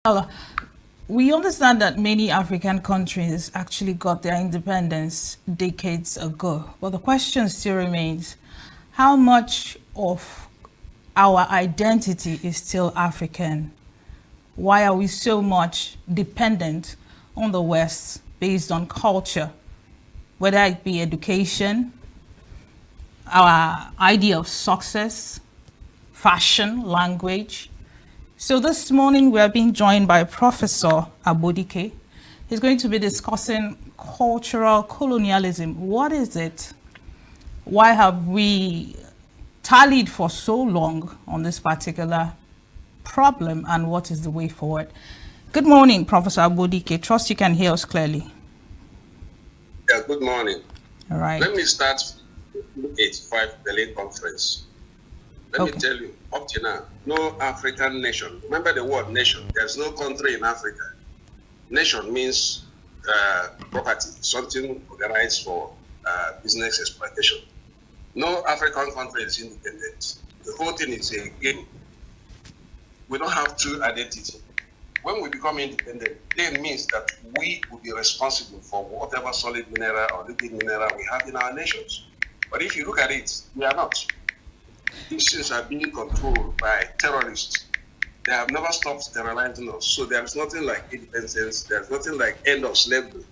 Well, we understand that many African countries actually got their independence decades ago. But the question still remains, how much of our identity is still African? Why are we so much dependent on the West based on culture, whether it be education, our idea of success, fashion, language? So this morning we are being joined by Professor Agbodike. He's going to be discussing cultural colonialism. What is it? Why have we tallied for so long on this particular problem, and what is the way forward? Good morning, Professor Agbodike. Trust you can hear us clearly. Yeah, good morning. All right. Let me start 85 Berlin Conference. Let me tell you, up to now, no African nation. Remember the word nation. There's no country in Africa. Nation means property, something organized for business exploitation. No African country is independent. The whole thing is a game. We don't have true identity. When we become independent, that means that we will be responsible for whatever solid mineral or liquid mineral we have in our nations. But if you look at it, we are not. These things are being controlled by terrorists. They have never stopped terrorizing us. So there is nothing like independence. There's nothing like end of slavery.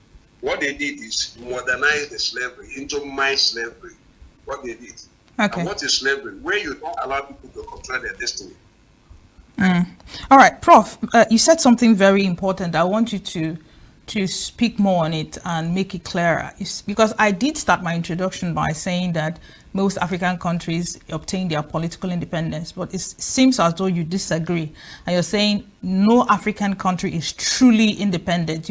What they did is modernize the slavery into my slavery. What they did. Okay. And what is slavery? Where you don't allow people to control their destiny. All right, Prof, you said something very important. I want you to speak more on it and make it clearer. It's because I did start my introduction by saying that most African countries obtained their political independence, but it seems as though you disagree. And you're saying no African country is truly independent.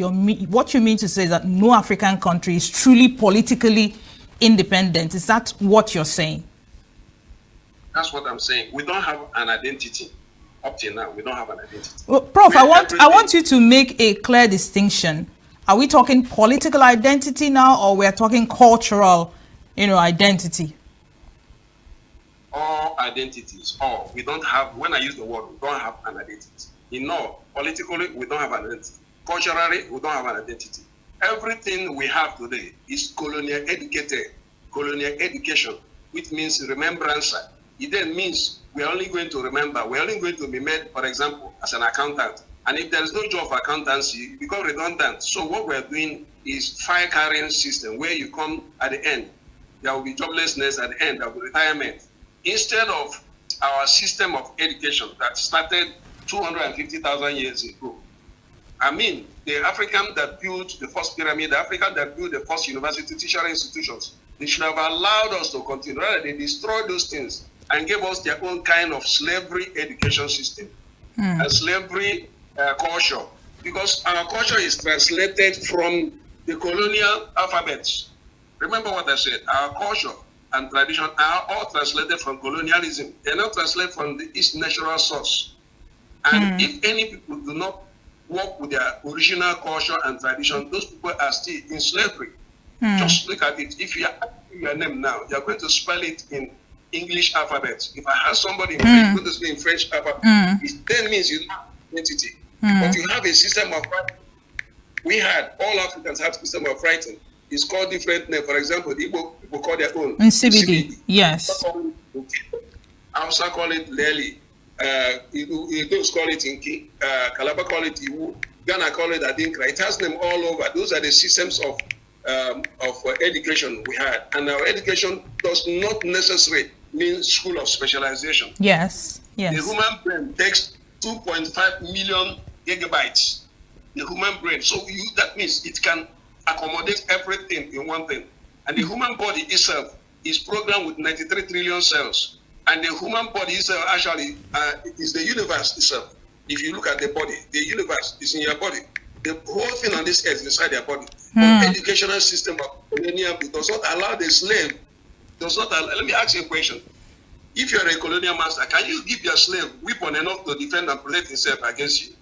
What you mean to say is that no African country is truly politically independent. Is that what you're saying? That's what I'm saying. We don't have an identity. Up till now, we don't have an identity. Well, Prof, I want you to make a clear distinction. Are we talking political identity now, or we are talking cultural, identity? All identities, all. We don't have, when I use the word, we don't have an identity. Politically, we don't have an identity. Culturally, we don't have an identity. Everything we have today is colonial educated, colonial education, which means remembrance. It then means we're only going to remember, we're only going to be made, for example, as an accountant. And if there is no job for accountancy, you become redundant. So what we're doing is fire carrying system where you come at the end. There will be joblessness at the end, there will be retirement. Instead of our system of education that started 250,000 years ago. I mean, the African that built the first pyramid, the African that built the first university teacher institutions, they should have allowed us to continue. Rather, they destroyed those things and gave us their own kind of slavery education system and slavery culture. Because our culture is translated from the colonial alphabets. Remember what I said, our culture and tradition are all translated from colonialism. They're not translated from the its natural source. And if any people do not work with their original culture and tradition, those people are still in slavery. Just look at it. If you are asking your name now, you're going to spell it in English alphabet. If I have somebody in French, going to speak in French alphabet, it then means you don't have identity. But you have a system of writing. We had, all Africans have system of writing. It's called different name. For example, the Igbo people call their own. In CBD, yes. Hausa call it Leli. Those call it Inki. Calabar call it Iwu. Ghana call it Adinkra. It has them all over. Those are the systems of education we had. And our education does not necessarily mean school of specialization. Yes, yes. The human brain takes 2.5 million gigabytes. The human brain. So that means it can accommodate everything in one thing. And the human body itself is programmed with 93 trillion cells. And the human body itself actually is the universe itself. If you look at the body, the universe is in your body. The whole thing on this earth is inside your body. But educational system of colonial does not allow the slave, does not allow, let me ask you a question. If you're a colonial master, can you give your slave weapon enough to defend and protect himself against you?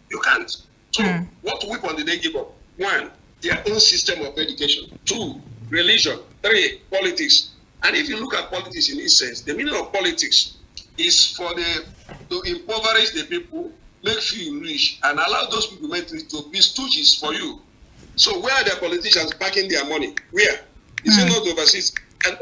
You can't. So what weapon did they give up? One, their own system of education. Two, religion. Three, politics. And if you look at politics in its sense, the meaning of politics is for the to impoverish the people, Make few rich and allow those people make rich to be stooges for you. So where are the politicians packing their money? Where? Is it not overseas? And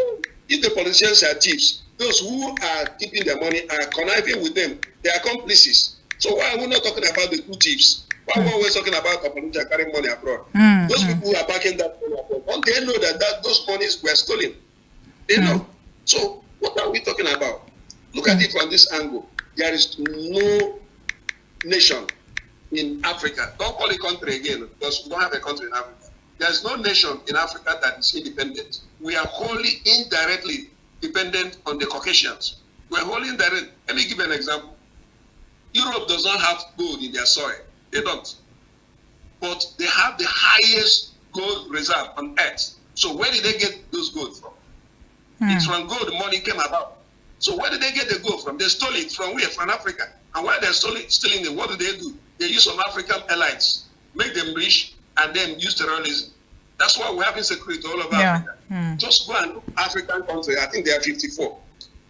if the politicians are thieves, those who are keeping their money are conniving with them. They are accomplices. So why are we not talking about the two thieves? Why are we always talking about a politician carrying money abroad? Those people who are backing that money abroad, don't they know that those monies were stolen? They know. So what are we talking about? Look at it from this angle. There is no nation in Africa. Don't call it country again, because we don't have a country in Africa. There's no nation in Africa that is independent. We are wholly indirectly dependent on the Caucasians. We're wholly indirect. Let me give you an example. Europe does not have gold in their soil. They don't. But they have the highest gold reserve on earth. So where did they get those gold from? It's from gold money came about. So where did they get the gold from? They stole it from where? From Africa. And while they're stealing it, what do? They use some African elites, make them rich, and then use terrorism. That's why we have insecurity all over Africa. Just go and look African country. I think there are 54.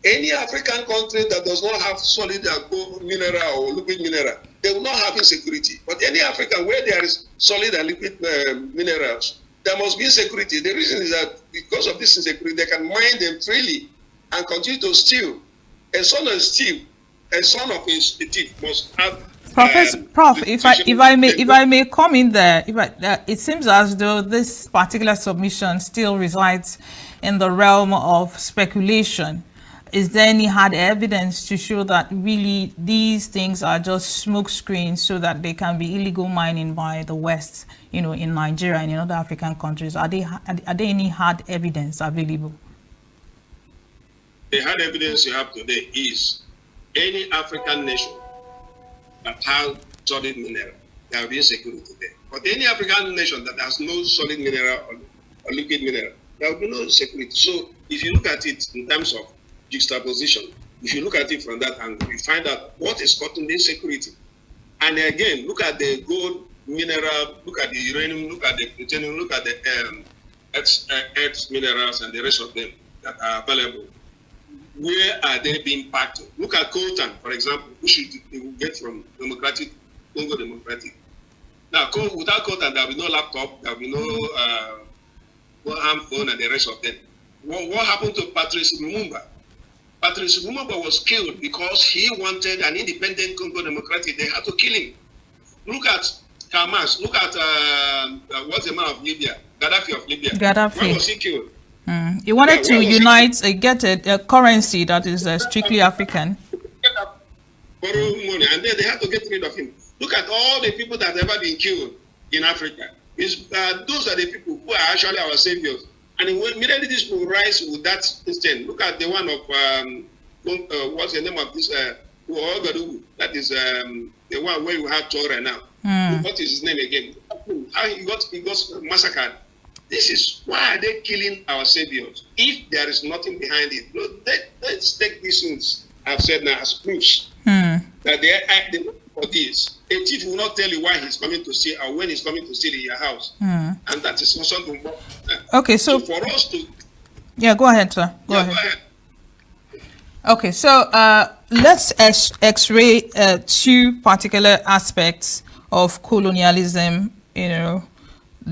Any African country that does not have solid gold mineral or liquid mineral, they will not have insecurity. But any African where there is solid and liquid minerals, there must be insecurity. The reason is that because of this insecurity, they can mine them freely and continue to steal. A son of thief, a son of a thief must have. Prof, if I may come in there, it seems as though this particular submission still resides in the realm of speculation. Is there any hard evidence to show that really these things are just smoke screens so that they can be illegal mining by the West, you know, in Nigeria and in other African countries? Are there any hard evidence available? The hard evidence you have today is any African nation that has solid mineral, there will be insecurity there. But any African nation that has no solid mineral or liquid mineral, there will be no security. So if you look at it in terms of juxtaposition, if you look at it from that angle, you find out what is causing the insecurity. And again, look at the gold mineral, look at the uranium, look at the plutonium, look at the earth minerals and the rest of them that are available. Where are they being packed? Look at coltan, for example, which you get from Democratic, Congo Democratic. Now, without coltan, there will be no laptop, there will be no arm phone and the rest of them. What happened to Patrice Lumumba? Patrice Lumumba was killed because he wanted an independent Congo Democratic. They had to kill him. Look at Karl Marx. Look at what's the man of Libya? Gaddafi of Libya. Gaddafi. Why was he killed? He wanted to unite, get a currency that is strictly African. Borrow money, and then they had to get rid of him. Look at all the people that have ever been killed in Africa. Those are the people who are actually our saviors. And immediately this will rise with that instant. Look at the one of, what's the name of this? That is the one where you have Torah now. What is his name again? How he got massacred. This is why are they killing our saviors? If there is nothing behind it, let's take these things I've said now as proofs that they are for this. A thief will not tell you why he's coming to steal or when he's coming to steal in your house. And that is not something. Okay, so for us to... Yeah, go ahead, sir. Go ahead. Okay, so let's x-ray two particular aspects of colonialism, you know,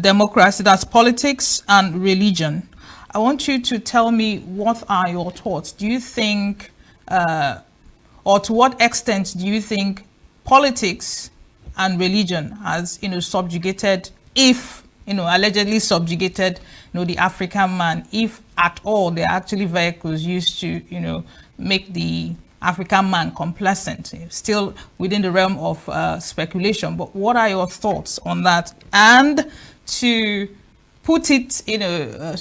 democracy, that's politics and religion. I want you to tell me, what are your thoughts? Do you think, or to what extent do you think politics and religion has, you know, subjugated, if, you know, allegedly subjugated, you know, the African man, if at all they're actually vehicles used to, you know, make the African man complacent, still within the realm of speculation. But what are your thoughts on that? And to put it, you know,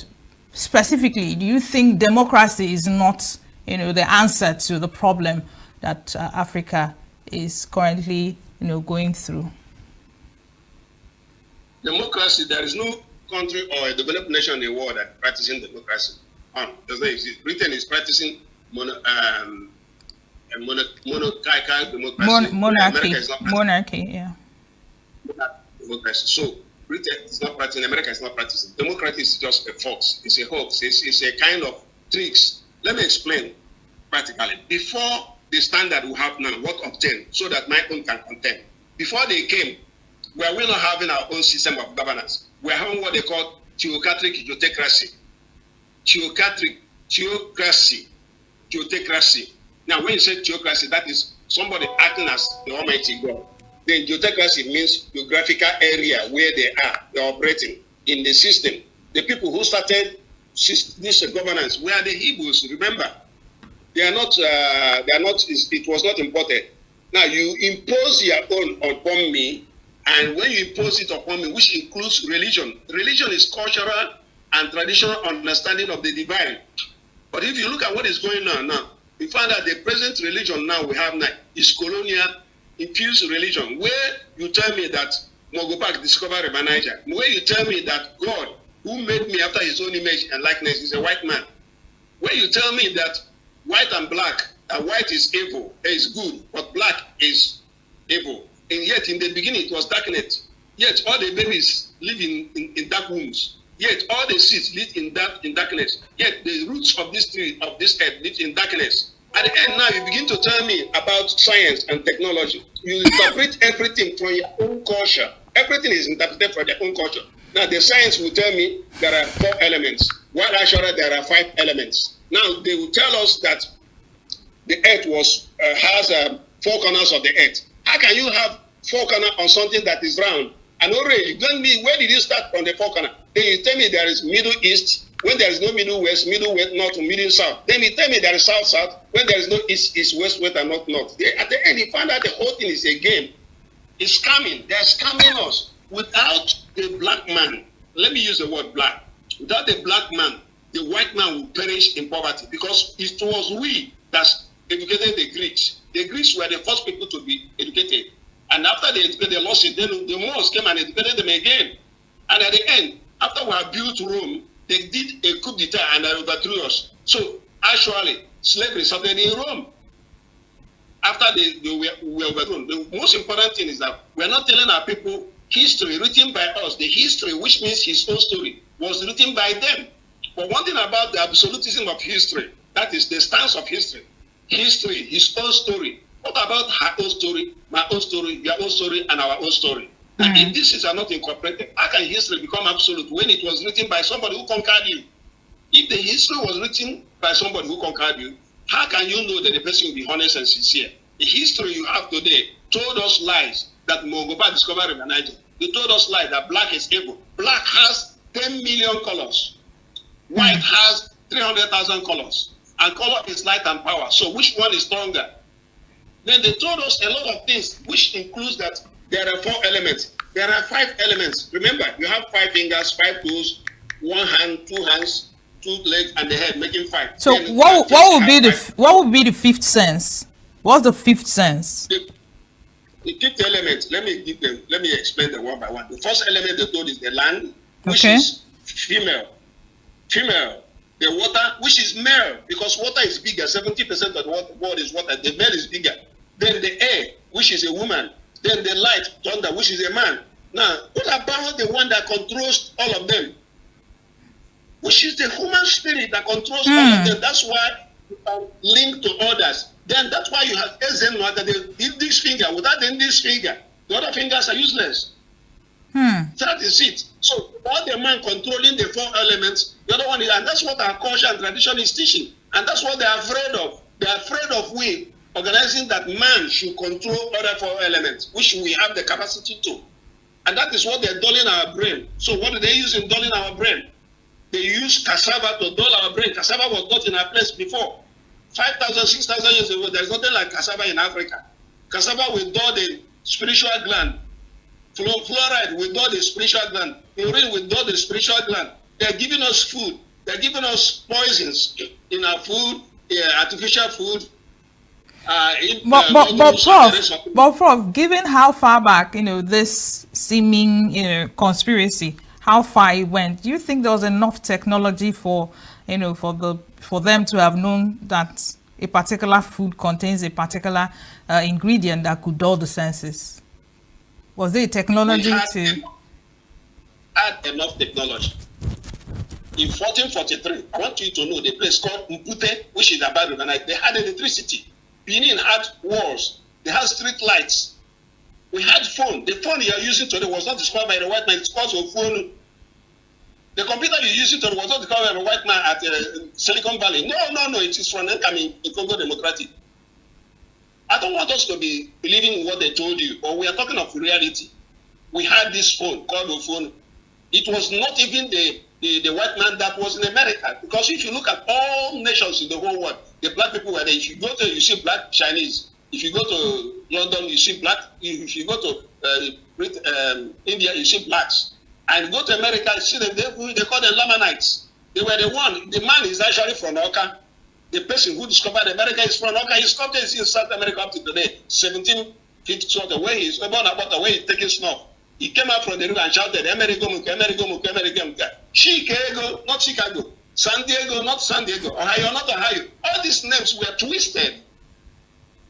specifically, do you think democracy is not, you know, the answer to the problem that Africa is currently, you know, going through? Democracy, there is no country or a developed nation in the world that practicing democracy. Does not exist. Britain is practicing monarchical democracy. Monarchy. Monarchy, yeah. Democracy. So Britain is not practicing, America is not practicing. Democracy is just a hoax. It's a hoax. It's a kind of tricks. Let me explain practically. Before the standard we have now, what obtained, so that my own can contend. Before they came, were we not having our own system of governance? We're having what they call theocratic theocracy. Theocracy. Theocracy. Now, when you say theocracy, that is somebody acting as the Almighty God. Then theocracy means geographical area where they are, they're operating in the system. The people who started this governance were the Hebrews, remember. They are not, it was not imported. Now, you impose your own upon me, and when you impose it upon me, which includes religion. Religion is cultural and traditional understanding of the divine. But if you look at what is going on now, we find that the present religion now we have now is colonial infused religion, where you tell me that Mungo Park discovered River Niger, where you tell me that God, who made me after his own image and likeness, is a white man, where you tell me that white and black, white is evil, is good, but black is evil. And yet in the beginning it was darkness. Yet all the babies live in dark wombs. Yet all the seeds live in darkness. Yet the roots of this tree, of this earth, live in darkness. At the end now, you begin to tell me about science and technology. You interpret everything from your own culture. Everything is interpreted from their own culture. Now, the science will tell me there are 4 elements, while actually there are 5 elements. Now, they will tell us that the earth was has 4 corners of the earth. How can you have 4 corners on something that is round? And already, you tell me, where did you start from the 4 corners? Then you tell me there is Middle East, when there is no Middle West, Middle West, North, Middle South. Then you tell me there is South, South, when there is no East, East, West, West, and North, North. At the end, you find out the whole thing is a game. It's scamming. They're scamming us. Without the black man, let me use the word black. Without the black man, the white man will perish in poverty, because it was we that educated the Greeks. The Greeks were the first people to be educated. And after they educated, they lost it. Then the Moors came and educated them again. And at the end, after we had built Rome, they did a coup d'etat and they overthrew us. So actually, slavery started in Rome. After they were overthrown. The most important thing is that we're not telling our people history written by us. The history, which means his own story, was written by them. But one thing about the absolutism of history, that is the stance of history. History, his own story. What about her own story, my own story, your own story, and our own story? And if these are not incorporated, how can history become absolute when it was written by somebody who conquered you? If the history was written by somebody who conquered you, how can you know that the person will be honest and sincere? The history you have today told us lies that Mungo Park discovered River Niger. They told us lies that black is evil. Black has 10 million colors. White has 300,000 colors. And color is light and power. So which one is stronger? Then they told us a lot of things, which includes that there are 4 elements. There are 5 elements. Remember, you have 5 fingers, 5 toes, 1 hand, 2 hands, 2 legs, and the head, making 5. So then what would be the what would be the 5th sense? What's the 5th sense? The 5th element. Let me give them. Let me explain them one by one. The first element they told is the land, which is female. Female. The water, which is male, because water is bigger. 70% of the world is water. The male is bigger. Then the air, which is a woman. Then the light, thunder, which is a man. Now, what about the one that controls all of them? Which is the human spirit that controls all of them. That's why you can link to others. Then that's why you have Ezenwa, that the index finger. Without the index finger, the other fingers are useless. That is it. So, without the man controlling the 4 elements, the other one is, and that's what our culture and tradition is teaching. And that's what they're afraid of. They're afraid of we organizing that man should control other 4 elements, which we have the capacity to. And that is what they're dulling our brain. So what do they use in dulling our brain? They use cassava to dull our brain. Cassava was not in our place before. 5,000, 6,000 years ago, there's nothing like cassava in Africa. Cassava will dull the spiritual gland. Fluoride will dull the spiritual gland. Urine will dull the spiritual gland. They're giving us food. They're giving us poisons in our food, artificial food. But Prof, given how far back, you know, this seeming, you know, conspiracy, how far it went, do you think there was enough technology for, you know, for them to have known that a particular food contains a particular ingredient that could dull the senses? Was there technology to add enough technology? In 1443, I want you to know the place called Mpute, which is about River Niger, they had electricity. Benin had walls. They had street lights. We had phone. The phone you are using today was not discovered by the white man. It's called a phone. The computer you're using today was not discovered by the white man at Silicon Valley. No, no, no. It is from in Congo Democratic. I don't want us to be believing what they told you, but we are talking of reality. We had this phone called a phone. It was not even the white man that was in America. Because if you look at all nations in the whole world, the black people were there. If you go to, you see black Chinese. If you go to London, you see black. If you go to India, you see blacks. And go to America, you see them, they call them Lamanites. They were the one. The man is actually from Oka. The person who discovered America is from Oka. He's come to in South America up to today, 1752, the way he's about the way he's taking snuff. He came out from the river and shouted, Amerigo Muka, Amerigo Muka, Amerigo Muka. Chicago, not Chicago. San Diego, not San Diego. Ohio, not Ohio. All these names were twisted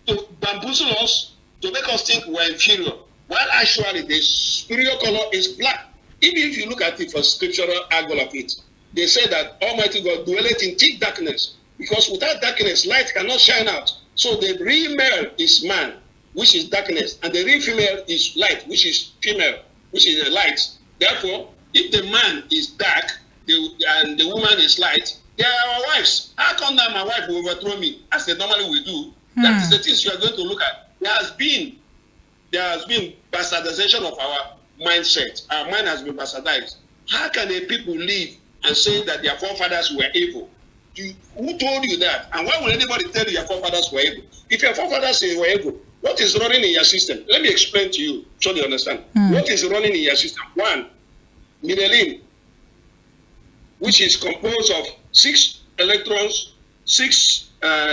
to bamboozle us, to make us think we're inferior. While actually the superior color is black. Even if you look at it for scriptural angle of it, they say that Almighty God dwelleth in thick darkness, because without darkness, light cannot shine out. So the real male is man, which is darkness, and the real female is light, which is female, which is the light. Therefore, if the man is dark and the woman is light, they are our wives. How come now my wife will overthrow me, as they normally will do? That is the things you are going to look at. There has been bastardization of our mindset. Our mind has been bastardized. How can a people live and say that their forefathers were evil? Who told you that? And why would anybody tell you your forefathers were evil? If your forefathers were evil, what is running in your system? Let me explain to you so you understand. What is running in your system? One, melanin, which is composed of 6 electrons, 6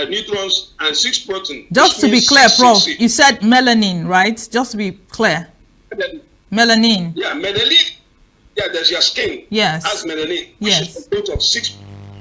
neutrons, and 6 protons. Just to be clear, Prof, 6, 6. You said melanin, right? Just to be clear. Melanin. Yeah, melanin. Yeah, there's your skin. Yes. Has melanin. Which is composed of 6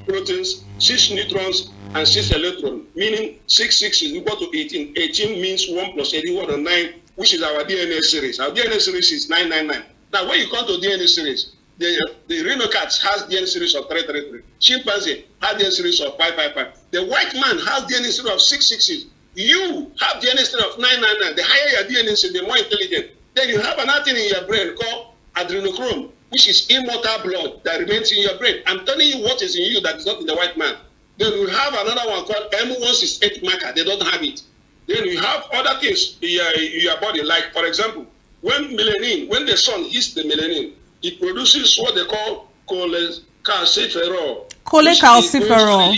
proteins, 6 neutrons, and 6 electrons, meaning 6, 6 is equal to 18. 18 means 1 plus 8 equal to 9, which is our DNA series. Our DNA series is 999. Now, when you come to DNA series, the rhino cats has DNA series of 333. Chimpanzee has DNA series of 555. The white man has DNA series of 666. You have DNA series of 999. The higher your DNA series, the more intelligent. Then you have another thing in your brain called adrenochrome, which is immortal blood that remains in your brain. I'm telling you what is in you that is not in the white man. Then we have another one called M168 marker. They don't have it. Then you have other things in your body, like, for example, when melanin, when the sun hits the melanin, it produces what they call cholecalciferol. Cholecalciferol.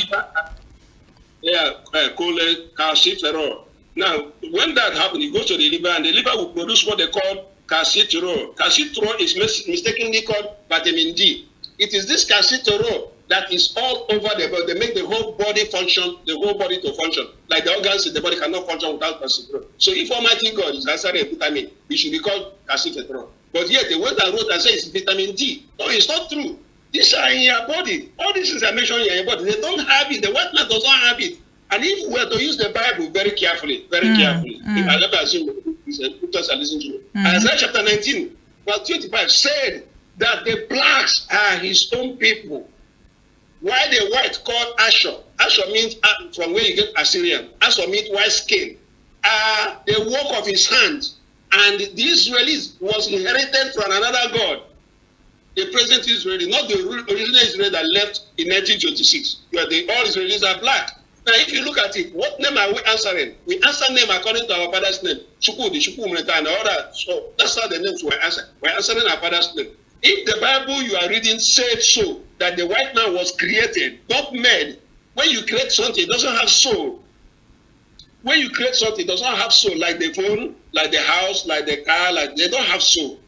Yeah, cholecalciferol. Now, when that happens, it goes to the liver, and the liver will produce what they call calcitriol. Calcitriol is mistakenly called vitamin D. It is this calcitriol that is all over the body. They make the whole body function, the whole body to function. Like the organs in the body cannot function without calcitriol. So if Almighty God is answering a vitamin, it should be called calcitriol. But yet they went and wrote and said it's vitamin D. No, it's not true. These are in your body. All these things I mentioned in your body, they don't have it. The white man does not have it. And if we were to use the Bible very carefully, very carefully, if I never assume scriptures are listening to me. Isaiah chapter 19, verse 25 said that the blacks are his own people. Why the white called Asher? Asher means from where you get Assyrian. Asher means white skin. The work of his hand. And the Israelis was inherited from another God. The present Israeli, not the original Israel that left in 1926. Where all Israelis are black. Now, if you look at it, what name are we answering? We answer name according to our father's name. Chukwudi, Chukwumreta, and all that. So that's how the names were answered. We're answering our father's name. If the Bible you are reading said so, that the white man was created, not made, when you create something, it doesn't have soul. When you create something, it does not have soul, like the phone, like the house, like the car, like they don't have soul.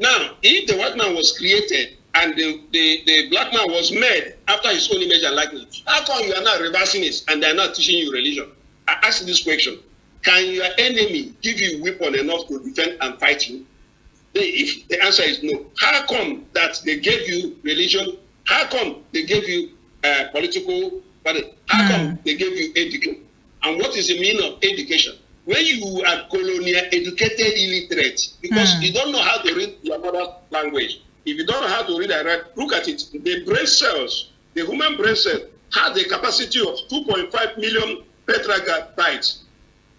Now, if the white man was created and the black man was made after his own image and likeness, how come you are not reversing it and they are not teaching you religion? I ask this question. Can your enemy give you weapon enough to defend and fight you? If the answer is no, how come that they gave you religion? How come they gave you political party? How come they gave you education? And what is the meaning of education? When you are colonial educated illiterate, because you don't know how to read your mother's language. If you don't know how to read and write, look at it. The brain cells, the human brain cell, has the capacity of 2.5 million petabytes.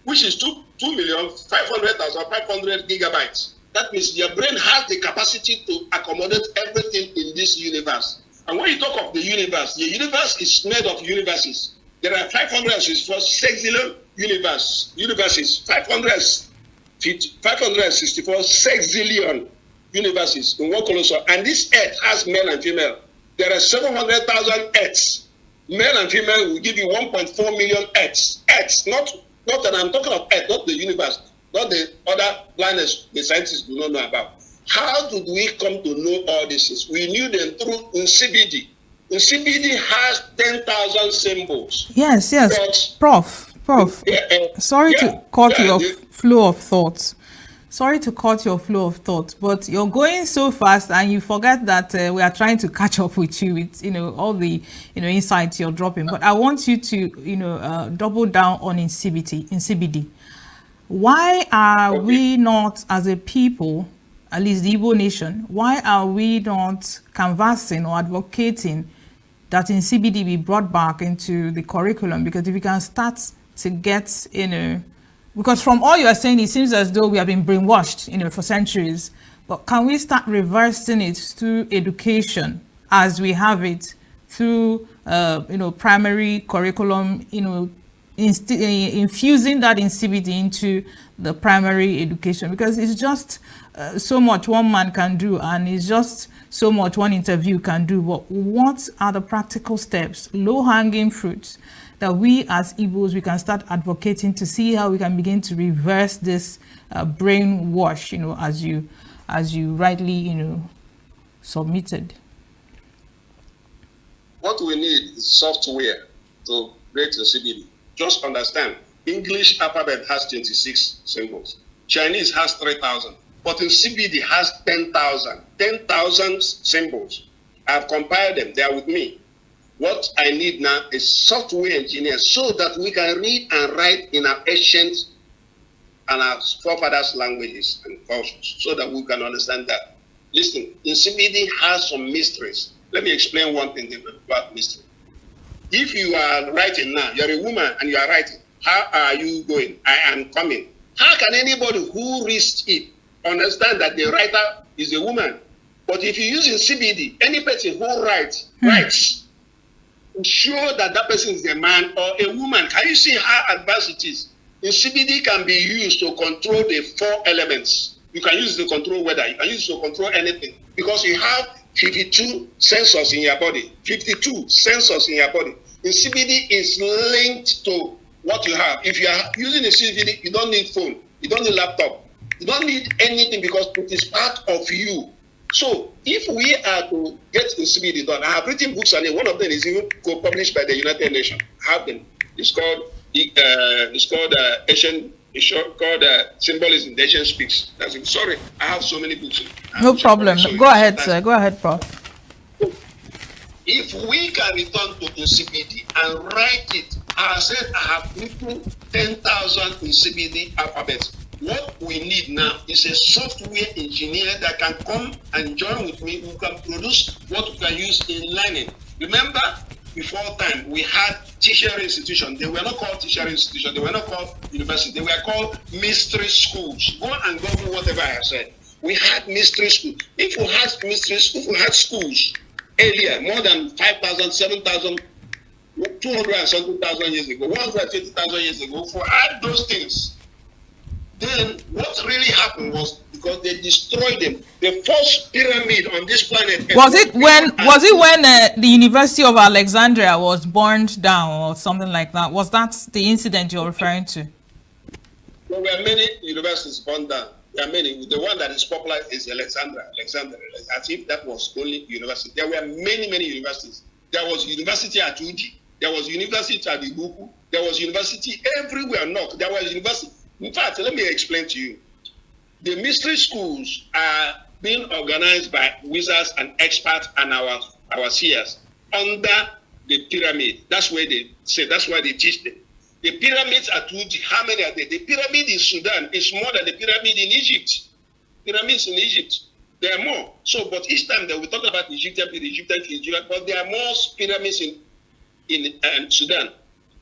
which is 2,500,500 gigabytes. That means your brain has the capacity to accommodate everything in this universe. And when you talk of the universe is made of universes. There are 564 sextillion universes, 564 sextillion universes in one colossal. And this earth has male and female. There are 700,000 earths. Male and female will give you 1.4 million earths. Earths, not that I'm talking of earth, not the universe, not the other planets the scientists do not know about. How did we come to know all these things? We knew them through Nsibidi. Nsibidi has 10,000 symbols. Yes, yes. But, Prof, yeah, sorry to cut your flow of thoughts. Sorry to cut your flow of thought, but you're going so fast and you forget that we are trying to catch up with you with, you know, all the, you know, insights you're dropping. But I want you to, you know, double down on Nsibidi. Why are we not, as a people, at least the Igbo nation, why are we not canvassing or advocating that Nsibidi be brought back into the curriculum? Because if we can start to get, you know, because from all you are saying, it seems as though we have been brainwashed, you know, for centuries. But can we start reversing it through education as we have it through, you know, primary curriculum, you know, infusing that Nsibidi into the primary education? Because it's just so much one man can do, and it's just so much one interview can do. But what are the practical steps, low-hanging fruits, that we as Igbos, we can start advocating to see how we can begin to reverse this brainwash, you know, as you rightly, you know, submitted? What we need is software to create the CBD. Just understand, English alphabet has 26 symbols. Chinese has 3,000. But in CBD has 10,000. 10,000 symbols. I've compiled them. They are with me. What I need now is software engineers so that we can read and write in our ancient and our forefathers' languages and cultures so that we can understand that. Listen, Nsibidi has some mysteries. Let me explain one thing about mystery. If you are writing now, you're a woman and you are writing, how are you going? I am coming. How can anybody who reads it understand that the writer is a woman? But if you use Nsibidi, any person who writes, ensure that that person is a man or a woman. Can you see how advanced it is? Nsibidi can be used to control the four elements. You can use it to control weather. You can use it to control anything. Because you have 52 sensors in your body. 52 sensors in your body. Nsibidi is linked to what you have. If you are using a CBD, you don't need phone. You don't need laptop. You don't need anything because it is part of you. So if we are to get the CBD done, I have written books on it. One of them is even co-published by the United Nations. I have them. It's called Asian. It's called Symbolism. The Asian Speaks. That's it. Sorry, I have so many books. No problem. So go ahead, sir. Go ahead, Prof. If we can return to Nsibidi and write it, I said I have written 10,000 Nsibidi alphabets. What we need now is a software engineer that can come and join with me, who can produce what we can use in learning. Remember, before time, we had tertiary institutions. They were not called tertiary institutions. They were not called university. They were called mystery schools. Go and Google whatever I have said. We had mystery schools. If we had mystery schools, if we had schools earlier, more than 5,000, 7,000, 200 and something thousand years ago, 120,000 years ago, if we had those things, then what really happened was because they destroyed them. The first pyramid on this planet. Was it when the University of Alexandria was burned down or something like that? Was that the incident you're referring to? There were many universities burned down. There are many. The one that is popular is Alexandria. Alexandria, as if that was only university. There were many, many universities. There was university at Uji. There was university at Ibuku. There was university everywhere. Not there was university. In fact, let me explain to you. The mystery schools are being organized by wizards and experts and our seers under the pyramid. That's where they say, that's why they teach them. The pyramids at Uji, how many are there? The pyramid in Sudan is more than the pyramid in Egypt. Pyramids in Egypt, there are more. So, but each time that we talk about Egyptian, Egyptian, but there are more pyramids in Sudan.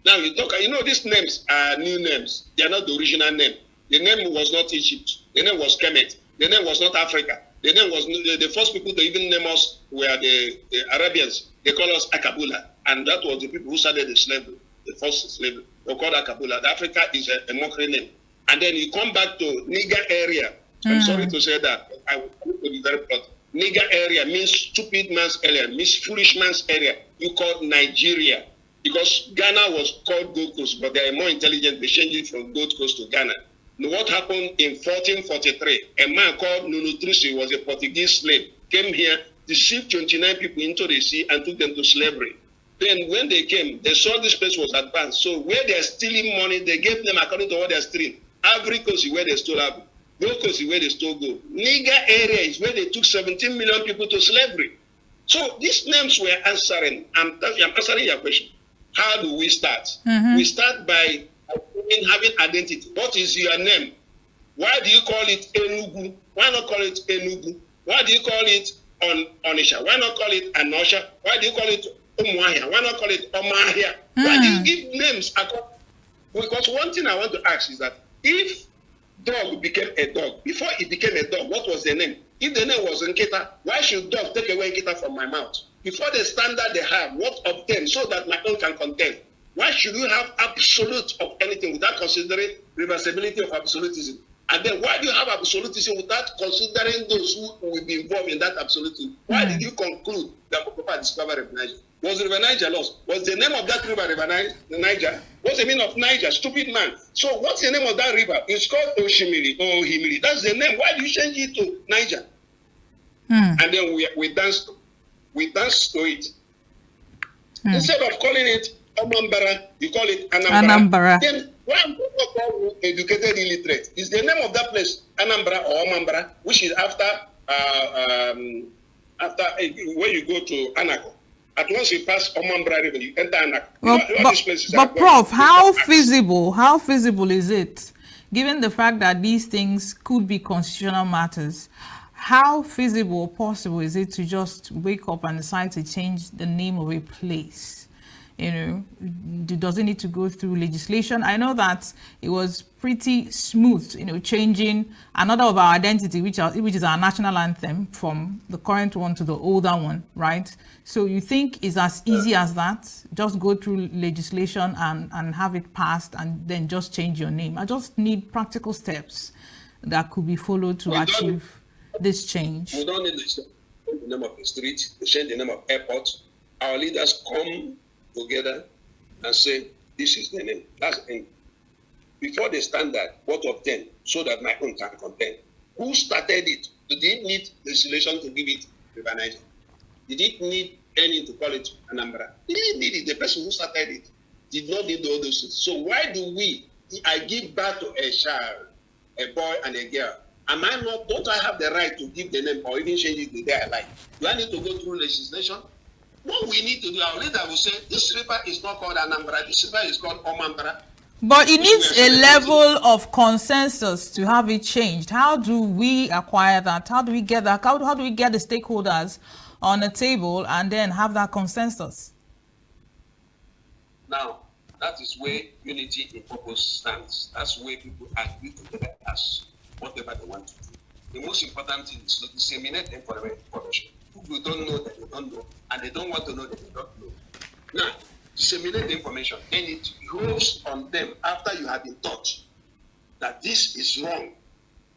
Now you talk, you know, these names are new names. They are not the original name. The name was not Egypt. The name was Kemet. The name was not Africa. The name was, the first people to even name us were the Arabians. They call us Akabula. And that was the people who started the slavery, the first slavery. They called Akabula. The Africa is a mockery name. And then you come back to Niger area. I'm sorry to say that. I will be very proud. Niger area means stupid man's area, means foolish man's area. You call Nigeria. Because Ghana was called Gold Coast, but they are more intelligent. They changed it from Gold Coast to Ghana. Now, what happened in 1443? A man called Nuno Trisi was a Portuguese slave, came here, deceived 29 people into the sea and took them to slavery. Then when they came, they saw this place was advanced. So where they are stealing money, they gave them according to what they are stealing. Ivory Coast is where they stole ivory. Gold Coast is where they stole gold. Niger area is where they took 17 million people to slavery. So these names were answering. I'm answering your question. How do we start? Mm-hmm. We start by having identity. What is your name? Why do you call it Enugu? Why not call it Enugu? Why do you call it Onisha? Why not call it Anosha? Why do you call it Umuahia? Why not call it Omahia? Why do you give names? Because one thing I want to ask is that if dog became a dog, before it became a dog, what was the name? If the name was Nkita, why should dog take away Nkita from my mouth? Before the standard they have, what obtain so that my own can contain? Why should you have absolute of anything without considering reversibility of absolutism? And then why do you have absolutism without considering those who will be involved in that absolutism? Why did you conclude that Papa discovered River Niger? Was River Niger lost? Was the name of that river River Niger? What's the meaning of Niger? Stupid man. So what's the name of that river? It's called Oshimili or Ohimili. That's the name. Why do you change it to Niger? And then we dance to it. Instead of calling it Omambara, you call it Anambra. Then why am I called educated illiterate? Is the name of that place Anambra or Omambara, which is after when you go to Anako. At once you pass Omambra River, you enter Anako. Well, but Prof, how feasible is it, given the fact that these things could be constitutional matters? How feasible or possible is it to just wake up and decide to change the name of a place? You know, does it need to go through legislation? I know that it was pretty smooth, you know, changing another of our identity, which is our national anthem, from the current one to the older one, right? So you think it's as easy as that? Just go through legislation and have it passed and then just change your name. I just need practical steps that could be followed to achieve this change. We don't need to change the name of the street, to change the name of airport. Our leaders come together and say, this is the name. That's the end. Before the standard, what obtain so that my own can contain. Who started it? Did it need legislation to give it River Niger? Did it need any to call it Anambra? Did it need it? The person who started it did not need all those things. So why do we, I give birth to a child, a boy and a girl. Am I not, don't I have the right to give the name or even change it the day I like? Do I need to go through legislation? What we need to do, our leader will say, this river is not called Anambra, this river is called Omambra. But it needs a level of consensus to have it changed. How do we acquire that? How do we get that? How do we get the stakeholders on the table and then have that consensus? Now, that is where unity in purpose stands. That's where people agree together as whatever they want to do. The most important thing is to disseminate information. People don't know that they don't know, and they don't want to know that they don't know. Now, disseminate the information, then it grows on them after you have been taught that this is wrong,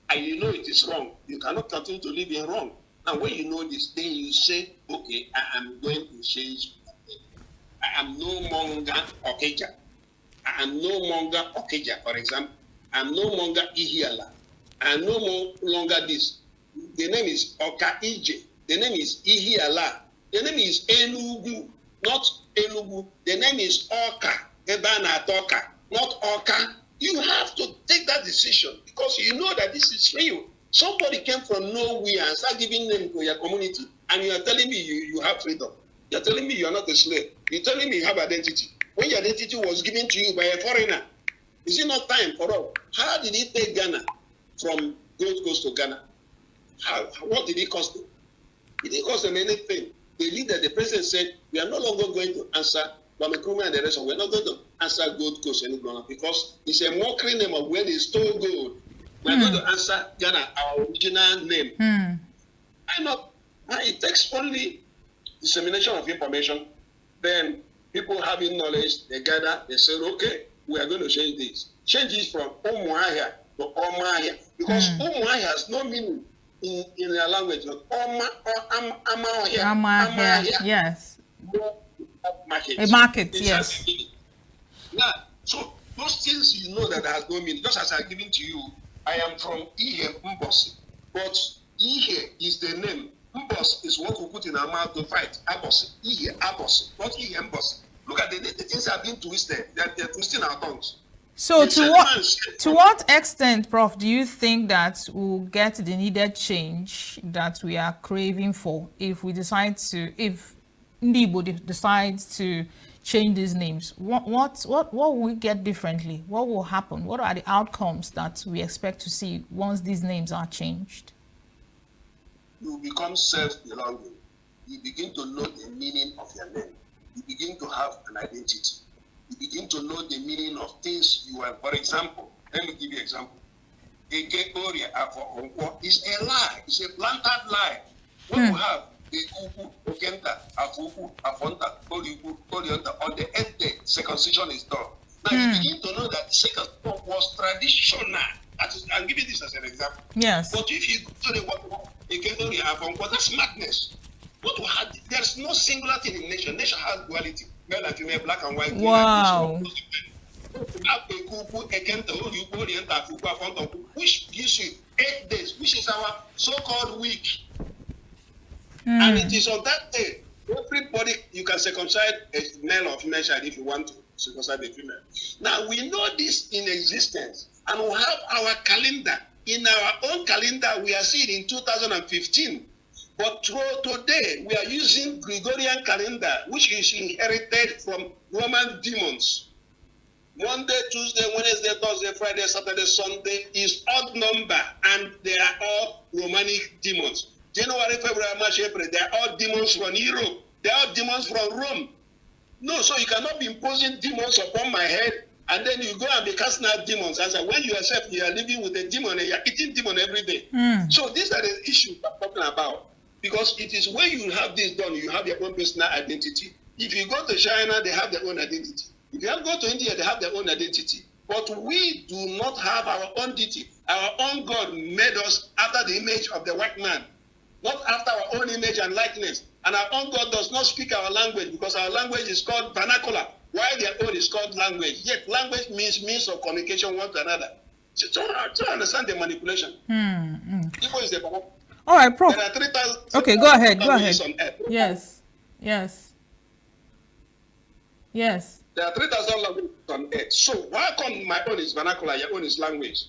and you know it is wrong. You cannot continue to live in wrong. And when you know this, then you say, okay, I am going to change. I am no longer Okija. I am no longer Okija, for example. I am no longer Ihiala. I am no longer this. The name is Okaije. The name is Ihiala. The name is Enugu, not Enugu. The name is Oka, Ebana Toka, not Oka. You have to take that decision because you know that this is real. Somebody came from nowhere and started giving name to your community, and you are telling me you have freedom. You're telling me you are not a slave. You're telling me you have identity. When your identity was given to you by a foreigner, is it not time for all? How did it take Ghana from Gold Coast to Ghana? What did it cost them? It didn't cost them anything. The leader, the president said, we are no longer going to answer Kwame Nkrumah and the rest of, we're not going to answer Gold Coast any longer because it's a mockery name of where they stole gold. We're going to answer Ghana, our original name. Why not? It takes only dissemination of information. Then people having knowledge, they gather, they say, okay, we are going to change this. Change it from Umuahia to Omahia. Because Umuahia has no meaning in their language. But Oma, or Amahia, Amahia, yes. Market. A market, it yes. Now, so those things you know that has no meaning, just as I've given to you, I am from Ihe Mbosi, but Ihe is the name. Mbos is what we put in our mouth to fight. Abosi, Ihe, Abosi, not Ihe Mbosi. Look at the things have been twisted. They're twisting our tongues. So to what extent, Prof, do you think that we'll get the needed change that we are craving for if we decide to, if Ndigbo decides to change these names? What will we get differently? What will happen? What are the outcomes that we expect to see once these names are changed? You become self-belonging. You begin to know the meaning of your name. You begin to have an identity. You begin to know the meaning of things you are. For example, let me give you an example. Eke Orie Afo Nkwo is a lie. It's a planted lie. What you have, Eke Okenta, Afuku, Afonta, Oriuku, Orionta, on the 8th day, circumcision is done. Now you begin to know that circumcision was traditional. I'm giving this as an example. Yes. But if you go to the what Eke Orie Afo Nkwo, that's madness. What we had, there's no singular thing in nation. Nation has duality. Male and female, black and white. Wow. Which gives you 8 days, which is our so-called week. And it is on that day, everybody, you can circumcise a male or female child if you want to circumcise a female. Now, we know this in existence, and we have our calendar. In our own calendar, we are seeing in 2015. But today, we are using Gregorian calendar, which is inherited from Roman demons. Monday, Tuesday, Wednesday, Thursday, Friday, Saturday, Sunday is odd number, and they are all Romanic demons. January, February, March, April, they are all demons from Europe. They are all demons from Rome. No, so you cannot be imposing demons upon my head, and then you go and be casting out demons. As when you yourself, you are living with a demon, and you are eating demon every day. So these are the issues I'm talking about. Because it is when you have this done, you have your own personal identity. If you go to China, they have their own identity. If you go to India, they have their own identity. But we do not have our own deity. Our own God made us after the image of the white man, not after our own image and likeness. And our own God does not speak our language because our language is called vernacular, while their own is called language. Yet language means means of communication one to another. So to understand the manipulation. Igbo is the vernacular. All right, Prof. There are 3,000. Okay, go ahead. Go ahead. Yes. Yes. Yes. There are 3,000 languages on earth. So why come my own is vernacular, your own is language?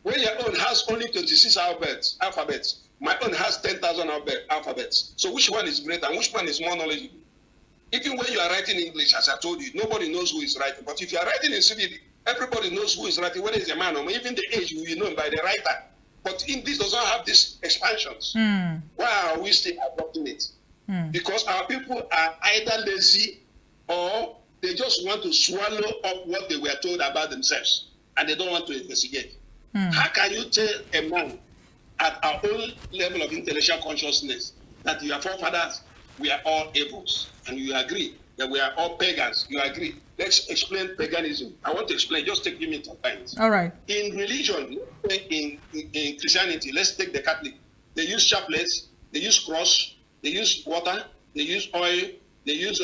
When your own has only 26 alphabets, my own has 10,000 alphabets. So which one is greater and which one is more knowledgeable? Even when you are writing English, as I told you, nobody knows who is writing. But if you are writing in Swahili, everybody knows who is writing, whether it's a man or even the age you know by the writer. But English does not have these expansions. Why are we still adopting it? Because our people are either lazy or they just want to swallow up what they were told about themselves, and they don't want to investigate. How can you tell a man at our own level of intellectual consciousness that your forefathers, we are all evils, and you agree that we are all pagans? You agree. Let's explain paganism. I want to explain. Just take me some time. All right. In religion, in Christianity, let's take the Catholic. They use chaplets, they use cross, they use water, they use oil, they use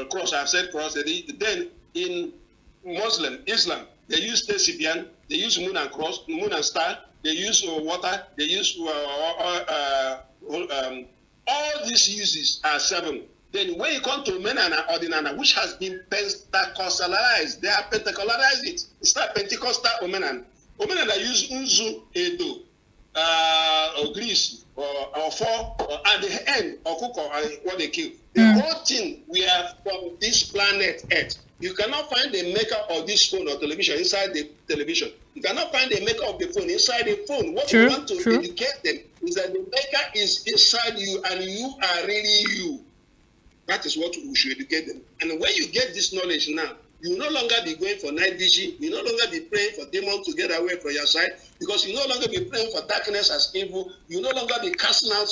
cross. I've said cross. Then in Muslim, Islam, they use Tesibian, they use moon and cross, moon and star, they use water, they use all these uses are seven. Then when you come to Omenana Odinana, which has been Pentecostalized, they have Pentecostalized it. It's not Pentecostal Omenana. Omenana use Unzu, Edo, or Greece, or four, or at the end, or Kuko, or what they kill. The whole thing, we are from this planet Earth. You cannot find the maker of this phone or television inside the television. You cannot find the maker of the phone inside the phone. What we want to educate them is that the maker is inside you and you are really you. That is what we should educate them. And when you get this knowledge now, you will no longer be going for night vigil. You no longer be praying for demons to get away from your side, because you no longer be praying for darkness as evil. You no longer be casting out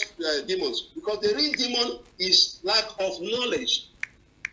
demons, because the real demon is lack of knowledge.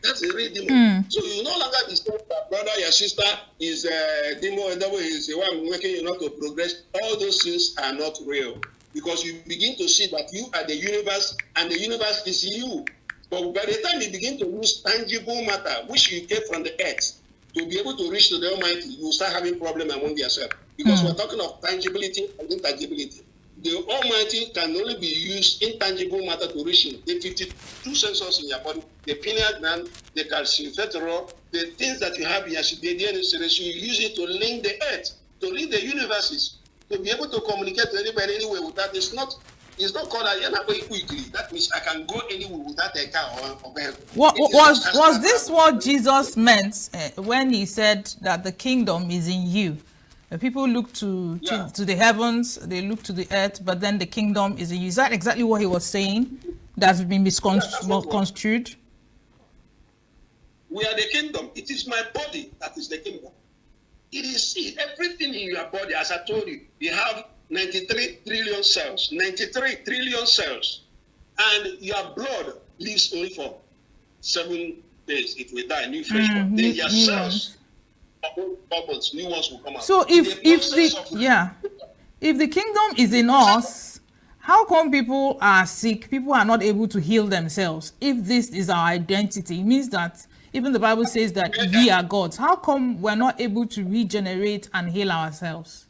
That's the real demon. So you no longer be saying that brother, your sister is a demon, devil is the one making you not to progress. All those things are not real, because you begin to see that you are the universe and the universe is you. But by the time you begin to use tangible matter, which you get from the earth, to be able to reach to the Almighty, you start having problem among yourself. Because we're talking of tangibility and intangibility. The Almighty can only be used intangible matter to reach him. The 52 sensors in your body, the pineal gland, the calciferol, the things that you have in your DNA series, you use it to link the earth, to link the universes, to be able to communicate to anybody anywhere without. It's not called a quickly. That means I can go anywhere without a car or vehicle. What was this what Jesus meant when he said that the kingdom is in you? People look to the heavens, they look to the earth, but then the kingdom is in you. Is that exactly what he was saying? That's been misconstrued? We are the kingdom. It is my body that is the kingdom. It is everything in your body. As I told you, you have 93 trillion cells, 93 trillion cells. And your blood lives only for 7 days. It will die, new fresh one. Then your cells, bubbles, new ones will come out. So if the kingdom is in us, how come people are sick? People are not able to heal themselves. If this is our identity, it means that even the Bible says that we are gods. How come we're not able to regenerate and heal ourselves?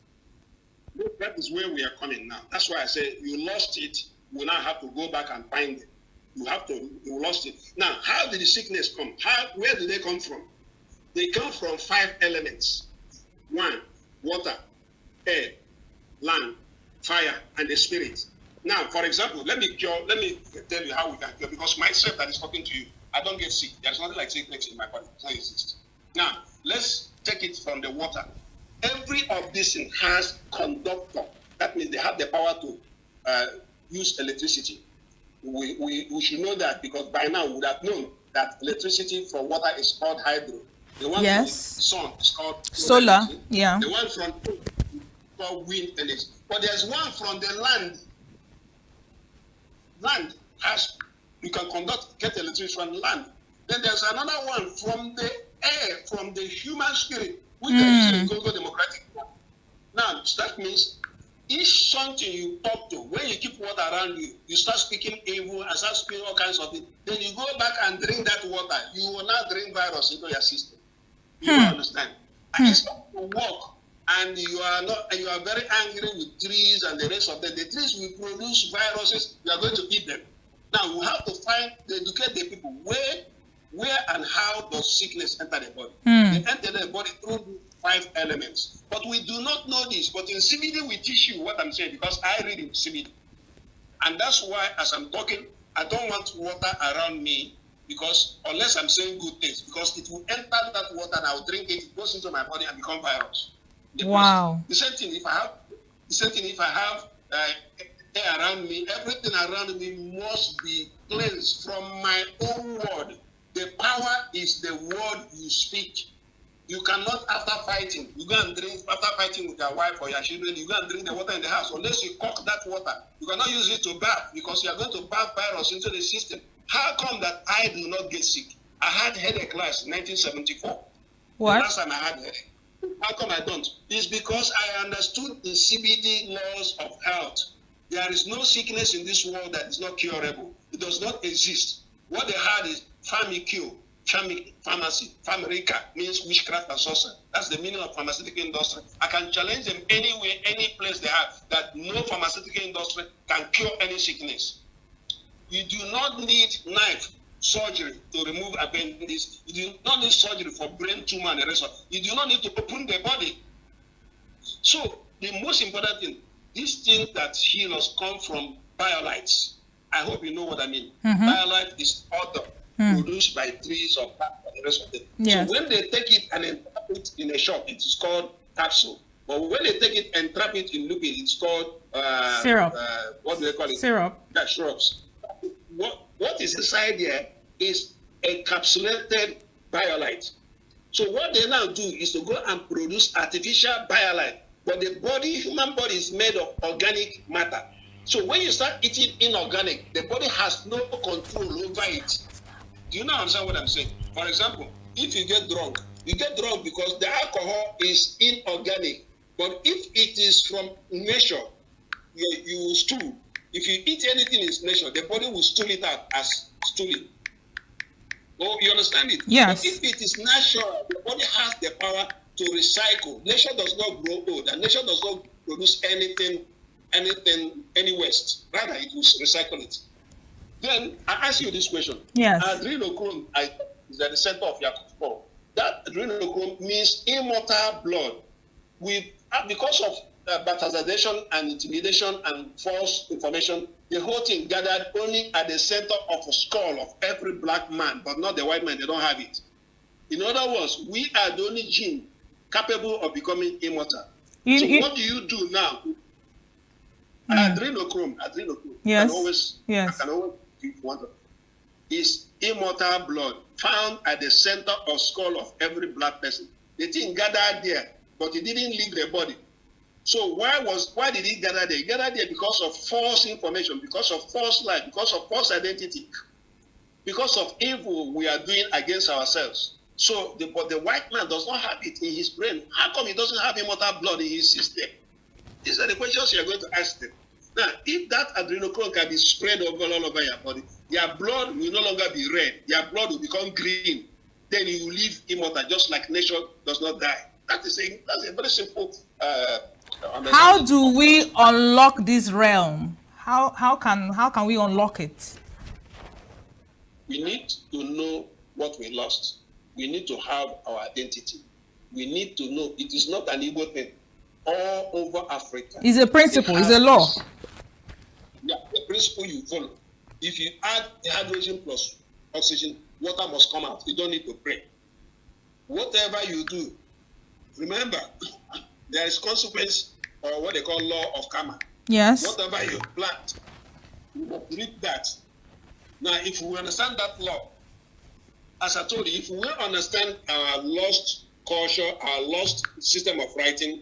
That is where we are coming now. That's why I say you lost it. You now have to go back and find it. You lost it. Now, how did the sickness come? Where did they come from? They come from 5 elements. 1, water, air, land, fire, and the spirit. Now, for example, let me tell you how we can cure, because myself that is talking to you, I don't get sick. There's nothing like sickness in my body. It doesn't exist. Now, let's take it from the water. Every of these things has conductor. That means they have the power to use electricity. We should know that, because by now we would have known that electricity from water is called hydro. The one from the sun is called solar. Yeah. The one from called wind energy. But there's one from the land. Land has, you can get electricity from land. Then there's another one from the air, from the human spirit, which is in Congo Democratic. Now, that means each something you talk to, when you keep water around you, you start speaking evil and start speaking all kinds of things. Then you go back and drink that water. You will not drink virus into your system. You don't understand. And you start to walk, and you are very angry with trees and the rest of them. The trees will produce viruses. You are going to eat them. Now we have to educate the people where and how does sickness enter the body? They enter the body through 5 elements. But we do not know this. But in CBD, we teach you what I'm saying, because I read in CBD. And that's why, as I'm talking, I don't want water around me, because unless I'm saying good things, because it will enter that water and I'll drink it, it goes into my body and become virus. Wow. The same thing if I have air around me, everything around me must be cleansed from my own word. The power is the word you speak. You cannot, after fighting, you go and drink, after fighting with your wife or your children, you go and drink the water in the house. Unless you cook that water, you cannot use it to bath, because you are going to bath virus into the system. How come that I do not get sick? I had headache last 1974. What? The last time I had headache. How come I don't? It's because I understood the CBD laws of health. There is no sickness in this world that is not curable. It does not exist. What they had is pharmacure, pharmacy, pharmaca means witchcraft and sorcery. That's the meaning of pharmaceutical industry. I can challenge them anywhere, any place they are, that no pharmaceutical industry can cure any sickness. You do not need knife surgery to remove appendix. You do not need surgery for brain tumor and the rest of it. You do not need to open the body. So the most important thing, these things that heal us come from biolites. I hope you know what I mean. Mm-hmm. Biolite is odor produced by trees or plants and the rest of it. Yes. So when they take it and entrap it in a shop, it is called capsule. But when they take it and trap it in liquid, it's called syrup. What do they call it? Syrup. Yeah, syrups. What is inside there is encapsulated biolite. So what they now do is to go and produce artificial biolite. But the body, human body, is made of organic matter. So when you start eating inorganic, the body has no control over it. Do you now understand what I'm saying? For example, if you get drunk, you get drunk because the alcohol is inorganic. But if it is from nature, you will stool. If you eat anything in nature, the body will stool it out as stooling. Oh, you understand it? Yes. But if it is natural, the body has the power to recycle. Nature does not grow old, and nature does not produce anything, any waste. Rather, it will recycle it. Then I ask you this question. Yes. Adrenochrome is at the center of your skull. That adrenochrome means immortal blood. We, because of bastardization and intimidation and false information, the whole thing gathered only at the center of a skull of every black man, but not the white man. They don't have it. In other words, we are the only gene capable of becoming immortal. So what do you do now? Adrenochrome. Yes. I can always give one. Is immortal blood found at the center of skull of every black person. The thing gathered there, but it didn't leave the body. So why did it gather there? It gathered there because of false information, because of false life, because of false identity, because of evil we are doing against ourselves. So, but the white man does not have it in his brain. How come he doesn't have immortal blood in his system? These are the questions you are going to ask them. Now, if that adrenochrome can be spread over all over your body, your blood will no longer be red. Your blood will become green. Then you will live immortal, just like nature does not die. That's a very simple. How do we unlock this realm? How can we unlock it? We need to know what we lost. We need to have our identity. We need to know it is not an Igbo thing. All over Africa. It's a principle, it's a law. Yeah, the principle you follow. If you add hydrogen plus oxygen, water must come out. You don't need to pray. Whatever you do, remember, there is consequence, or what they call law of karma. Yes. Whatever you plant, you must reap that. Now, if we understand that law, as I told you, if we understand our lost culture, our lost system of writing,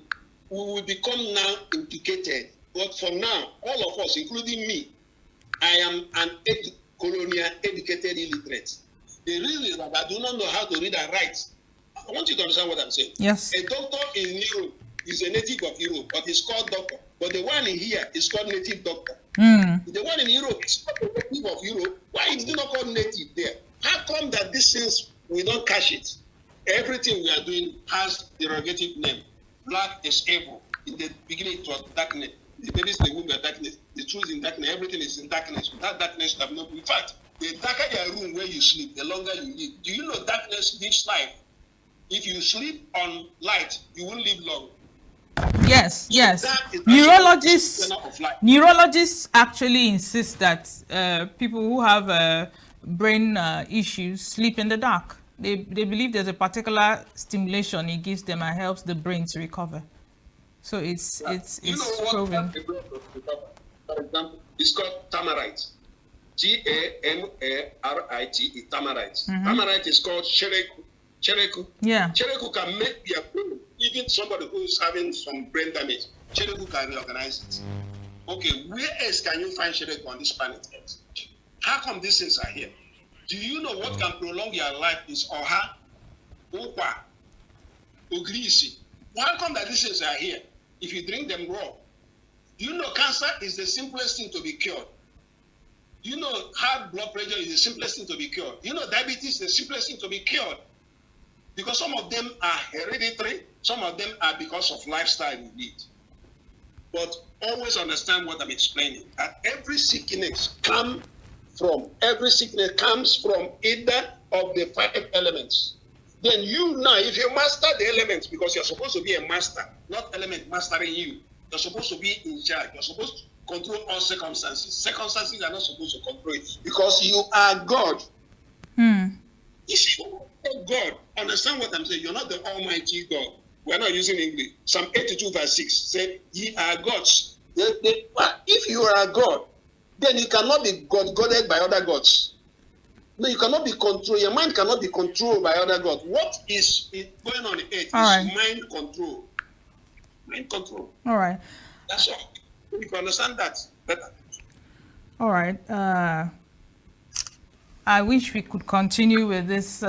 we will become now educated. But for now, all of us, including me, I am an colonial educated illiterate. The reason is that I do not know how to read and write. I want you to understand what I'm saying. Yes. A doctor in Europe is a native of Europe, but he's called doctor. But the one in here is called native doctor. Mm. The one in Europe is called native of Europe. Why is it not called native there? How come that these things, we don't catch it? Everything we are doing has derogative name. Black is evil. In the beginning, it was darkness. The babies in the womb were darkness. The truth is in darkness. Everything is in darkness. Without darkness, you have no. In fact, the darker your room where you sleep, the longer you live. Do you know darkness gives life? If you sleep on light, you won't live long. Yes, so yes. Neurologists actually insist that people who have brain issues sleep in the dark. They believe there's a particular stimulation it gives them and helps the brain to recover. So it's proven. For example, it's called tamarite. T-A-M-A-R-I-T-E, tamarite. Mm-hmm. Tamarite is called chereku. Chereku. Yeah. Chereku can make your brain, even somebody who is having some brain damage, chereku can reorganize it. Okay, where else can you find chereku on this planet Earth? How come these things are here? Do you know what can prolong your life is oha, ukwa, ogirisi? How come that these things are here? If you drink them raw. Do you know cancer is the simplest thing to be cured? Do you know high blood pressure is the simplest thing to be cured? Do you know diabetes is the simplest thing to be cured? Because some of them are hereditary, some of them are because of lifestyle you lead. But always understand what I'm explaining. That every sickness comes from, either of the 5 elements. Then you now, if you master the elements, because you're supposed to be a master, not element mastering you. You're supposed to be in charge. You're supposed to control all circumstances. Circumstances are not supposed to control it because you are God. Hmm. If you are God, understand what I'm saying. You're not the Almighty God. We're not using English. Psalm 82 verse 6 said, ye are gods. If you are God, then you cannot be God-godded by other gods. No, you cannot be controlled. Your mind cannot be controlled by other gods. What is going on in earth is mind control. Mind control. All right. That's all. You can understand that better. All right. I wish we could continue with this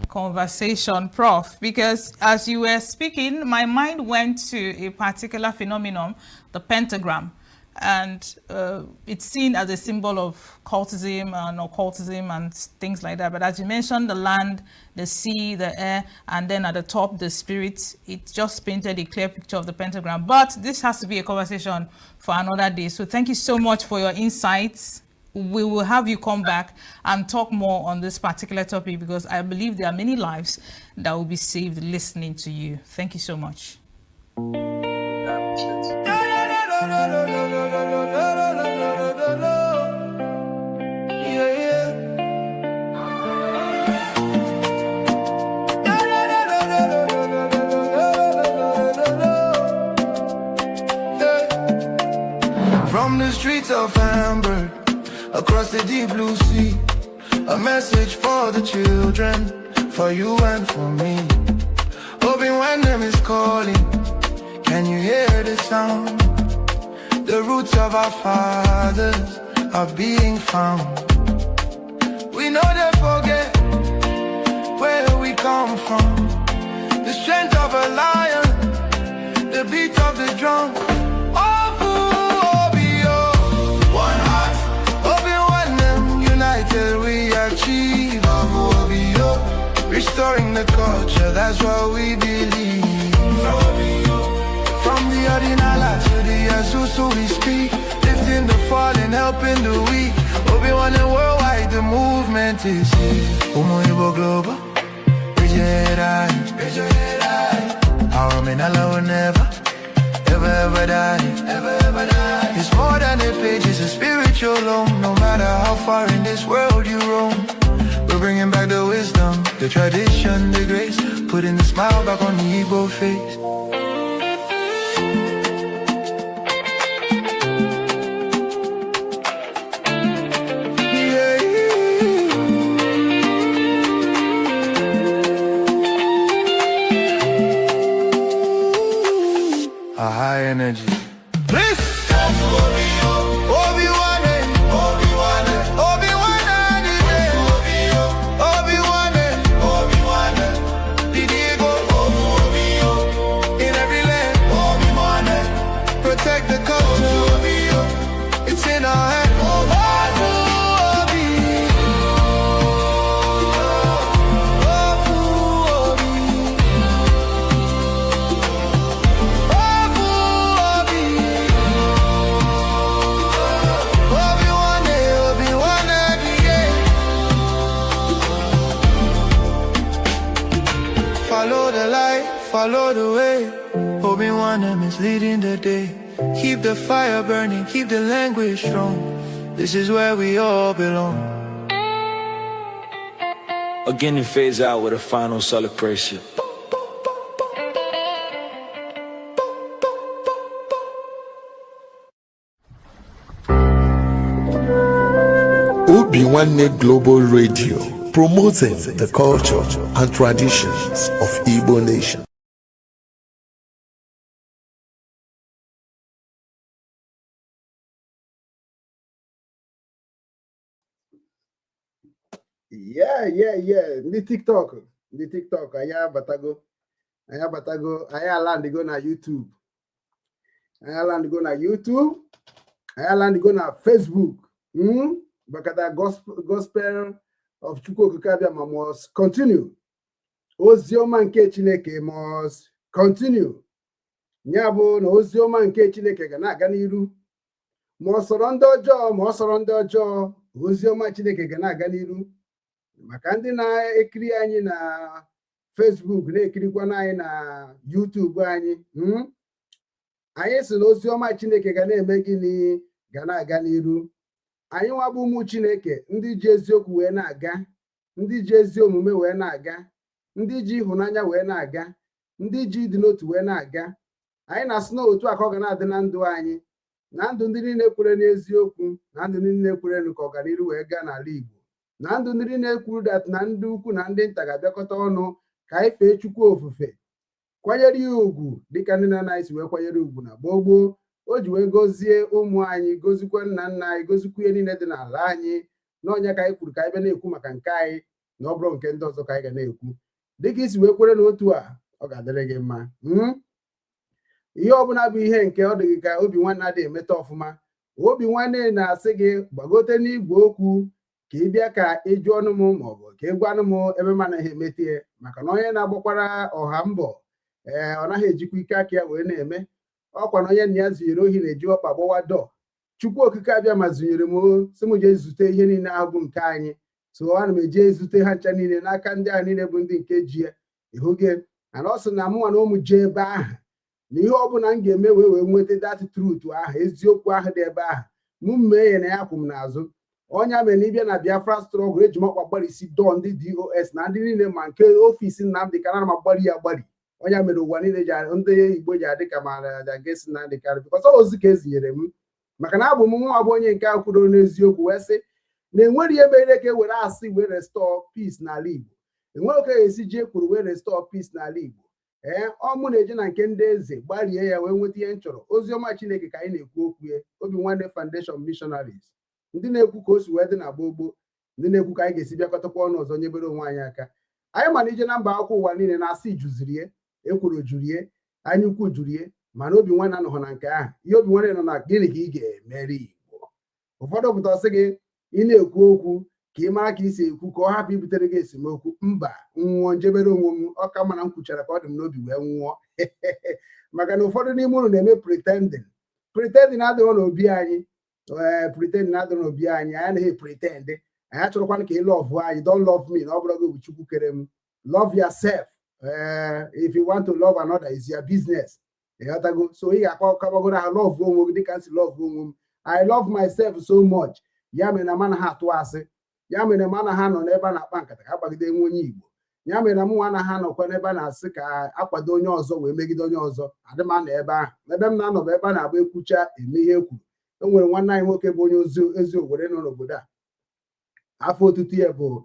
conversation, Prof, because as you were speaking, my mind went to a particular phenomenon, the pentagram. And it's seen as a symbol of cultism and occultism and things like that. But as you mentioned, the land, the sea, the air, and then at the top, the spirit, it just painted a clear picture of the pentagram. But this has to be a conversation for another day. So thank you so much for your insights. We will have you come back and talk more on this particular topic, because I believe there are many lives that will be saved listening to you. Thank you so much. From the streets of Hamburg, across the deep blue sea, a message for the children, for you and for me. Obinwannem is calling, can you hear the sound? The roots of our fathers are being found. We know they forget where we come from. The strength of a lion, the beat of the drum. One heart, Obinwannem, united we achieve. Restoring the culture, that's what we believe. From the Odinala to the Azusu we speak, lifting the fallen, helping the weak. Obinwannem worldwide, the movement is here. Umu Igbo Global, raise your head high. Our Omenala will never, ever, ever die. Ever, ever die. It's more than a page, it's a spiritual home. No matter how far in this world you roam, we're bringing back the wisdom, the tradition, the grace, putting the smile back on the Igbo face. A high energy. Please. In every land, protect the culture. It's in our hand. Follow the light, follow the way. Obinwannem is leading the day. Keep the fire burning, keep the language strong. This is where we all belong. Again, it fades out with a final celebration. Obinwannem Global Radio, promoting the culture and traditions of Igbo nation. Yeah. Ndị TikTok, anyị abatago, anyị abatago, anyị alandigo na YouTube. Anyị alandigo na YouTube. Anyị alandigo na Facebook. Maka gospel of Chukwu Okike Abịama must continue. Ozi ọma nke Chineke must continue. Ya bụ na ozi ọma nke Chineke ga na-aga n'iru. Ma ọ sọrọ ndị ọjọọ, ma ọ sọrọ ndị ọjọọ, ozi ọma Chineke ga na-aga n'iru. Maka ndị na-ekiri anyị na Facebook, na-ekirikwana anyị na YouTube anyị, anyị sị na ozi ọma Chineke ga na-eme gịnị? Ga na-aga n'iru. Anyị nwa bụ ụmụ Chineke, ndị ji eziokwu wee na-aga, ndị ji ezi omume wee na-aga, ndị ji ịhụnanya wee na-aga, ndị ji ịdị n'otu wee na-aga, anyị na-asị na otu a ka ọ ga na-adị na ndụ anyị, na ndụ ndị niile kwere n'eziokwu, na ndụ ndị niile kwere ka ọganiru wee gaa n'ala Igbo. Na ndụ ndị niile kwuru that na ndị ukwu na ndị nta ga-abịakọta ọnụ ka anyị fee Chukwu ofufe, kwanyere ya ugwu dịka ndị nna anyị si wee kwanyere ugwu na gboo gboo. O ji wee gọzie ụmụ anyị, gozikwa nna nna anyị, gozikwa ihe niile dị n'ala anyị. N'ọnya ka anyị kwuru ka anyị bịa na-ekwu maka nke anyị, na ọ bụrụ nke ndị ọzọ ka anyị ga na-ekwu. Dịka isi wee kwere n'otu a, ọ ga-adịrị gị mma. Ihe ọbụla bụ ihe nke ọ dị gị ka obi nwanne adịghị emeta ọfụma, obi nwanne na-asị gị gbagote n'igwe okwu ka ị bịa ka ị jụọ ọnụ m, maọbụ ka ị gwanụ m ebe m anaghị emete ya, maka na onye na-agbakwara ọha mbọ, ee, ọ naghị ejikwa ike aka ya wee na-eme. Ọkwa na onye nna ya zinyere ohi na-eji ọkpa gbawa dọọ. Chukwu Okike abịa ma zụnyere m, si m jee zute ihe niile ahụ bụ nke anyị. So ana m eje ezute ha ncha niile n'aka ndị ahụ niile bụ ndị nke ji ya ịhụge. Ana ọ sị na mụnwa na ụmụ jee ebe ahụ, na ihe ọbụla m ga-eme wee nweta that truth ahụ, eziokwu ahụ dị ebe ahụ, mụ mee ya, na ya kwụ m n'azụ. Ọnya mere na ịbịa na Biafra struggle, eji m ọkpa gbarisi dọọ ndị DOS na ndị niile, ma nke office Nnamdị Kanu, ma gbari ya gbari. Ọnya mere ụwa niile ji ndị Igbo ji adị ka ma against Nnamdị Kanu, because ozi ka ezinyere m, maka na abụ m nwa bụ onye nke ahụ kwudoro n'eziokwu, wee sị na enwere ihe mere ka e were asị wee restore peace n'ala Igbo. Enwere ka esi ji ekwuru wee restore peace n'ala Igbo. Ee, ọ mụ na-eje na nke ndị eze gbarie ya wee nweta ihe m chọrọ. Ozi ọma Chineke ka anyị na-ekwu okwu ya. Obi Nwanne Foundation Missionaries, ndị na-ekwu ka o si wee dị na gboo gboo, ndị na-ekwu ka anyị ga-esi bịakọtakwa ọnụ ọzọ nyebere onwe anyị aka. Anyị mana ije na mba akwụkwọ ụwa niile na-asị juzirie, ekworo jurie, anya ukwu jurie, mana obi nwanne anọghọ na nke ahụ. Ihe obi nwanne nọ na gịnị ka ị ga-emeri Igbo? Ụfọdụ pụta sị gị ị na-ekwu okwu ka ị mara ka ị si ekwu ka ọ hapụ ibutere gị esemokwu. Mba, nwụọ njebere onwe m. Ọ ka mana m kwuchara ka ọ dị m n'obi wee nwụọ, maka na ụfọdụ n'ime unu na-eme pretending. Pretending adịghị n'obi anyị. Ee, pretending adịghị n'obi anyị. Anyị anaghị pretend. Anyị achọrọkwana ka ị love anyị. Don't love me, na ọ bụrụ gị bụ Chukwu kere m. Love yourself. Ee, if you want to love another, is your business. Ịghọtago? So ị ga-akpa kabagoro ha love onwe gị dịka m si love onwe m. I love myself so much. Ya mere na m anaghị atụ asị. Ya mere m anaghị anọ n'ebe a na-akpa nkata ka agbagide nwe onye Igbo. Ya mere na m nwa anaghị anọkwa n'ebe a na-asị ka akwado onye ọzọ wee megide onye ọzọ. Adị m anọ ebe ahụ. Ebe m na-anọ bụ ebe a na-agba ekwucha eme ihe ekwuru. E nwere nwanne anyị nwoke bụ onye ozi ezi Owere nọ n'obodo a. Afọ otutu ya bụ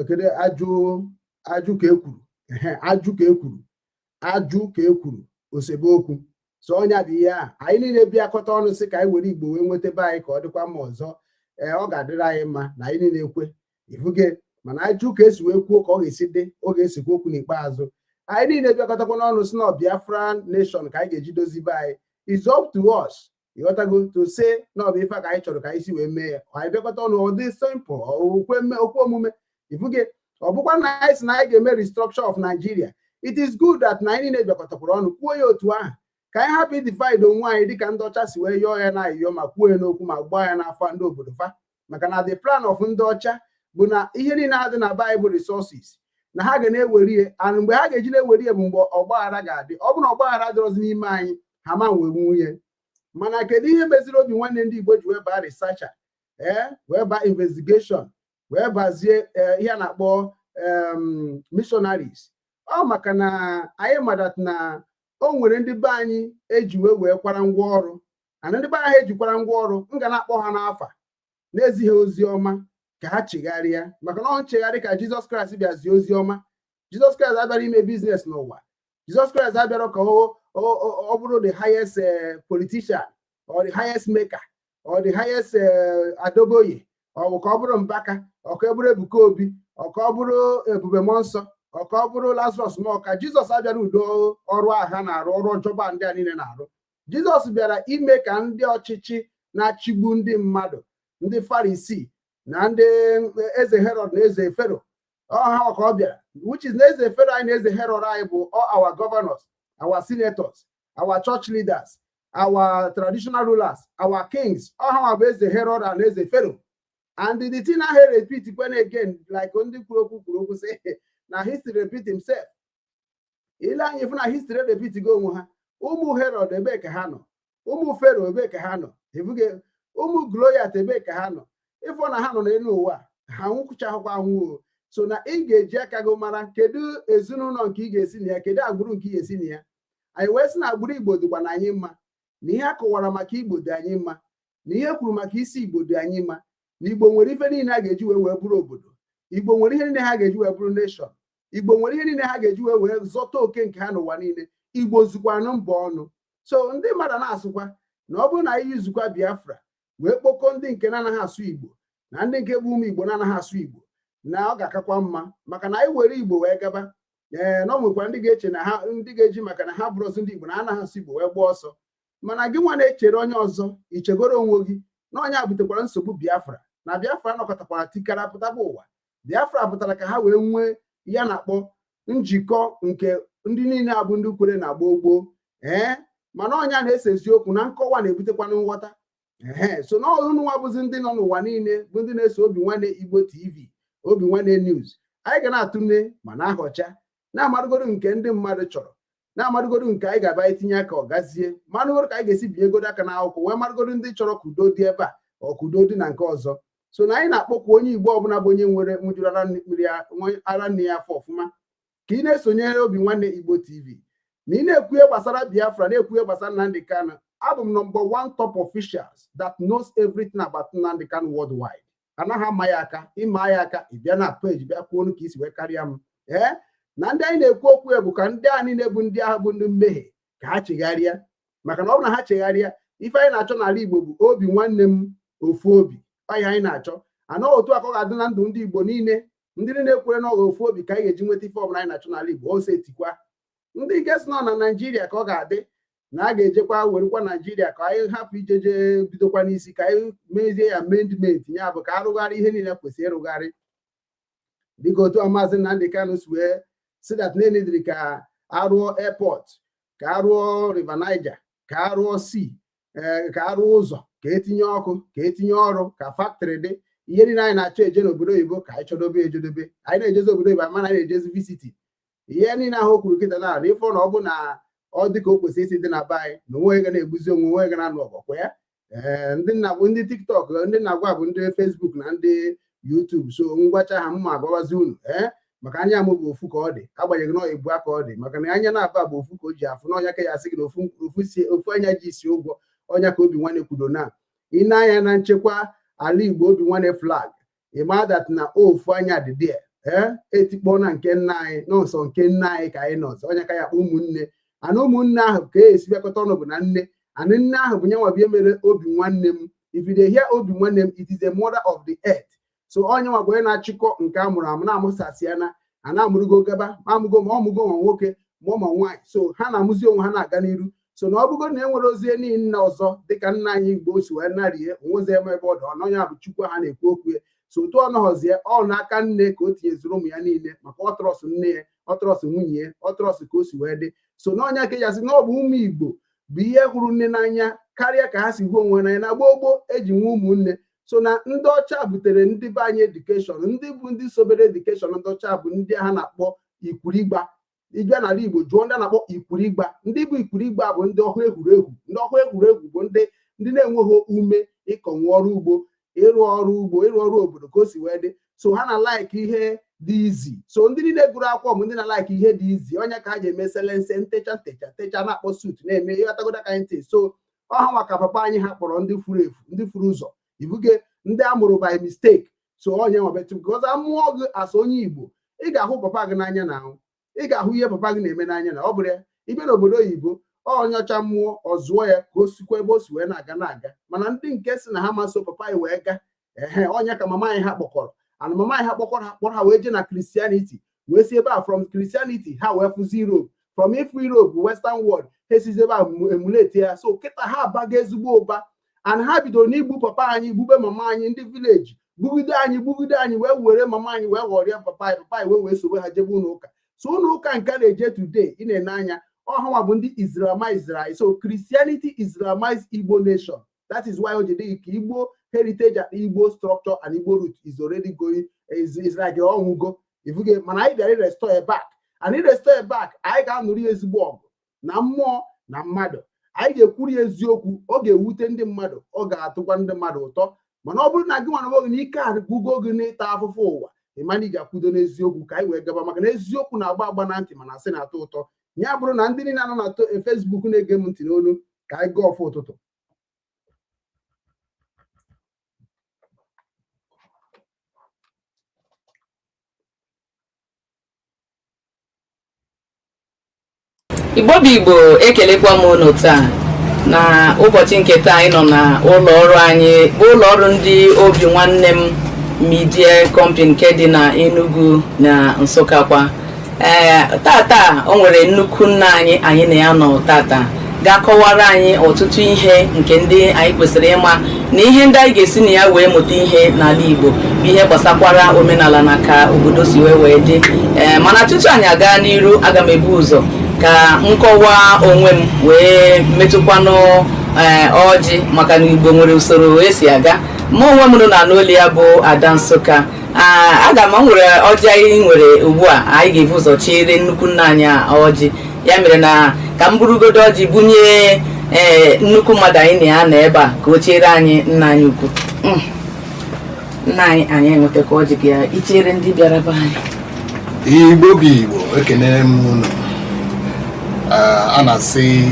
kedu? Ajụ, ajụ ka ekwuru, ajụ ka ekwuru, ajụ ka ekwuru, osebe okwu. So ọnya bụ ihe a anyị niile bịakọta ọnụ sị ka anyị were Igbo wee nweta be anyị ka ọ dịkwa mma ọzọ. Ee, ọ ga-adịrị anyị mma na anyị niile ekwe ifuge, mana ajụ ka esi wee kwuo ka ọ ga-esi dị, ọ ga-esikwa okwu n'ikpeazụ. Anyị niile bịakọtakwa n'ọnụ si na Biafra nation ka anyị ga-eji dozi be anyị. Is up to us, ịghọtago, to say na ọ bụ ife ka anyị chọrọ ka anyị si wee mee ya. Anyị bịakọta ọnụ, ọ dị simple, okwe omume ifuge. Ọ bụkwa na anyị si na anyị ga-eme restructure of Nigeria, it is good that na anyị niile bịakọtakwara ọnụ kwuo ya otu ahụ, ka anyị hapụ idivide onwe anyị dịka ndị ọcha si wee yọọ ya na ayịyọ, ma kwuo ya n'okwu, ma gbaa ya n'afọ ndị obodo fa. Maka na the plan of ndị ọcha bụ na ihe niile adị na Bible resources na ha ga na-ewere ihe, and mgbe ha ga-eji na-ewere ihe bụ mgbe ọgbaghara ga-adị. Ọ bụ na ọgbaghara dịrọzi n'ime anyị, ha ma nwee nwunye. Mana kedu ihe meziri obi nwanne ndị Igbo ji wee baa researcher, ee, wee baa investigation, wee bazie ihe a na-akpọ missionaries? Ọ maka na anyị madat na o nwere ndị be anyị eji wee kwara ngwa ọrụ, ana ndị be anyị ejikwara ngwa ọrụ m ga na-akpọ ha n'afa na-ezighi ozi ọma ka ha chegharịa, maka na ọ nchegharị ka Jizọs Kraịst bịazie ozi ọma. Jizọs Kraịst abịara ime business n'ụwa. Jizọs Kraịst abịara ka ọ bụrụ the highest politician or the highest maker or the highest adoboye, ọ bụ ka ọ bụrụ Mbaka, ọ ka ọ bụrụ Ebuka Obi, ọ ka ọ bụrụ Ebube Mmụọ Nsọ, ọ ka ọ bụrụ Lazarus Muoka. Jizọs abịara udo ọrụ agha na-arụ ọrụ ọjọba ndị a niile na-arụ. Jizọs bịara ime ka ndị ọchịchị na-achịgbu ndị mmadụ, ndị Farisi na ndị eze Herọd na eze Fero, ọha ka ọ bịara, which is na eze Fero anyị na eze Herọd anyị bụ all our governors, our senators, our church leaders, our traditional rulers, our kings. Ọha bụ eze Herọd and eze Fero. And the thing ahụ repeat kwen again, like ndị kwuru okwu kwuru okwu sị na history repeat himself. Ile anyị fụ na history repeat go onwe ha. Ụmụ Herọd, ebee ka ha nọ? Ụmụ Fero, ebee ka ha nọ? Ebuge ụmụ Goliath, ebee ka ha nọ? Ịfụ na ha nọ n'elu ụwa, ha nwụchahụkwa anwụ. So na ị ga-eji aka gị mara kedu ezinụlọ nke ị ga-esi na ya, kedu agbụrụ nke ị ga-esi na ya. Anyị wee sị na agbụrụ Igbo dịkwa na anyị mma, na ihe a kọwara maka Igbo dị anyị mma. Na ihe kwuru maka isi Igbo dị anyị mma, na Igbo nwere ife niile a ga-eji wee bụrụ obodo. Igbo nwere ihe niile ha ga-eji wee bụrụ nation. Igbo nwere ihe niile ha ga-eji wee zọta oke nke ha n'ụwa niile. Igbo zukwanụ mbọ ọnụ. So ndị mmadụ na-asụkwa na ọ bụrụ na anyị yuzukwa Biafra wee kpokọ ndị nke na-anaghị asụ Igbo na ndị nke bụ ụmụ Igbo na-anaghị asụ Igbo, na ọ ga-akakwa mma, maka na anyị were Igbo wee gaba. Ee, na ọ nwekwa ndị ga-eche na ha, ndị ga-eji maka na ha bụrụzi ndị Igbo na anaghị asụ Igbo wee gbaa ọsọ. Mana gị nwa na-echere onye ọzọ, ichegoro onwe gị na onye a butekwara nsogbu Biafra. Na Biafra nọkọtakwara tikara pụtaba ụwa. Biafra pụtara ka ha wee nwee ihe a na-akpọ njikọ nke ndị niile abụ ndị kwere na gboo gboo. Ee, mana ọnya na-ese eziokwu na nkọwa na-ebutekwanụ nghọta. Ehe, so na unu nwa bụzi ndị nọ n'ụwa niile, bụ ndị na-eso Obi Nwanne Igbo TV, Obi Nwanne News, anyị ga na-atụle ma na-ahọcha, na-amarụgoro nke ndị mmadụ chọrọ, na-amarụgoro nke anyị ga-aba itinye aka, ọ gazie marụgoro ka anyị ga-esi binyegodo aka n'akwụkwọ, wee marụgoro ndị chọrọ ka udo dị ebe a, ọ ka udo dị na nke ọzọ. So na anyị na-akpọkwa onye Igbo ọbụla bụ onye nwere nwụjuru ara mmiri ara nne ya afọ ọfụma, ka ị na-esonyere Obi Nwanne Igbo TV, na ị na-ekwu ihe gbasara Biafra, na-ekwu ihe gbasara Nnamdi Kanu. Abụ m number one top officials that knows everything about Nnamdi Kanu worldwide. Anaghị ama ya aka, ịma ya aka, ị bịa na peji bịa kwuo onu ka isi wee karịa m. Ee, na ndị anyị na-ekwu okwu ya bụ ka ndị a niile bụ ndị ahụ bụ ndị mmehie, ka ha chegharịa, maka na ọ bụrụ na ha chegharịa, ife anyị na-achọ n'ala Igbo bụ obi nwanne m, ofu obi ọ ihe anyị na-achọ. Ana otu a ka ọ ga-adị na ndụ ndị Igbo niile, ndị niile kwere na ọga ofu obi ka anyị ga-eji nweta ife ọbụla anyị na-achọ n'ala Igbo. Ose etikwa ndị nke si nọ na Naijiria ka ọ ga-adị na a ga-ejekwa werekwa Naijiria ka anyị hapụ ijeje bidokwa n'isi, ka anyị mezie ya amendment, ya bụ ka arụgharị ihe niile kwesịrị ịrụgharị, dịka otu a Maazị Nnamdi Kanu si wee si that na-enediri ka arụọ airport, ka arụọ River Niger, ka arụọ sea, ee, ka arụọ ụzọ, ka etinye ọkụ, ka etinye ọrụ, ka factory dị. Ihe niile anyị na-achọ eje n'obodo oyibo, ka anyị chọdobe ejedobe. Anyị na-ejezi obodo oyibo, mana anyị na-ejezi visit. Ihe niile ahụ o kwuru kịta na ifo na ọ bụ na ọ dị ka o kwesịrị isi dị na be anyị, na onwe ga na-egbuzi onwe, onwe ga na-anụ ọgọkwa ya. Ee, ndị nna bụ ndị TikTok, ndị na-agwa bụ ndị Facebook na ndị YouTube. So ngwacha ha mma agwawazi unu. Ee, maka anya m bụ ofu ka ọ dị, agbanyeghị na ọ ebu aka ọ dị, maka na anya na-aba bụ ofu ka o ji afụ n'ọnya, ka ya asị gị na ofu si ofu anya ji isi ụgwọ ọnya ka Obi Nwanne kwudo na ị na-anya na nchekwa ala Igbo. Obi Nwanne flag, ịma that na ofu anya dị there. Ee, etikpọ na nke nna anyị nọọsọ, nke nna anyị ka anyị nọọsọ ọnya ka ya akpọ ụmụnne. Ana ụmụnne ahụ ka e esi bịakọta ọnụ bụ na nne ana nne ahụ bụ nyanwa bụ ihe mere Obi Nwanne m. If you dey hear Obi Nwanne m, it is the mother of the earth. So onye nwa bụ onye na-achịkọ nke a mụrụ amụ na-amụsasị ya na a na-amụrụgo gaba ma amụgo ma ọmụgo ma nwoke ma ụmụ nwaanyị. So ha na-amụzi onwe ha na-aga n'iru. So na ọ bụgo na e nwere ozie niile ọzọ, dịka nna anyị Igbo si wee narie onwezi eme ebe ọ dị ọnọnya bụ Chukwu ha na-ekwu okwu ya. So otu ọ nọghọzie ọ n'aka nne ka o tinyeziri ụmụ ya niile, maka ọtrọs nne ya, ọtrọs nwunye ya, ọtrọs ka o si wee dị. So n'ọnya ka eji asị na ọ bụ ụmụ Igbo bụ ihe hụrụ nne n'anya karịa ka ha si hụ onwe n'anya na gboo gboo eji nwe ụmụnne. So na ndị ọcha butere ndị be anyị education. Ndị bụ ndị sobere education ndị ọcha bụ ndị ha na-akpọ ikwurigba. Ịbịa n'ala Igbo, jụọ ndị a na-akpọ ikwurigba. Ndị bụ ikwurigba bụ ndị ọhụ egwuregwu. Ndị ọhụ egwuregwu bụ ndị na-enweghị ume ịkọnwe ọrụ ugbo, ịrụ ọrụ ugbo, ịrụ ọrụ obodo ka o si wee dị. So ha na like ihe dị easy. So ndị niile gụrụ akwụkwọ bụ ndị na like ihe dị easy. Onye ka ha ji eme selense, ntecha ntecha ntecha, na-akpọ suit, na-eme ịghọtagoda ka anyị ntị. So ọha nwa ka papa anyị ha kpọrọ ndị furu efu, ndị furu ụzọ, ibuge ndị a mụrụ by mistake. So onye nwabetu because amụọ gị asa onye Igbo, ị ga-ahụ papa gị n'anya na ahụ, ị ga-ahụ ihe papa gị na-eme n'anya. Na ọ bụrụ ya ịbịa n'obodo oyibo, onye ọcha mmụọ ọ zụọ ya ka o sikwa ebe o si wee na-aga na-aga. Mana ndị nke si na ha ma so papa anyị wee gaa, ehe, onye ka mama anyị ha kpọkọrọ ana mama anyị ha kpọkọrọ ha kpọrọ ha wee jee na Christianity, wee si ebe a from Christianity ha wee fụzi Europe, from ifu Europe, Western world, ha esizi ebe a emulate ya. So kịta ha abago ezigbo ụba and ha bidoro n'igbu papa anyị, gbube mama anyị, ndị village gbugide anyị, gbugide anyị, wee were mama anyị wee ghọrịa papa anyị, papa anyị wee sobe ha jebe ụlọ ụka. So ụlọ ụka nke a na-eje today, ị na-ene anya ọhanwa bụ ndị Islamize anyị. So Christianity Islamized Igbo nation. That is why o ji dị ka Igbo heritage and Igbo structure and Igbo root is already going, is like ọnwụgo ifuge. Mana anyị bịara restore back, and restore back, anyị ga-anụrụ ya ezigbo ọgụ na mmụọ na mmadụ. Anyị ga-ekwuru ya eziokwu. Ọ ga-ewute ndị mmadụ, ọ ga-atụkwa ndị mmadụ ụtọ. Mana ọ bụrụ na gị nwa gị na ike agwụgo gị n'ịta afụfụ ụwa, ịma na ị ga-akwudo n'eziokwu ka anyị wee gaba, maka na eziokwu na-agba agba na ntị, mana asị na-atọ ụtọ. Ya bụrụ na ndị niile nọ na Facebook na-ege m ntị n'olu, ka anyị gaa ọfụ ụtụtụ. Igbo bụ Igbo, ekelekwa m unu taa na ụbọchị nke taa. Anyị nọ na ụlọ ọrụ anyị bụ ụlọ ọrụ ndị Obi Nwanne M Media Company nke dị na Enugu na Nsụka kwa. Ee, tata o nwere nnukwu nna anyị, anyị na ya nọ tata, ga-akọwara anyị ọtụtụ ihe nke ndị anyị kwesịrị ịma na ihe ndị anyị ga-esi na ya wee mụta ihe n'ala Igbo, bụ ihe gbasakwara omenala na ka obodo si wee dị. Ee, mana tutu anyị aga n'iru, aga m ebu ụzọ ka m kọwaa onwe m wee metụkwanụ ee ọjị, maka na Igbo nwere usoro esi aga. Mụ onwe m nọ na n'olu ya bụ Ada Nsụka. Aga m nwere ọjị anyị nwere ugbu a. Anyị ga-ebu ụzọ chiere nnukwu nna anyị ọjị. Ya mere na ka m burugodo ọjị bunye ee nnukwu mmadụ anyị na ya nọ ebe a ka o chiere anyị, nna anyị ukwu. Nna anyị, anyị enwetakwa ọjị ka ichere ndị bịara be anyị. Igbo bụ Igbo, ekenere m unu. A na-asị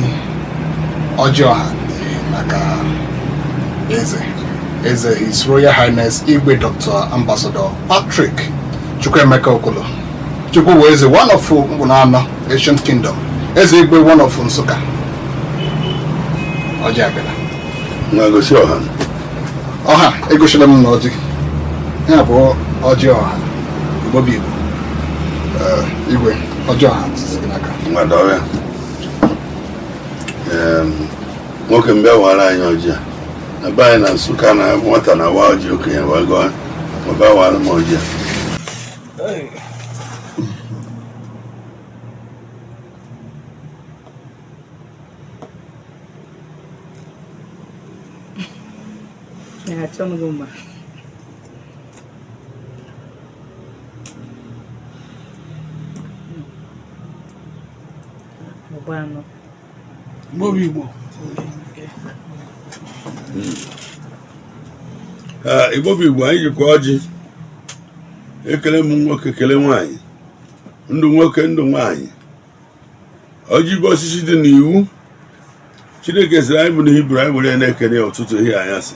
ọjị ọha dị maka eze His Royal Highness Igwe Dr. Ambassador Patrick Chukwuemeka Okolo Chukwu wee eze one of Mkpụnanọ Ancient Kingdom, eze Igwe one of Nsụka. Ọjị abịala. Nwa, gosi ọha. Ọha, egosila m na ọjị ya bụ ọjị ọha. Igbo bụ Igbo. Igwe, ọjị ọha sisi gị n'aka. Nwa, dọrọ ya. Nwoke m, bịa wara anyị ọjị a na be anyị na Nsụka, na nwata na-awa ọjị, okenye wago, ma bịa wara m ọjị a. Achọ m gị mma. Ụgbọ anọ. Igbo bụ Igbo. Ee, Igbo bụ Igbo, anyị jikwa ọjị ekele m nwoke, kele nwaanyị, ndụ nwoke, ndụ nwaanyị. Ọjị bụ osisi dị n'iwu Chineke sịrị anyị bụ na Hibru anyị were ya na-ekene ya ụtụtụ, ehihie, anyasị.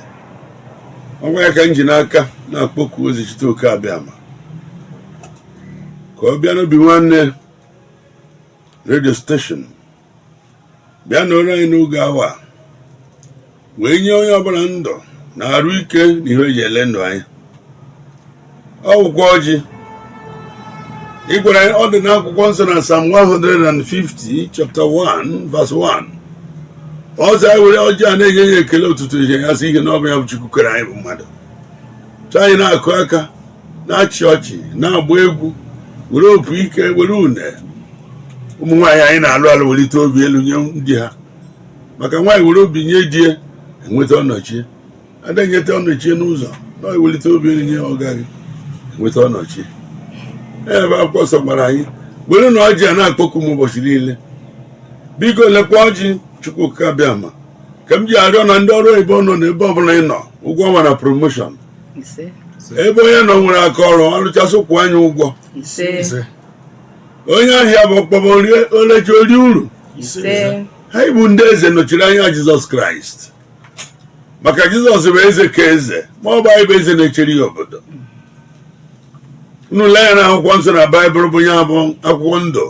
Ọgwa ya ka m ji n'aka na-akpọku ozi chite oke abịama ka ọ bịa n'Obi Nwanne Radio Station, bịa nọrọ anyị n'oge awa, wee nye onye ọbụla ndụ na arụ ike na ihe eji ele ndụ anyị. Ọ wụkwa ọjị ị gwara anyị, ọ dị n'akwụkwọ nsọ na Psalm 150 chapter 1 verse 1. Ọzọ, anyị were ọjị a na-enye ya ekele ụtụtụ, ihe ya sị ihe na ọ bụ ya bụ Chukwu kere anyị bụ mmadụ. Chọọ anyị na-akụ aka, na-achị ọchị, na-agba egwu, were opu ike, were une. Ụmụ nwaanyị anyị na-alụ alụ welite obi elu nye ndị ha, maka nwaanyị were obi nye di ya, enweta ọnọchie. Ada enyeta ọnọchie n'ụzọ na ewelite obi elu nye ọga gị, enweta ọnọchie. Ebe akwụkwọ nsọ gwara anyị were na ọjị a na-akpọku m ụbọchị niile. Biko, lekwa ọjị Chukwuka bịama ka m ji arịọ na ndị ọrụ oyibo nọ n'ebe ọbụla ị nọ, ụgwọ ọnwa na promotion. Ise. Ebe onye nọ nwere aka ọrụ ọrụchasị, kwụọ anyị ụgwọ. Ise. Onye ahịa bụ ọkpọbọ olechi ori uru. Ise. Ha bụ ndị eze nọchiri anya Jizọs Kraịst, maka Jizọs bụ eze ka eze, ma ọ bụ anyị bụ eze na-echere ya obodo. Unu lee ya na akwụkwọ nsọ na Baịbụl, bụ ya bụ akwụkwọ ndụ.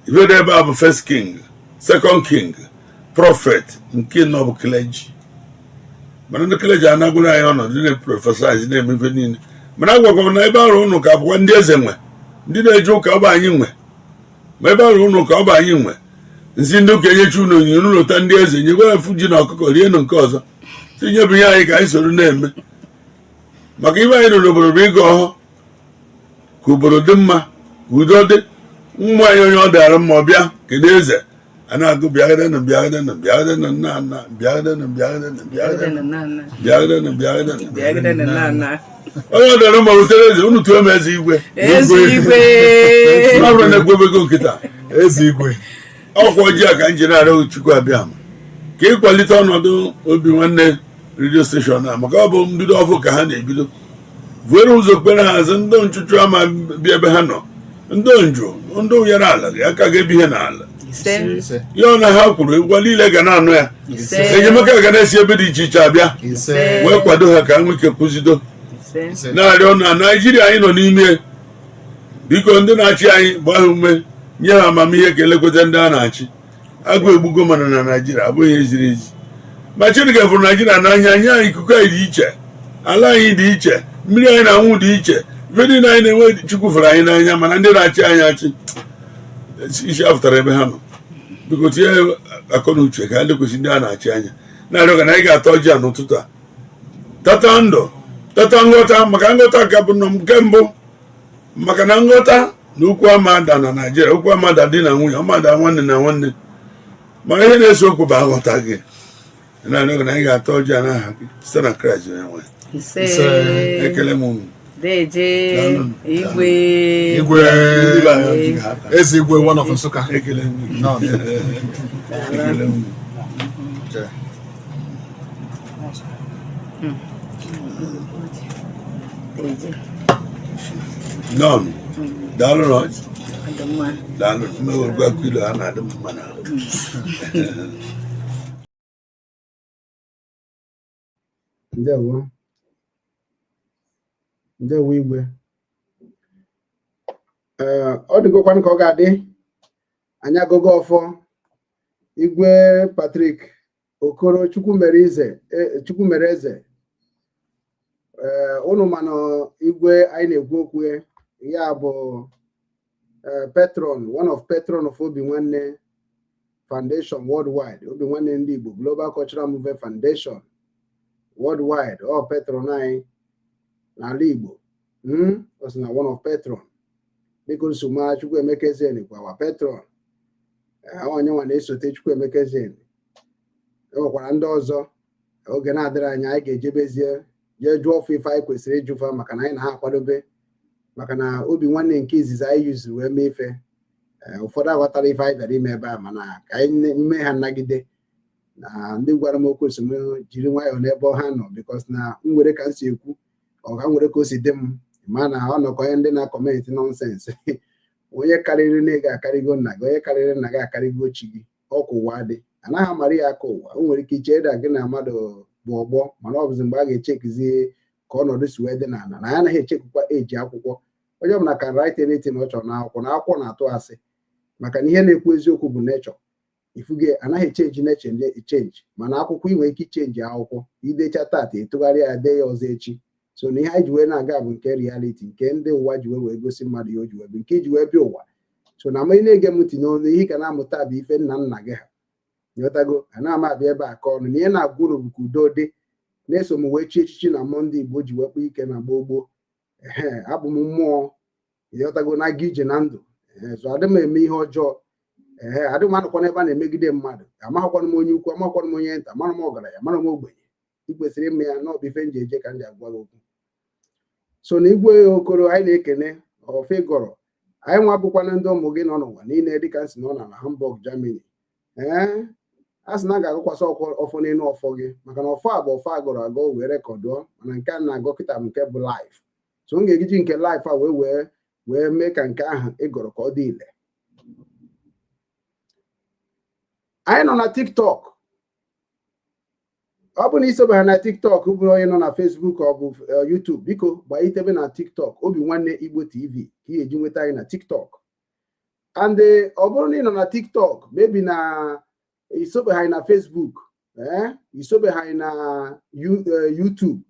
Ife dị ebe a bụ First King, Second King, Prophet, nke nọ bụ clergy. Mana ndị clergy anagwụrụ anyị ọnọdụ na-eprophesize, na-eme ife niile. Mana agwakwa m na ebe arụ ụnụ ka bụkwa ndị eze nwe, ndị na-eje ụka, ọ bụ anyị nwe. Ma ebe arụ ụnụ ka ọ bụ anyị nwe nsị ndị ụka enyechi unu onyinye, unu lụta ndị eze nyekwa efu ji na ọkụkọ rienụ. Nke ọzọ tinye bụ ihe anyị ka anyị soro na-eme, maka ibe anyị nọ n'obodo bụ ịga ọhụ ka obodo dị mma, ka udo dị. Mmụ anyị onye ọ dara mma, ọ bịa kedu eze a na-agụ, bịagịdenụ, bịagịdenụ, bịagịdenụ, nna nna, bịagịdenụ, bịagịdenụ, bịagịdenụ, bịagịdenụ, bịagịdenụ, Bịagịdenụ, nna nna. Onye ọ dara mma rutere eze, unu tụọ m eze igwe. Eze igwe. Ọ bụrụ na ekwebego nkịta. Eze igwe. Ọkwa ọjị a ka m ji na-arịọ Chukwu abịa m ka ịkwalite ọnọdụ Obi Nwanne Radio Station a, maka ọ bụ mbido ọfụ ka ha na-ebido. Vuere ụzọ kpere ha azụ ndị nchụchụ ama bịa ebe ha nọ, ndị njụ, ndị ụyara ala aka ga-ebi ihe n'ala. Ise. Ya ọ na ha kwuru ngwa niile ga na-anụ ya. Ise. Enyemaka ga na-esi ebe dị iche iche abịa Ise. wee kwado ha ka ha nwee ike kụzido. Ise. Na-arịọ na Naijiria anyị nọ n'ime, biko, ndị na-achị anyị gbaa ha ume. Nye ha amamihe ka elekweta ndị a na-achị. Agụ egbugo, mana na Naijiria abụghị ihe ziri ezi. Ma Chineke fụrụ Naijiria n'anya, nye anyị ikuku anyị dị iche, ala anyị dị iche, mmiri anyị na-anwụ dị iche, ife niile anyị na-enwe. Chukwu fụrụ anyị n'anya, mana ndị na-achị anyị achị, isi afụtara ebe ha nọ. Biko tinye akọ na uche ka ha lekwesị ndị a na-achị anya. Na-arịọ ka na anyị ga-ata ọjị a n'ụtụtụ a, tata ndụ, tata nghọta, maka nghọta ka bụ nke mbụ, maka na nghọta na okwu amada na Naijiria, okwu amada di na nwunye, ọmada nwanne na nwanne, mana ihe na-ese okwu bụ aghọta gị. Na-arịọ ka na anyị ga-ata ọjị a n'aha gị, site na Kraịst onye nwe. Ise. Ekele m unu. Deje. Daalụ. Igwe. Igwe. Ndị be anyị ọjị ga-ata. Eze Igwe one of Nsụka. Ekele m unu. Nọ. Ekele m unu. Okay. Deje. Nọn, daalụ na ọjị. Ọ dị mma. Daalụ. Mmewerukwa akụ ilu ha na-adị m mma n'ahụ. Ndewo, ndewo, igwe. Ee, ọ dịgokwanụ ka ọ ga-adị. Anyị agụgo ọfọ. Igwe Patrick Okoro Chukwu mere eze. Ee, unu manụ igwe anyị na-ekwu okwu ya bụ patron, one of patron of Obi Nwanne Foundation worldwide, Obi Nwanne ndị Igbo Global Cultural Movement Foundation worldwide. Ọ patron anyị n'ala Igbo. Ọ sị na one of patron, dịka nsogbu Chukwuemeka Ezeani kwa wa patron. Onye nwa na-esote Chukwuemeka Ezeani. E nwekwara ndị ọzọ. Oge na-adịrị anya, anyị ga-ejebezie jee jụọ ọfụ ife anyị kwesịrị ịjụfa, maka na anyị na ha akwadobe, maka na Obi Nwanne nke izizi anyị yuzuru wee mee ife. Ụfọdụ aghọtara ife anyị bịara ime ebe a, mana ka anyị mee ha nnagide na ndị gwara m okwu si m jiri nwayọọ n'ebe ha nọ, because na m nwere ka m si ekwu, ọ ka m nwere ka o si dị m ma na ọ nọkọ onye ndị na-acomment nonsense. Onye karịrị nne gị akarịgo nna gị, onye karịrị nna gị akarịgo chi gị. Ọkụ ụwa dị, anaghị amara ya aka. Ụwa o nwere ike iche ịda gị na mmadụ bụ ọgbọ, mana ọ bụzi mgbe a ga-echekizi ka ọnọdụ si wee dị n'ala na ya anaghị echekwa eji akwụkwọ. Onye ọbụla can write anything ọ chọrọ n'akwụkwọ, na akwụkwọ na-atụ asị, maka na ihe na-ekwu eziokwu bụ nature. Ifuge anaghị echange nature echange, mana akwụkwọ ị nwere ike ichange akwụkwọ idecha tata, etụgharịa ya dee ya ọzọ echi. So na ihe anyị ji wee na-aga bụ nke reality, nke ndị ụwa ji wee gosi mmadụ ya o ji wee bụ nke iji wee bịa ụwa. So na ma ị na-ege m ntị n'ọnụ, ihe ị ga na-amụta bụ ife nna nna gị ha nyọtago. A na-ama abịa ebe a ka ọnụ na ihe na-agwa unu bụ ka udo dị. Na-eso m wee chi echichi na mmụọ ndị Igbo ji wekpụ ike na gboo gboo. Ehe, abụ m mmụọ, ịghọtago, na-aga ije na ndụ. Ee, so adị m eme ihe ọjọọ. Ee, adị m anọkwa n'ebe a na-emegide mmadụ. Amaghịkwana m onye ukwu, amaghịkwana m onye nta, mara m ọgaranya, mara m ogbenye. Ị kwesịrị ịma ya na ọ bụ ife m ji eje ka m ji agwa gị okwu. So na Igwe Okoro, anyị na-ekene ọfịgọrọ anyị nwa bụkwana ndị ụmụ gị nọ n'ụwa niile, dịka m si nọ na Hamburg, Germany. Ee, a sị na a ga-agụkwasị ọfọ n'elu ọfọ gị, maka na ọfọ a bụ ọfọ agọrọ agọ wee recordụọ, mana nke a na-agọ kịta bụ nke bụ live. So m ga-egiji nke live a wee mee ka nke ahụ ị gọrọ ka ọ dị ile. Anyị nọ na TikTok. Ọ bụ na isobe ha na TikTok, bụrụ onye nọ na Facebook ọ bụ YouTube, biko gbanyitebe na TikTok, Obi Nwanne Igbo TV, ka ị ga-eji nweta anyị na TikTok. And ọ bụrụ na ị nọ na TikTok, maybe na isobe ha na Facebook, ee, isobe ha na YouTube,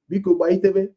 biko gbanyitebe,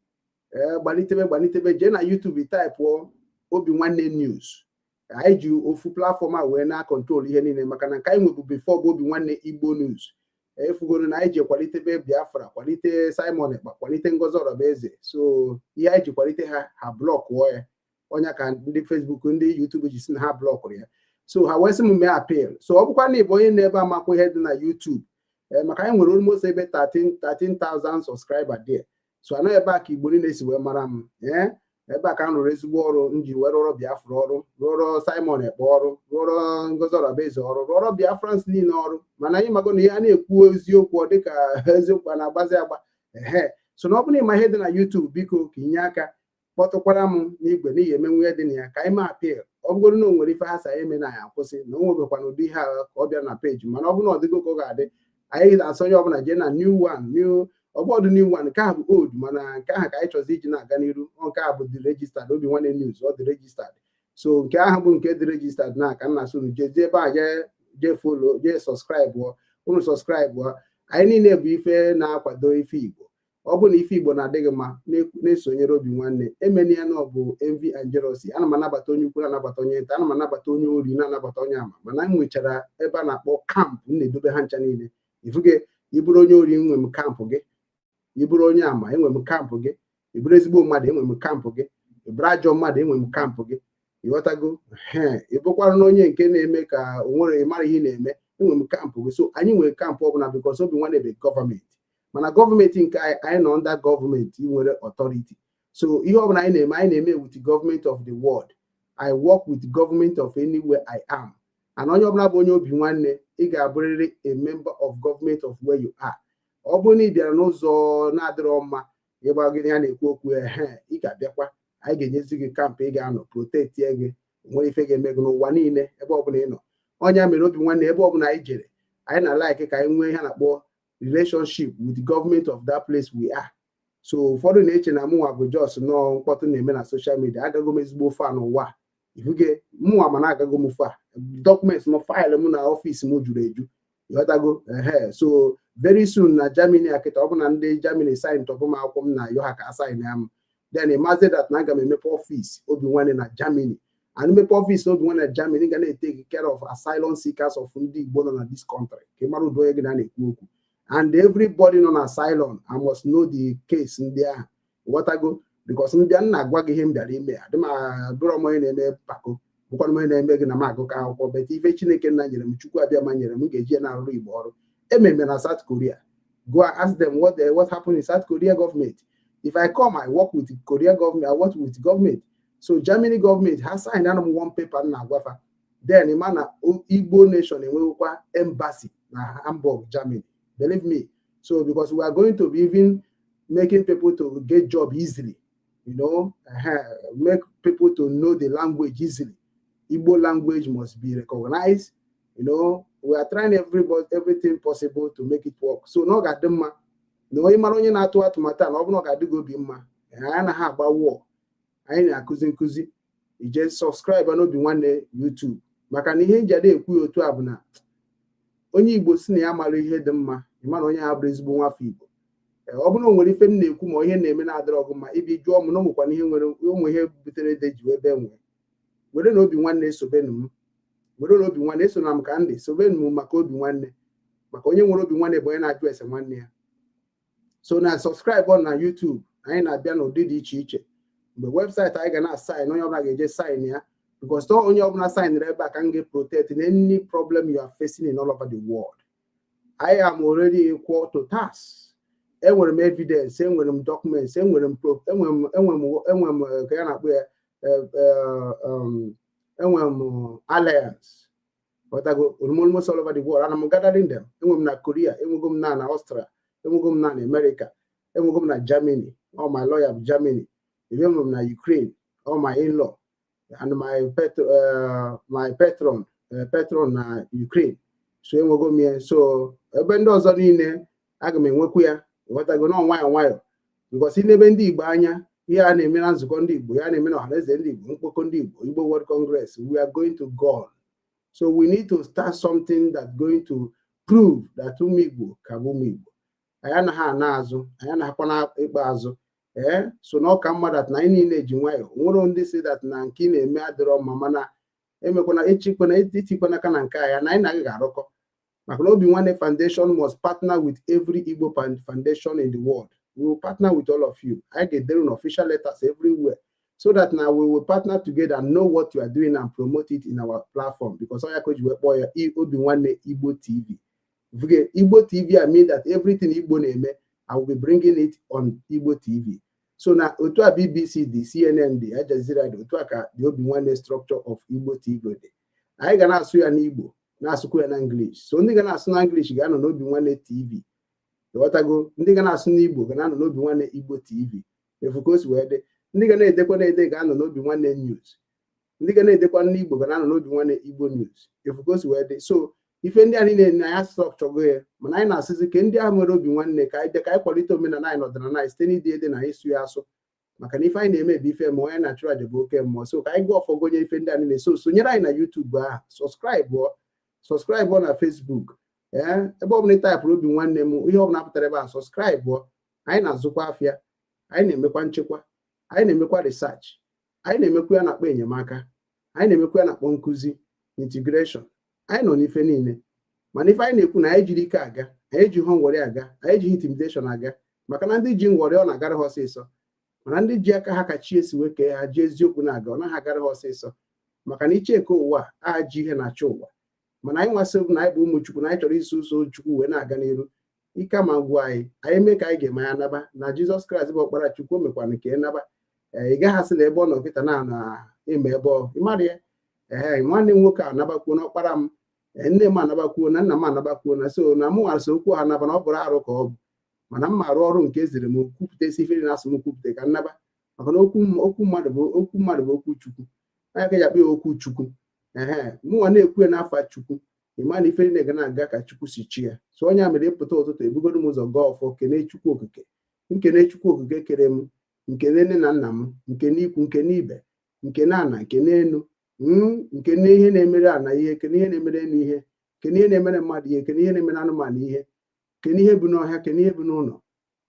ee, gbalitebe, gbalitebe, jee na YouTube, typeụọ Obi Nwanne News. Anyị ji ofu platform a wee na-acontrol ihe niile, maka na nke anyị nwebu before bụ Obi Nwanne Igbo News. Efugoro na anyị ji kwalitebe Biafra, kwalite Simon Ekpa, kwalite Ngozi Orabueze. So ihe anyị ji kwalite ha, ha blockụọ ya. Ọnya ka ndị Facebook, ndị YouTube ji si na ha blockụrụ ya. So ha wee sị m mee appeal. So ọ bụkwa na ịbụ onye na-ebe amakwa ihe dị na YouTube, ee, maka anyị nwere almost ebe 13 13,000 subscriber there. So anọ ebe a ka Igbo niile si wee mara m. Ee, ebe a ka m rụrụ ezigbo ọrụ m ji wee rụọrọ Biafra ọrụ, rụọrọ Simon Ekpa ọrụ, rụọrọ Ngozi Orabueze ọrụ, rụọrọ Biafrans niile ọrụ. Mana anyị mago na ihe a na-ekwu eziokwu, ọ dịka eziokwu a na-agbazi agba. Ehe, so na ọ bụrụ na ịma ihe dị na YouTube, biko ka inye aka kpọtụkwara m n'igwe n'ihi emenwu ihe dị na ya, ka anyị mee appeal. Ọ bụgoro na o nwere ife ha sa eme na anyị akwụsị na o nwebekwana ụdị ihe a ka ọ bịa na peji. Mana ọ bụrụ na ọ dịgo ka ọ ga-adị, anyị na-asọ onye ọbụla jee na new one, new ọgbọdụ, new one. Nke ahụ bụ old, mana nke ahụ ka anyị chọzi iji na-aga n'iru. Ọ nke a bụ dị registered, Obi Nwanne News, ọ dị registered. So nke ahụ bụ nke dị registered na ka nna sunu jezie ebe a, jee jee follow, jee subscribe. Unu subscribe. Anyị niile bụ ife na-akwado ife Igbo. Ọ bụ na ife Igbo na-adịghị mma, na-esonyere Obi Nwanne. Emena ya na ọ bụ envy and jealousy. Ana m anabata onye ukwu, na-anabata onye nta, ana m anabata onye ori, na-anabata onye ama, mana m nwechara ebe a na-akpọ camp m na-edobe ha ncha niile. Ifuge, ịbụrụ onye ori, enwe m camp gị. Ịbụrụ onye ama, enwe m camp gị. Ịbụrụ ezigbo mmadụ, enwe m camp gị. Ịbụrụ ajọ mmadụ, enwe m camp gị. Ịghọtago? Ee, ị bụkwara na onye nke na-eme ka o nwere ịmara ihe ị na-eme, enwe m camp gị. So anyị nwere camp ọbụla because Obi Nwanne bụ gọọmenti, mana gọọmenti nke anyị, anyị nọ under gọọmenti nwere authority. So ihe ọbụla anyị na-eme, anyị na-eme with the government of the world. I work with the government of anywhere I am, and onye ọbụla bụ onye Obi Nwanne, ị ga-abụrịrị a member of government of where you are. Ọ bụrụ na ị bịara n'ụzọ na-adịrọ mma, ịgba gị ya na-ekwu okwu, ehe, ị ga-abịakwa, anyị ga-enyezi gị camp ị ga-anọ, protectie gị. Nwere ife ga-eme gị n'ụwa niile ebe ọbụla ị nọ. Ọnya mere Obi Nwanne, ebe ọbụla anyị jere, anyị na like ka anyị nwee ihe a na-akpọ relationship with the government of that place we are. So ụfọdụ na-eche na mụnwa bụ just nọọ mkpọtụ na-eme na social media. Agago m ezigbo fa n'ụwa, ifuge mụnwa, mana agago m fa documents m, file m na office m juru eju. Ịghọtago? Ehe, so very soon na Germany akịta, ọ bụ na ndị Germany sign tọpụ m akwụkwọ m na ayọ ha ka a sign ya m, then ịmazi that na aga m emepe office Obi Nwanne na Germany. And mepe office Obi Nwanne na Germany ga na-etake care of asylum seekers of ndị Igbo nọ na this country, ka ị mara ụdị onye gị na na-ekwu okwu. And everybody nọ na asylum, I must know the case ndị ahụ. Ghọtago? Because mbịa m na-agwa gị ihe m bịara ime, adị m abụrọ m onye na-eme mpako, bụkwana m onye na-eme gị na m agụkọ akwụkwọ, but ife Chineke nna nyere m, Chukwu abịa ma nyere m, m ga-eji ya na-arụrụ Igbo ọrụ. Ememe na South Korea, go and ask them what happened in South Korea government. If I come, I work with Korea government, I work with government. So Germany government has signed anụ m one paper m na-agwafa. Then ịma na Igbo nation enwewekwa embassy na Hamburg, Germany. Believe me. So because we are going to be even making people to get job easily, make people to know the language easily. Igbo language must be recognized. We are trying everybody, everything possible to make it work. So na ọ ga-adị mma na onye mara onye na-atụ atụmatụ a, na ọ bụrụ na ọ ga-adị gị obi mma. Anyị anaghị agba wọọ, anyị na-akụzi nkụzi. Ije subscribe n'Obi Nwanne YouTube, maka na ihe nji ada ekwu ya otu a bụ na onye Igbo si na ya mara ihe dị mma, ịma na onye ha bụrụ ezigbo nwafọ Igbo. Ọ bụrụ na o nwere ife m na-ekwu ma ihe na-eme na-adịrọ ọgụ mma, ibi jụọ m na o nwekwana ihe nwere ụmụ ihe butere ede ji ebe nwee were na Obi Nwanne sobenu m, were na Obi Nwanne eso na m ka ndị sobenu m, maka Obi Nwanne, maka onye nwere Obi Nwanne bụ onye na-ajụ ese nwanne ya. So na subscribe na YouTube, anyị na-abịa n'ụdị dị iche iche. Mgbe website anyị ga na-asign, onye ọbụla ga-eje sign ya, because onye ọbụla signere ebe a ka m ga-protect in any problem you are facing in all over the world. I am already equal to task. Enwere m evidence, enwere m documents, enwere m enwere m enwere m enwere m ka ya na-akpọ ya, enwere m alliance. Ghọtago? Almost all over the world and I'm gathering them. Enwere m na Korea, enwego m na Austria, enwego m na America, enwego m na Germany, all my lawyer bụ Germany. Enwego m na Ukraine, all my in-law and my patron na Ukraine. So enwego m ya. So ebe ndị ọzọ niile aga m enwekwu ya. Ghọtago? Na nwayọọ nwayọọ, because n'ebe ndị Igbo anya, ihe a na-eme na nzukọ ndị Igbo, ihe a na-eme na Ọhaneze ndị Igbo, mkpọkọ ndị Igbo, Igbo World Congress, we are going to go. So we need to start something that going to prove that ụmụ Igbo ka bụ ụmụ Igbo. Anyị anaghị ana azụ, anyị anaghịkwa na ikpe azụ. Ee, so na ọka mma that na anyị niile ji nwayọọ. Nwere ndị si that na nke ị na-eme adịrọ mma, mana emekwana echikwana itikwana aka na nke anyị na anyị na-agaghị arụkọ, maka na Obi Nwanne Foundation must partner with every Igbo foundation in the world. We will partner with all of you. I get their official letters everywhere so that now we will partner together and know what you are doing and promote it in our platform, because Oya Koji wee kpọọ ya Obi Nwanne Igbo TV. Vuge Igbo TV, I mean that everything Igbo na-eme, I will be bringing it on Igbo TV. So na otu a BBC dị, CNN dị, Al Jazeera dị, otu a ka the Obi Nwanne structure of Igbo TV dị. Anyị ga na-asụ ya n'Igbo, na-asụkwa ya na English. So ndị ga na-asụ na English ga-anọ n'Obi Nwanne TV. Ghọtago? Ndị ga na-asụ n'Igbo ga na-anọ n'Obi Nwanne Igbo TV. Efu ka o si wee dị. Ndị ga na-edekwa na-ede ga-anọ n'Obi Nwanne News. Ndị ga na-edekwa n'Igbo ga na-anọ n'Obi Nwanne Igbo News. Efu ka o si wee dị. So ife ndị a niile na ya structure ya, mana anyị na-asịzi ka ndị ahụ nwere Obi Nwanne ka anyị bịa ka anyị kwalite omenala anyị na ọdịnala anyị site n'ide ede na ịsụ ya asụ. Maka na ife anyị na-eme bụ ife ma onye na-achụrụ aja bụ oke mmụọ. So ka anyị gụọ ọfọ gonye ife ndị a niile. So sonyere anyị na YouTube ahụ, subscribe na Facebook. Ee, ebe ọbụla ị typeụrụ Obi Nwanne m, ihe ọbụla pụtara ebe a, subscribe. Anyị na-azụkwa afịa, anyị na-emekwa nchekwa, anyị na-emekwa research, anyị na-emekwa ya na-akpọ enyemaka, anyị na-emekwa ya na-akpọ nkụzi integration. Anyị nọ n'ife niile, mana ife anyị na-ekwu na anyị jiri ike aga, anyị ejighị ngwọrị aga, anyị ejighị intimidation aga, maka na ndị ji ngwọrị, ọ na-agara ha ọsịsọ, mana ndị ji aka ha ka chi esi wee kee ha ji eziokwu na-aga, ọ naghị agara ha ọsịsọ, maka na iche eke ụwa a ji ihe na-achọ ụwa. Mana anyị nwasị na anyị bụ ụmụ Chukwu, na anyị chọrọ iso ụzọ Chukwu wee na-aga n'iru. Ike ama ngwu anyị, anyị mee ka anyị ga-eme ya naba na Jizọs Kraịst bụ ọkpara Chukwu. O mekwana ka ị naba. Ee, ị gaghị asị na ebe ọ nọ kịta na eme ebe ọ ịmara ya. Ee, nwanne m nwoke anabakwuo n'ọkpara m. Ee, nne m anabakwuo na nna m anabakwuo na so na mụ nwara okwu ha naba na ọ bụrụ arụ ka ọ bụ, mana m ma arụ ọrụ nke eziri m kwupụta esi ife na asụ m kwupụta ka nnaba, maka na okwu mmadụ bụ okwu mmadụ bụ okwu Chukwu. Anya ka eji akpọ ya okwu Chukwu. Ehe, mụnwa na-ekwu ya n'afa Chukwu, ịma na ife niile ga na-aga ka Chukwu si chi ya. So onye a mere ịpụta ụtụtụ, ebugodo m ụzọ gaa ọfọ, kene Chukwu Okike, nkene Chukwu Okike kere m, nkene nne na nna m, nke n'ikwu, nke n'ibe, nke na ana, nke n'elu, nke na ihe na-emere ana ihe, kene ihe na-emere enu ihe, kene ihe na-emere mmadụ ihe, kene ihe na-emere anụmanụ ihe, kene ihe bụ n'ọhịa, kene ihe bụ n'ụlọ.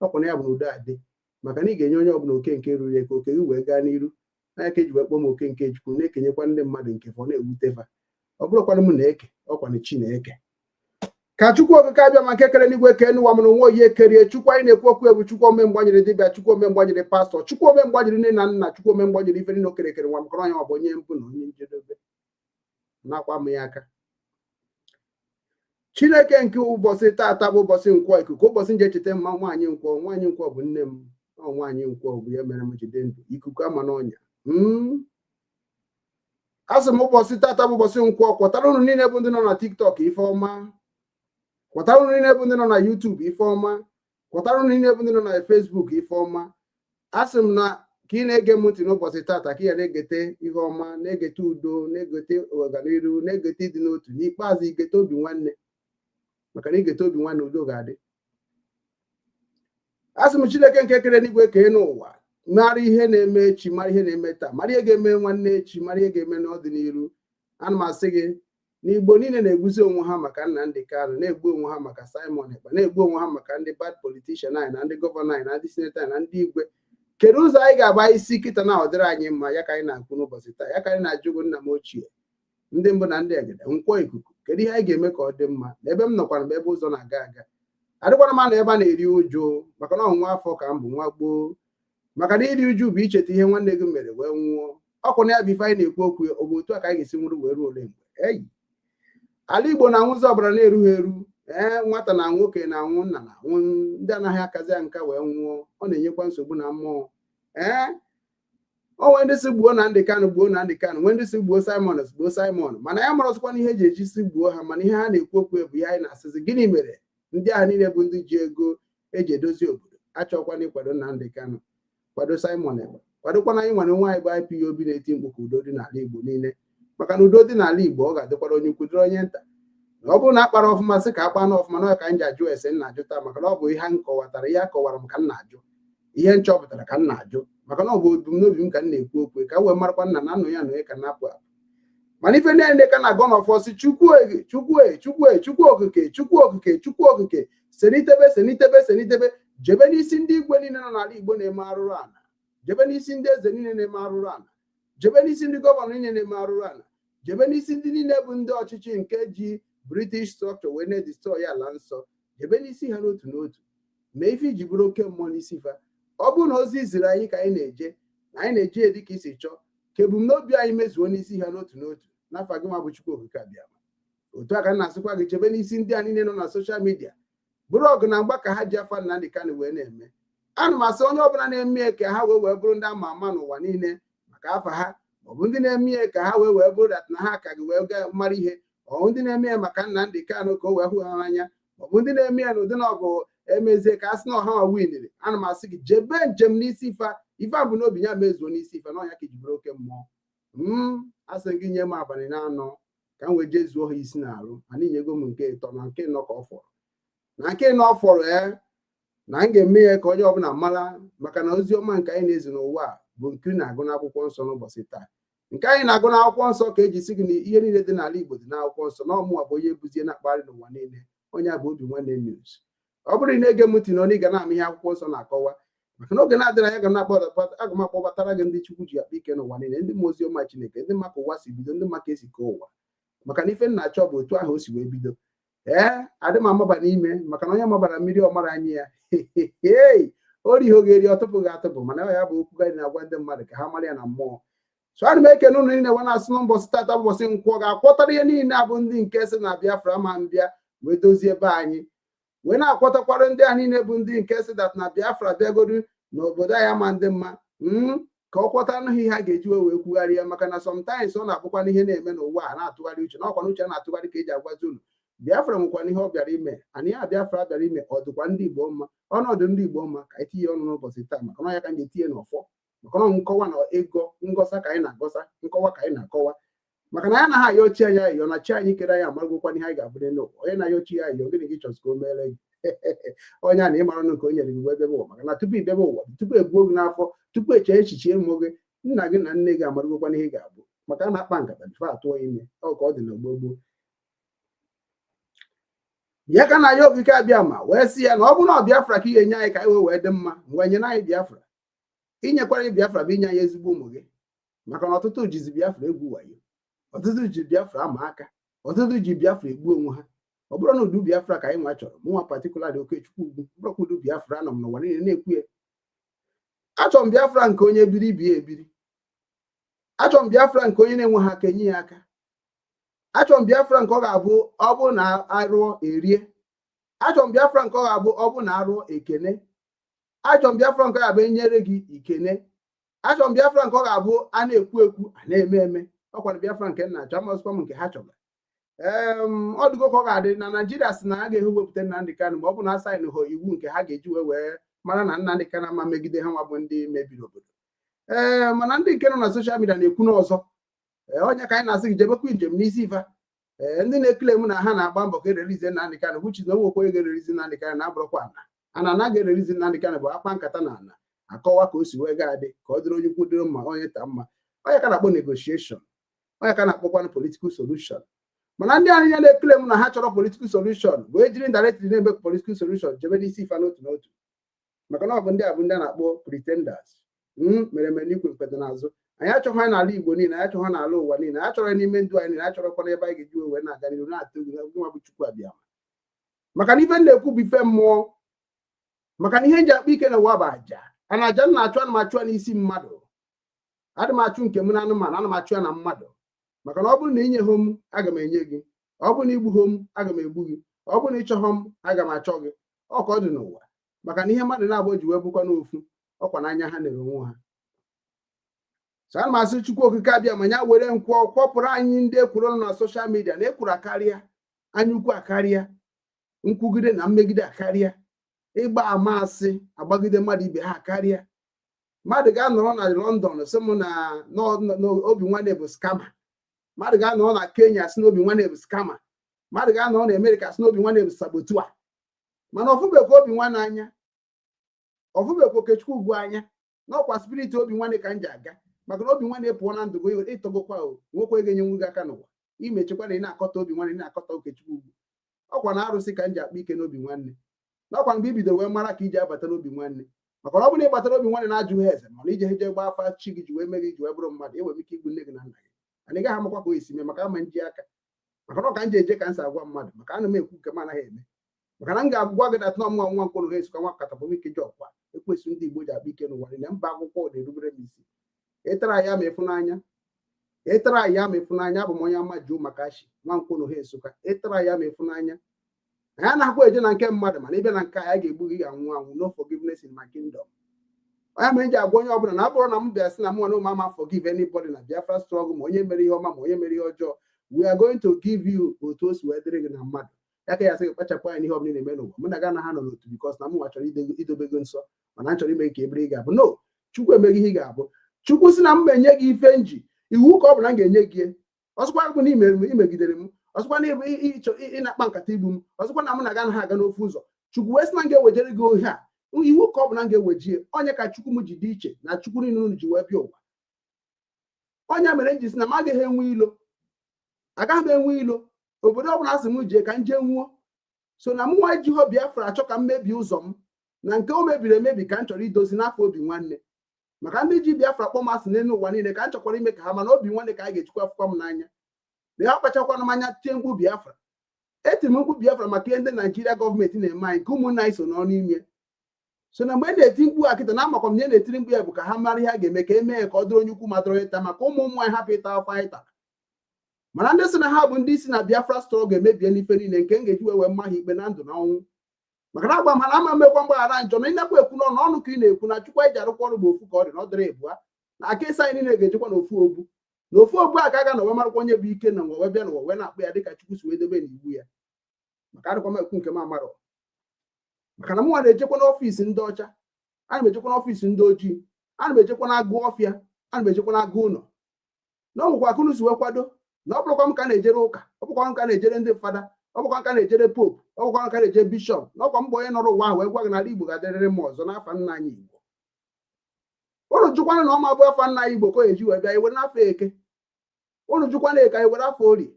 Ọkwa na ya bụ na udo adị, maka na ị ga-enye onye ọbụla oke nke ruru ya, ka oke gị wee gaa n'iru. Anya ka eji wee kpọọ m oke nke Chukwu, na-ekenyekwa ndị mmadụ nke fọ na-ewute fa. Ọ bụrụkwanụ m na-eke, ọkwanụ Chi na-eke. Ka Chukwu Okike abịa ma nke kere n'igwe kee n'ụwa, mụrụ nwa oyi ekerie. Chukwu anyị na-ekwu okwu ebu Chukwu ome mgbanyere dibịa, Chukwu ome mgbanyere pastọ, Chukwu ome mgbanyere nne na nna, Chukwu ome mgbanyere ife niile o kere ekere. Nwa mkọrọ onye ọ bụ onye mbụ na onye njedebe nakwa m ya aka. Chineke nke ụbọchị taata bụ ụbọchị Nkwọ ikuku, ụbọchị nje echeta mma nwaanyị Nkwọ. Nwaanyị Nkwọ bụ nne m. Ọ nwaanyị Nkwọ bụ ya mere m jide ndụ ikuku ama n'ọnya. A sị m, ụbọchị tata bụ ụbọchị Nkwọ, kwọtara unu niile bụ ndị nọ na TikTok ife ọma, kwọtara unu niile bụ ndị nọ na YouTube ife ọma, kwọtara unu niile bụ ndị nọ na Facebook ife ọma. A sị m na ka ị na-ege m ntị n'ụbọchị tata, ka ị ya na-egete ihe ọma, na-egete udo, na-egete ọganiru, na-egete ịdị n'otu, n'ikpeazụ igete obi nwanne, maka na igete obi nwanne, udo ga-adị. A sị m, Chineke nke kere n'igwe kee n'ụwa, mara ihe na-eme echi, mara ihe na-eme taa, mara ihe ga-eme nwanne echi, mara ihe ga-eme n'ọdịnihu. Ana m asị gị na Igbo niile na-egbuzi onwe ha maka Nnamdi Kanu, na-egbu onwe ha maka Simon Ekpa, na-egbu onwe ha maka ndị bad politician anyị, na ndị gọvanọ anyị, na ndị senator anyị, na ndị igwe. Kedu ụzọ anyị ga-agba isi kịta na ọ dịrị anyị mma? Ya ka anyị na-akwu n'ụbọchị taa, ya ka anyị na-ajụgo nna m ochie, ndị mbụ na ndị egede, Nkwọ ikuku, kedu ihe anyị ga-eme ka ọ dị mma? Na ebe m nọkwara bụ ebe ụzọ na-aga aga, adịkwana m na ebe a na-eri ụjụ, maka na ọnwa afọ ka m bụ nwa gboo, maka na iri uju bụ icheta ihe nwanne gị mere wee nwụọ. Ọkụ na ya bụ ife anyị na-ekwu okwu. Ọ bụ otu a ka anyị ga-esi nwụrụ wee ruo ole mgbe? Eyi, ala Igbo na-anwụzi ọbara na-erughị eru. Ee, nwata na nwoke na-anwụ, nna na-anwụ, ndị anaghị akazi nka wee nwụọ. Ọ na-enyekwa nsogbu na mmụọ. Ee, o nwee ndị si gbuo Nnamdi Kanu, gbuo Nnamdi Kanu, nwee ndị si gbuo Simon, gbuo Simon, mana ya marọsịkwa na ihe eji eji si gbuo ha. Mana ihe ha na-ekwu okwu bụ ihe anyị na-asịzi, gịnị mere ndị ahụ niile bụ ndị ji ego eji edozi obodo achọkwana ịkwado Nnamdi Kanu, kwado Simon Ekpa, kwadokwana anyị nwere nwaanyị bụ IPOB na-eti mkpu ka udo dị n'ala Igbo niile? Maka na udo dị n'ala Igbo, ọ ga-adịkwara onye ukwu, dịrị onye nta. Na ọ bụrụ na akpara ọfụma, sị ka akpa na ọfụma na ka m ji ajụ ese m na-ajụta, maka na ọ bụ ihe m kọwatara, ihe a kọwara m ka m na-ajụ, ihe m chọpụtara ka m na-ajụ, maka na ọ bụ ebumnobi m ka m na-ekwu okwu, ka m wee marakwa nna na nnụ ya na onye ka na-apụ apụ. Mana ife ndị anyị ka na-agọ n'ọfọ si, Chukwu, Chukwu, Chukwu, Chukwu Okike, Chukwu Okike, Chukwu Okike, senitebe, senitebe, senitebe, jebe n'isi ndị igwe niile nọ n'ala Igbo na-eme arụrụ ala, jebe n'isi ndị eze niile na-eme arụrụ ala, jebe n'isi ndị gọvanọ niile na-eme arụrụ ala, jebe n'isi ndị niile bụ ndị ọchịchị nke ji British structure wee na-edestroy ala nsọ, jebe n'isi ha n'otu n'otu. Mee ife iji bụrụ oke mmụọ n'isi fa. Ọ bụrụ na ozi ziri anyị ka anyị na-eje, na anyị na-eje dị ka isi chọọ, ka ebumnobi anyị mezuo n'isi ha n'otu n'otu, n'afọ gị nwa bụ Chukwu Okike abịama. Otu a ka m na-asịkwa gị, chebe n'isi ndị a niile nọ na social media, bụrụ ọgụ na mgba ka ha ji afa Nnamdi Kanu wee na-eme. Ana m asị onye ọbụla na-eme ka ha wee bụrụ ndị ama ama n'ụwa niile maka afa ha, maọbụ ndị na-eme ya ka ha wee bụrụ that na ha ka gị wee gaa mara ihe, ọ ndị na-eme ya maka Nnamdi Kanu ka o wee hụ ha n'anya, maọbụ ndị na-eme ya n'ụdị na ọ bụ emezie ka a sị na ọha nwa winiri. Ana m asị gị, jebe njem n'isi ife ife a bụ n'obi ya, mezuo n'isi ife na ọnya ka iji bụrụ oke mmụọ m. Asị gị nye m abalị na-anọ ka m wee jee zuo ha isi n'arụ. Ana inyego m nke ịtọ na nke nọ ka ọ fọrọ, na nke nọ ọ fọrọ. Ee, Na m ga-eme ya ka onye ọbụla mara, maka na ozi ọma nke anyị na-ezi n'ụwa a bụ nke ị na-agụ n'akwụkwọ nsọ n'ụbọchị taa. Nke anyị na-agụ n'akwụkwọ nsọ ka eji sị gị na ihe niile dị n'ala Igbo dị n'akwụkwọ nsọ, na ọmụwa bụ onye buzie na-akpagharị n'ụwa niile, onye a bụ Obi Nwanne News. Ọ bụrụ na ị na-ege m ntị na ị ga na-ama ihe akwụkwọ nsọ na-akọwa, maka na oge na-adịrị anya aga m akpọbatara gị ndị Chukwu ji akpa ike n'ụwa niile, ndị ma ozi ọma Chineke, ndị maka ụwa si bido, ndị maka esi kee ụwa, maka na ife nna achọ bụ otu ahụ o si wee bido. Ee, adị m amaba n'ime, maka na onye mabara mmiri ọmara anyị ya ei ori ihe oge eri ọtụpụ ga-atụpụ. Mana ya bụ okwu anyị na-agwa ndị mmadụ ka ha mara ya na mmụọ. So ana m ekene ụnụ niile wee na-asị n'ụbọchị tata, ụbọchị Nkwọ, ga-akwọtara ihe niile abụ ndị nke sị na Biafra ma mbịa wee dozie ebe anyị, wee na-akwọtakwara ndị a niile bụ ndị nke sị that na Biafra bịagodu n'obodo anyị ama ndị mma, ka ọ kwọtara ha ihe a ga-eji wee kwugharị ya. Maka na sometimes ọ na-abụkwa ihe na-eme n'ụwa a na-atụgharị uche na ọkwa uche a na-atụgharị ka eji agwazi unu Biafra nwekwana ihe ọ bịara ime. Ana ihe a Biafra bịara ime, ọ dịkwa ndị Igbo mma, ọnọdụ ndị Igbo mma, ka anyị tinye ọnụ n'ụbọchị taa, maka na ya ka anyị etinye n'ọfọ, maka na nkọwa na ego ngọsa ka anyị na-agọsa, nkọwa ka anyị na-akọwa, maka na ya anaghị ayọ chi anyị ayọ, na chi anyị kere anyị amaragokwana ihe anyị ga-abụ n'ụwa. Onye na-ayọ chi ya ayọ, gịnị gị chọrọ ka o mere gị? Onye a na ịmara nke o nyere gị wee bịaba ụwa, maka na tupu ị bịaba ụwa, tupu ebuo gị n'afọ, tupu eche echiche ịmụ gị, nna gị na nne gị amaragokwana ihe ị ga-abụ, maka a na-akpa nkata before atụọ ime. Ọ ka ọ dị na gboo gboo ya ka na ya Okike abịa ma wee sị ya na ọ bụrụ na ọ Biafra ka ị ga-enye anyị ka anyị wee dị mma, ngwa nyere anyị Biafra. Inyekwara anyị Biafra bụ inye anyị ezigbo ụmụ gị, maka na ọtụtụ jizi Biafra egwu wayo, ọtụtụ ji Biafra ama aka, ọtụtụ ji Biafra egbu onwe ha. Ọ bụrụ na udu Biafra ka anyị nwa chọrọ, mụnwa particularly Okechukwu Ugwu, bụrụkwa udu Biafra nọ m n'ụwa niile na-ekwu ya. Achọrọ m Biafra nke onye biri bie ebiri. Achọrọ m Biafra nke onye na-enweghị aka enye ya aka. Achọrọ m Biafra nke ọ ga-abụ ọ bụ na arụọ erie. Achọrọ m Biafra nke ọ ga-abụ ọ bụ na arụọ ekene. Achọrọ m Biafra nke ọ ga-abụ enyere gị ikene. Achọrọ m Biafra nke ọ ga-abụ a na-ekwu ekwu, a na-eme eme. Ọkwa na Biafra nke nna achọ, amasịkwa m nke ha chọrọ. Ee, ọ dịgo ka ọ ga-adị na Naijiria si na ha ga-ewepụta Nnamdị Kanụ ma ọ bụ na asign ha iwu nke ha ga-eji wee mara na Nnamdị Kanụ ama megide ha nwa bụ ndị mebiri obodo. Ee, mana ndị nke nọ na social media na-ekwu n'ọzọ. Ee, onye ka anyị na-asị gị jebekwa njem n'isi ifa. Ee, ndị na-ekele m na ha na-agba mbọ ka erelize Nnamdị Kanụ, which is na onwekwa onye ga-erelize Nnamdị Kanụ na abụrụkwa ana ana ana ga-erelize Nnamdị Kanụ bụ akpa nkata na ana akọwa ka o si wee ga-adị, ka ọ dịrị onye ukwu dịrị mma, onye ta mma. Onye ka na-akpọ negotiation, onye ka na-akpọkwanụ political solution. Mana ndị anyị na-ekele m na ha chọrọ political solution wee jiri indirectly na-eme political solution jebe n'isi ifa n'otu n'otu, maka na ọ bụ ndị a bụ ndị a na-akpọ pretenders mere mere n'ikwe mkpete n'azụ. Anyị achọghị ha n'ala Igbo niile, anyị achọghị ha n'ala ụwa niile, anyị achọrọ n'ime ndụ anyị niile, anyị achọrọkwa n'ebe anyị ga-eji wee na-aga n'ihu na-atụ gị nwa bụ Chukwu abịa, maka na ife m na-ekwu bụ ife mmụọ, maka na ihe nji akpa ike na ụwa bụ aja a na aja m na-achụ. Ana m achụ ya n'isi mmadụ, adị m achụ nke m na anụmanụ, ana m achụ ya na mmadụ, maka na ọ bụrụ na inye m, aga m enye gị. Ọ bụrụ na igbughị m, aga m egbu gị. Ọ bụrụ na ịchọghọ m, aga m achọ gị. Ọ ka ọ dị n'ụwa, maka na ihe mmadụ na-abụ ji wee bụkwa n'ofu ọkwa n'anya ha nere onwe ha. So ana m asị Chukwu Okike abịa ma ya were nkwọ kwọpụrụ anyị ndị ekwuru nọ na social media na ekwuru akarịa, anya ukwu akarịa, nkwugide na mmegide akarịa, ịgba ama asị agbagide mmadụ ibe ha akarịa. Mmadụ ga-anọrọ na London sị m na Obi Nwanne bụ scammer. Mmadụ ga-anọrọ na Kenya sị na Obi Nwanne bụ scammer. Mmadụ ga-anọrọ na Amerịka sị na Obi Nwanne bụ saboteur. Mana ọfụbekwa Obi Nwanne anya, ọfụbekwa Okechukwu Ugwu anya n'ọkwa spirit Obi Nwanne ka m ji aga, maka na Obi Nwanne pụọ na ndụ gị, ịtọgokwa o nwekwa ego enyenwu gị aka n'ụwa imechekwa na ị na-akọta Obi Nwanne, na-akọta Okechukwu Ugwu. Ọkwa na arụsị ka m ji akpa ike n'Obi Nwanne, n'ọkwa mgbe i bidoro wee mara ka iji abata n'Obi Nwanne, maka na ọ bụrụ na ị batara Obi Nwanne na-ajụghị eze, mana ije eje gba afa chi gị ji wee mee gị ji wee bụrụ mmadụ, enwere ike igbu nne gị na nna gị, mana ị gaghị amakwa ka o esi mee, maka ama nji aka, maka na ọ ka m ji eje ka m si agwa mmadụ, maka ana m ekwu nke m anaghị eme, maka na m ga-agwa gị that nwa nwa mkpụrụ ha esikwa nwa katapụ ike ji ọkwa ekwesị ndị Igbo ji akpa ike n'ụwa niile. Mba akwụkwọ na-erubere m isi. Ịtara ya ma ịfụnanya, ịtara ya ma ịfụnanya, abụ m onye ama juo maka ashi nwa mkpụrụ ha esụka. Ịtara ya ma ịfụnanya, anyị anaghịkwa eje na nke mmadụ, mana ịbịa na nke a ga-egbu gị, ga-anwụ anwụ. No forgiveness in my kingdom. Onye mere m ji agwa onye ọbụla na abụrụ na m bịa sị na mụ na ụmụ ama forgive anybody na Biafra struggle, ma onye mere ihe ọma ma onye mere ihe ọjọọ, we are going to give you otu o si wee dịrị gị na mmadụ ya ka ya sị gị kpachapụ anya n'ihe ọbụla ị na-eme n'ụwa. Mụ na gị anaghị anọ n'otu, because na m nwa chọrọ idobe gị nsọ, mana m chọrọ ime ka ebere ị ga-abụ. No, Chukwu emeghị ihe ị ga-abụ. Chukwu sị na m enye gị ife nji iwu ka ọ bụ na m ga-enye gị. Ọzọkwa bụ na imegidere m, ọzọkwa na ị na-akpa nkata igbu m, ọzọkwa na mụ na gị anaghị aga n'ofu ụzọ. Chukwu wee sị na m ga-ewejere gị ohe a. Iwu ka ọ bụ na m ga-ewejie onye ka Chukwu m ji dị iche na Chukwu niile unu ji wee bịa ụwa. Onye mere m ji sị na m agaghị enwe ilo, agaghị m enwe ilo. Obodo ọbụla asị m jee ka m jee nwuo. So na mụ nwa ejighọ Biafra achọ ka m mebie ụzọ m na nke o mebiri emebi ka m chọrọ idozi n'afọ obi nwanne. Maka ndị ji Biafra kpọọ m asị n'elu ụwa niile ka m chọkwara ime ka ha mana obi nwanne ka a ga-echukwa akwụkwọ m n'anya. Na ya kpachakwana m anya tie mkpu Biafra. Etiri m mkpu Biafra maka ihe ndị Naijiria gọọmenti na-eme anyị nke ụmụnna anyị so n'ọnụ ime. So na mgbe e na-eti mkpu a kịta na amakwa m na na-etiri mkpu ya bụ ka ha mara ihe a ga-eme ka e mee ka ọ dịrị onye ukwu ma dịrị onye nta, maka ụmụ ụmụ anyị hapụ ịta afọ anyị tara. Mana ndị sị na ha bụ ndị isi na Biafra struggle emebie n'ife niile nke m ga-eji wee mma ha ikpe na ndụ na ọnwụ. Maka na agwa m ha na ama mmekwa mgbaghara njọ na ịnakwa ekwu n'ọnụ ọnụ ka ị na-ekwu na Chukwu anyị ji arụkwa ọrụ bụ ofu ka ọ dị na ọ dịrị ịbụa na aka ịsa anyị niile ga-ejekwa n'ofu obu na ofu obu a ka a ga na wee marakwa onye bụ ike na wee bịa n'ụwa wee na-akpụ ya dịka Chukwu si wee debe n'iwu ya. Maka adịkwa m ekwu nke m amarọ. Maka na mụnwa na-ejekwa n'ọfịs ndị ọcha, ana m ejekwa n'ọfịs ndị ojii, ana m ejekwa n'agụ ọfịa, ana m ejekwa n'agụ ụlọ. Na ọ nwekwa akụnụ si wee kwado na ọ bụrụkwa m ka na-ejere ụka, ọ bụrụkwa m ka na-ejere ndị fada, ọ bụrụkwa m ka na-ejere pope, ọ bụrụkwa m ka na-eje bishọp, na ọkwa mgbe onye nọrọ ụwa ahụ wee gwa gị n'ala Igbo ga-adịrịrị m ọzọ n'afa nna anyị Igbo. Unu jụkwana na ọ ma bụ afa nna anyị Igbo ka o eji wee bịa iwere n'afọ eke. Unu jụkwana eke anyị were afọ orie.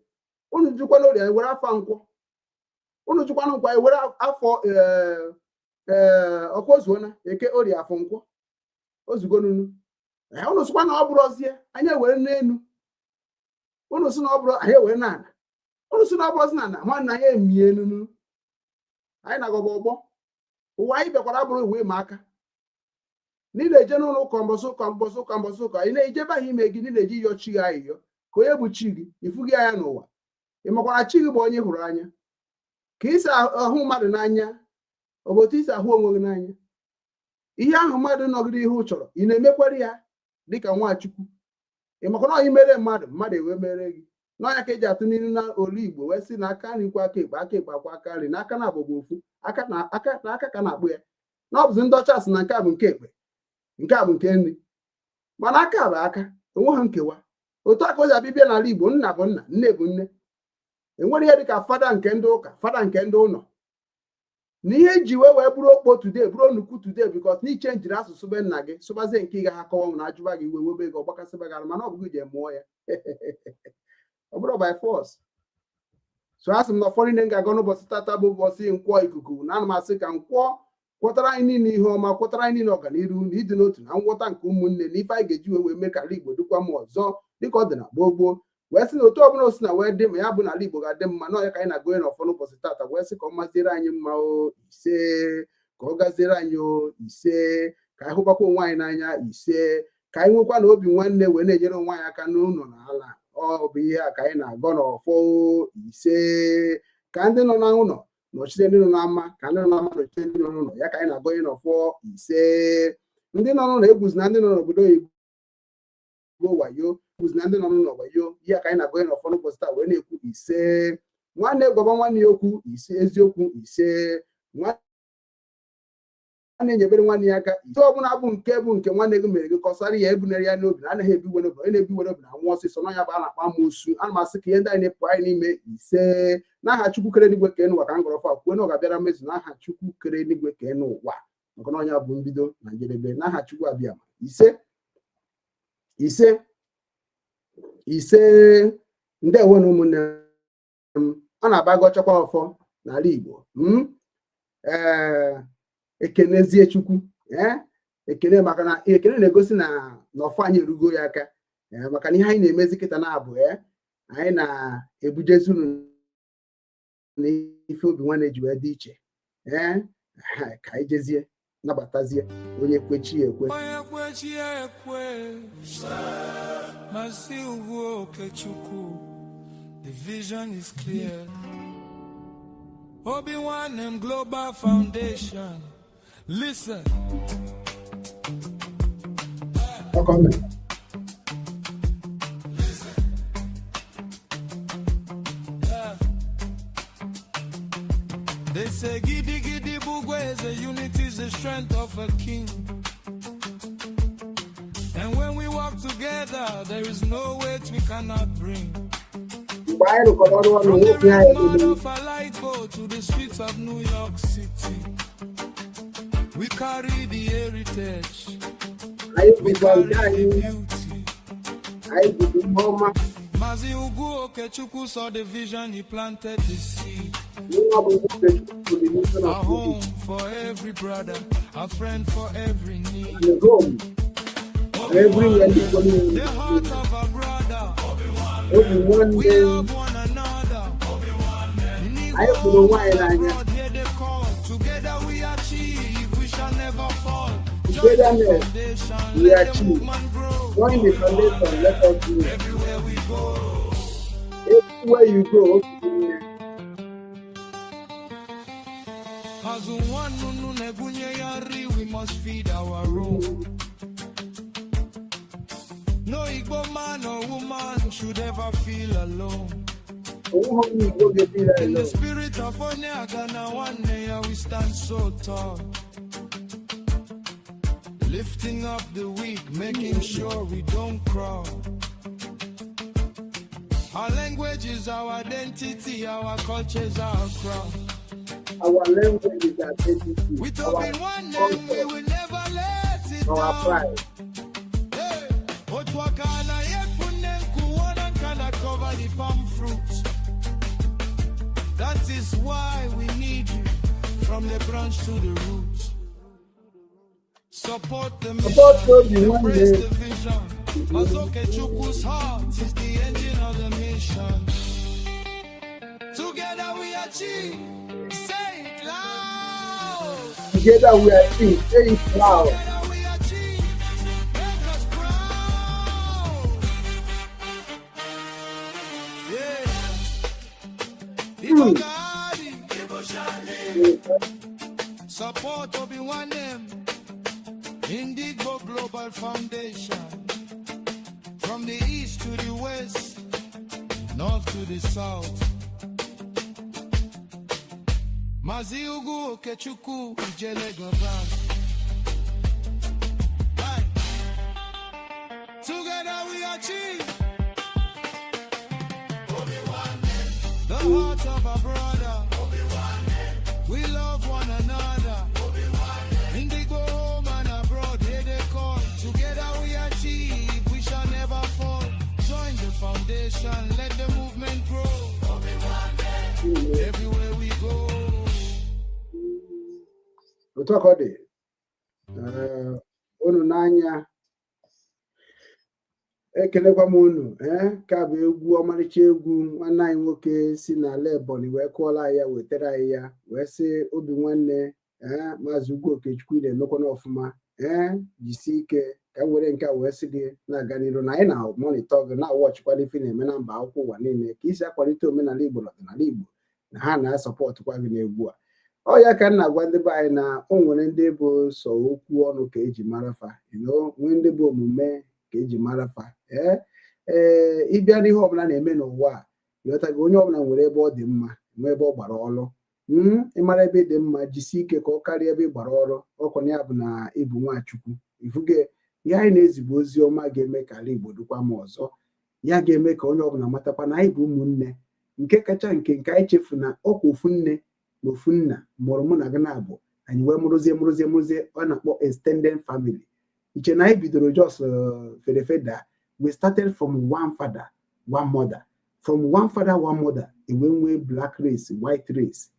Unu jụkwana orie anyị were afọ nkwọ. Unu jụkwana nkwọ anyị were afọ ee ọkwa eke orie afọ nkwọ ozugonunu. Unu sịkwa na ọ bụrụ ọzie anyị ewere n'elu. Unu sị na ọ bụrụ anyị ewere n'ala. Unu sị na ọ bụrụ n'ala nwanne anyị emie nunu. Anyị na-agọba ọgbọ ụwa anyị bịakwara bụrụ uwe ma aka. Ị na-eje n'ụlọ ụka mbọsị ụka mbọsị ụka mbọsị ụka ị na-ejebe ahụ ime gị, ị na-eji yọọ chi gị ayịyọ ka onye bụ chi gị ifu gị anya n'ụwa. Ị makwara chi gị bụ onye hụrụ anya ka isi ahụ mmadụ n'anya, ọ bụ otu isi ahụ onwe gị n'anya. Ihe ahụ mmadụ nọgide ihu chọrọ ị na-emekwere ya dịka Nwachukwu. Ị makwa na mere mmadụ mmadụ ewee mere gị n'ọnya ka eji atụ n'ilu na olu Igbo wee sị na aka nri kwa aka ekpe, aka ekpe akwa aka nri, na aka na abụbụ ofu aka na aka na aka ka na-akpụ ya. Na ọ bụzi ndị ọcha sị na nke a bụ nke ekpe, nke a bụ nke nri, mana aka bụ aka, onwe ha nkewa. Otu aka o ji abịa n'ala Igbo, nna bụ nna, nne bụ nne. Enwere ihe dịka fada nke ndị ụka, fada nke ndị ụlọ. Na ihe eji wee bụrụ okpo today, bụrụ onukwu today, because na iche njiri asụsụ be nna gị sụbazie nke ị gaghị akọwa na ajụba gị iwe webe gị ọgbakasịba gị arụ, mana ọ bụghị ji mụọ ya. Ọ bụrụ by force. So asị m na ụfọdụ ndị ga-aga n'ụbọchị tata bụ ụbọchị nkwọ ikuku, na ana m asị ka nkwọ kwọtara anyị niile ihe ọma, kwọtara anyị niile ọganiru na ịdị n'otu na nghọta nke ụmụnne na ife anyị ga-eji wee mee ka ala Igbo dịkwa m ọzọ dịka ọ dị na gboo gboo. Wee sị na otu ọbụla o si na wee dị ma ya bụ na ala Igbo ga-adị mma na ọya ka anyị na-agụnye n'ọfọ n'ụbọchị tata wee sị ka ọ maziere anyị mma o ise, ka ọ gaziere anyị o ise, ka anyị hụbakwa onwe anyị n'anya ise, ka anyị nwekwa na obi nwanne wee na-enyere onwe anyị aka n'ụlọ na ala. Ọ bụ ihe a ka anyị na-agọ n'ọfọ ise, ka ndị nọ n'ụlọ nọchite ndị nọ n'ama, ka ndị nọ n'ama nọchite ndị nọ n'ụlọ, ya ka anyị na-agọnye n'ọfọ ise. Ndị nọ n'ụlọ egwuzi na ndị nọ n'obodo oyibo wayo, egwuzi na ndị nọ n'ụlọ wayo, ihe ka anyị na-agọnye n'ọfọ n'ụbọchị taa wee na-ekwu ise. Nwanne gwaba nwanne ya okwu ise, eziokwu ise. Nwanne nyebere nwanne ya aka ise. Ọbụla bụ nke bụ nke nwanne gị mere gị kọsara ya, ebunere ya n'obi na anaghị ebi iwe n'obi, onye na-ebi iwe n'obi na anwụ ọsịsọ n'ọnya bụ a na-akpa amoosu. Ana m asị ka ihe ndị anyị na-epụ anyị n'ime ise. N'aha Chukwu kere eluigwe kee n'ụwa ka m gọrọ fa kwuo na ọ ga-abịara mmezu n'aha Chukwu kere eluigwe kee n'ụwa, maka na ọnya bụ mbido na njedebe. N'aha Chukwu abịama ise ise ise. Ndewo na ụmụnne m, ọ na-aba gọchakwa ọfọ n'ala Igbo. Ee, ekenezie Chukwu, ekene maka na ekene na-egosi na ọfọ anyị erugo ya aka, maka na ihe anyị na-emezi kịta na-abụ anyị na-ebujezi unu na ife obi nwanne ji wee dị iche. Ka anyị jezie nabatazie onye kwechi ekwe. Onye kwechi ekwe, Masị Ugwu Okechukwu, the vision is clear. Obi Nwanne Global Foundation. Listen. Welcome. They say gidi gidi bugweze, unity is the strength of a king. And when we work together, there is no weight we cannot bring. Mgbe anyị rụkọrọ ọrụ ọnụ, From the nwoke anyị red mud ebido of a light boat to the streets of New York City. We carry the heritage. Anyị We bụkwa nke carry the anyị. beauty. Anyị bụkwa ihe ọma. Mazi Ugwu Okechukwu saw the vision, he planted the seed. Nwa bụ Okechukwu, the vision A of home for every brother, a friend for every need. And home everywhere, ndị Igbo niile. The heart of a brother. Obi We nwanne. love one another. Anyị hụrụ onwe anyị n'anya. Abroad, hear the call. Together we achieve, we shall never fall. Join the Togetherness foundation, we let the achieve. movement grow. Join the foundation, let us grow. Everywhere we go. Everywhere you go, obi nwanne. As one nunu nebunye yari, we must feed our own. No Igbo man or woman should ever feel alone. Onweghị onye Igbo ga-ebi ya In the alone. spirit of Onye Aghana Nwanne, we stand so tall. Lifting up the weak, making sure we don't crawl. Our language is our identity, our culture is our crown. Our language is our identity, With our Obi Nwanne, we culture, will never let it our down. pride. Hey, Otuakana yekune nkuwana nkana cover the palm fruit. That is why we need you, from the branch to the root. Support the Support mission, Obi embrace Nwanne. the vision. Mazi Okechukwu's heart is the engine of the mission. Together we achieve. Say it loud. Together we achieve. Say it loud. Together we achieve. Make us proud. Yeah. Igbo Gadi. Support Obi Nwanne. Ndigbo Global Foundation. From the east to the west, north to the south. Mazi Ugwu Okechukwu Ijele Gobran. Aye. Together we achieve. The heart of a brother. We love one another. Ndigbo home and abroad, here they call. Together we achieve, we shall never fall. Join the foundation, let the movement grow. Everywhere we go. Otu a ka ọ dị. Ee, unu n'anya, ekelekwa m unu. Ee, ka bụ egwu, ọmarịcha egwu nwanne anyị nwoke si n'ala Ebonyi wee kụọla anyị ya, wetara anyị ya, wee sị obi nwanne. Ee, Maazị Ugwu Okechukwu, ị na-emekwana ọfụma. Ee, jisie ike ka m were nke a wee sị gị na-aga n'iru na anyị na-monitor gị, na-awọchịkwa ife na-eme na mba akwụkwọ ụwa niile, ka isi akwalite omenala Igbo na ọdịnala Igbo, na ha na-asọpọtụkwa gị n'egwu a. Ọ ya ka m na-agwa ndị be anyị na o nwere ndị bụ sọ okwu ọnụ ka eji mara fa, nwee ndị bụ omume ka eji mara fa. Ee, ịbịa n'ihe ọbụla na-eme n'ụwa a, ịghọtago, onye ọbụla nwere ebe ọ dị mma, nwee ebe ọ gbara ọlụ. Ịmara ebe dị mma, jisie ike ka ọ karịa ebe ị gbara ọrụ. Ọkwa ya bụ na ịbụ Nwachukwu ifuge ihe anyị na-ezigbo ozi ọma ga-eme ka ala Igbo dịkwa m ọzọ, ya ga-eme ka onye ọbụla matakwa na anyị bụ ụmụnne. Nke kacha nke anyị chefu na ọkwa ofu nne na ofu nna mụrụ mụ na gị na-abụ anyị, wee mụrụzie mụrụzie mụrụzie, ọ na-akpọ extended family. Iche na anyị bidoro just fedefeda. We started from one father, one mother. From one father, one mother, ewee nwee black race, white race,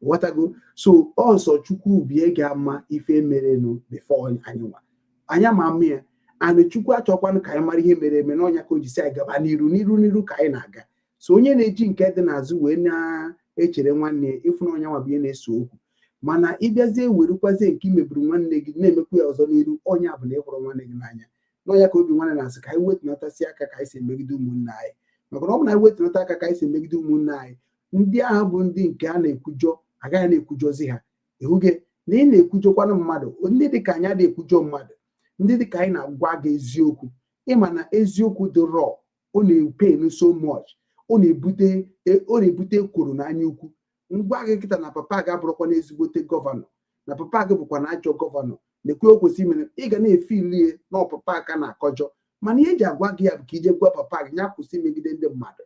ghọtago? So ọsọ Chukwu bie ga-ama ife merenụ before anyị nwa anyị ama ama ya, and Chukwu achọkwanụ ka anyị mara ihe mere eme n'ọnya, ka o ji si anyị gaba n'iru, n'iru, n'iru ka anyị na-aga. So onye na-eji nke dị n'azụ wee na-echere nwanne ya, ịfụ na ọnya nwa bụ ihe na-ese okwu. Mana ịbịazie werukwazie nke imeburu nwanne gị na-emekwa ya ọzọ n'iru, ọnya bụ na ịhụrụ nwanne gị n'anya. N'ọnya ka obi nwanne na-asị ka anyị wetunatasie aka ka anyị si emegide ụmụnne anyị, maka na ọ bụ na anyị wetunata aka ka anyị si emegide ụmụnne anyị, ndị ahụ bụ ndị nke a na-ekwujọ agaghị na-ekwujọzi ha. Ịhụge na ị na-ekwujọkwanụ mmadụ, ndị dị ka anyị adịghị ekwujọ mmadụ, ndị dị ka anyị na-agwa gị eziokwu. Ịma na eziokwu dị raw, ọ na-epain so much, ọ na-ebute ekworo n'anya ukwu. Ngwa gị kịta na papa gị abụrụkwa na ezigbote governor, na papa gị bụkwa na ajọ governor, na-ekwe o kwesịrị imere, ị ga na-efe ilie na ọpapa aka na-akọjọ. Mana ihe eji agwa gị ya bụ ka ije gwa papa gị ya kwụsị imegide ndị mmadụ.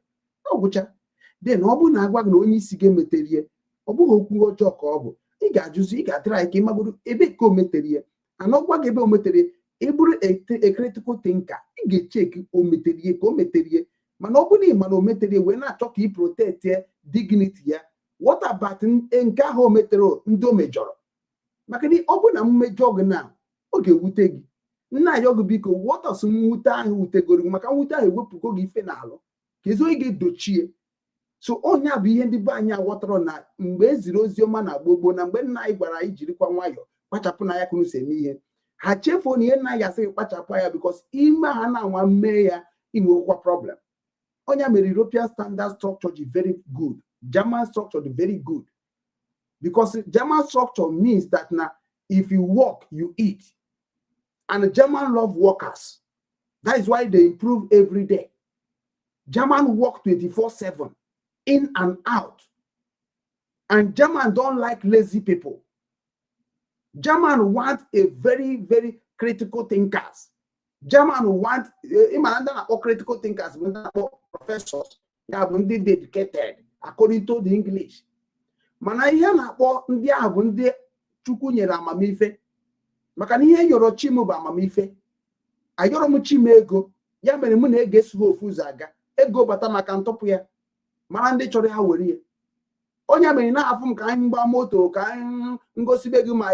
Ọ gwụcha. Den ọ bụrụ na agwa gị na onye isi gị emeterie, ọ bụghị okwu ọjọọ ka ọ bụ. Ị ga-ajụzi, ị ga-atịrị anyị ka ị magoro ebe ka o metere ya. Ana ọ gwa gị ebe o metere ya, ị bụrụ a critical thinker, ị ga-echeki o metere ya ka o metere ya. Mana ọ bụrụ na ị ma na o metere ya, wee na-achọ ka ị protect ya, dignity ya, what about nke ahụ o metere, ndị o mejọrọ? Maka na ọ bụrụ na m mejọ gị na ọ ga-ewute gị, nna ya ọgụ, biko, wọtọs mwute ahụ wutegoro gị, maka mwute ahụ ewepụgo gị ife n'alụ ka ezi onye ga-edochie. So onye a bụ ihe ndị be anyị aghọtara na mgbe e ziri ozi ọma na gboo gboo, na mgbe nna anyị gwara anyị jirikwa nwayọọ kpachapụ na ya kunu si eme ihe, ha chefuo na ihe nna anyị asị gị kpachapụ ya, because ime ha na-anwa mee ya, inwekwa problem. Onye mere European standard structure dị very good, German structure dị very good, because German structure means that na if you work, you eat, and German love workers. That is why they improve every day. German work 24/7, in and out, and German don't like lazy people. German want a very, very critical thinkers. German want, ịma na ndị na-akpọ critical thinkers bụ ndị na-akpọ professors, ya bụ ndị dị educated according to the English. Mana ihe a na-akpọ ndị ahụ bụ ndị Chukwu nyere amamife, maka na ihe yọrọ chi m bụ amamife. Ayọrọ m chi m ego. Ya mere mụ na ego esighị ofu ụzọ aga. Ego bata maka ntụpụ ya, mara ndị chọrọ ya were ya. Onye mere na-afụ m ka anyị gbaa moto, ka anyị ngosibe gị ma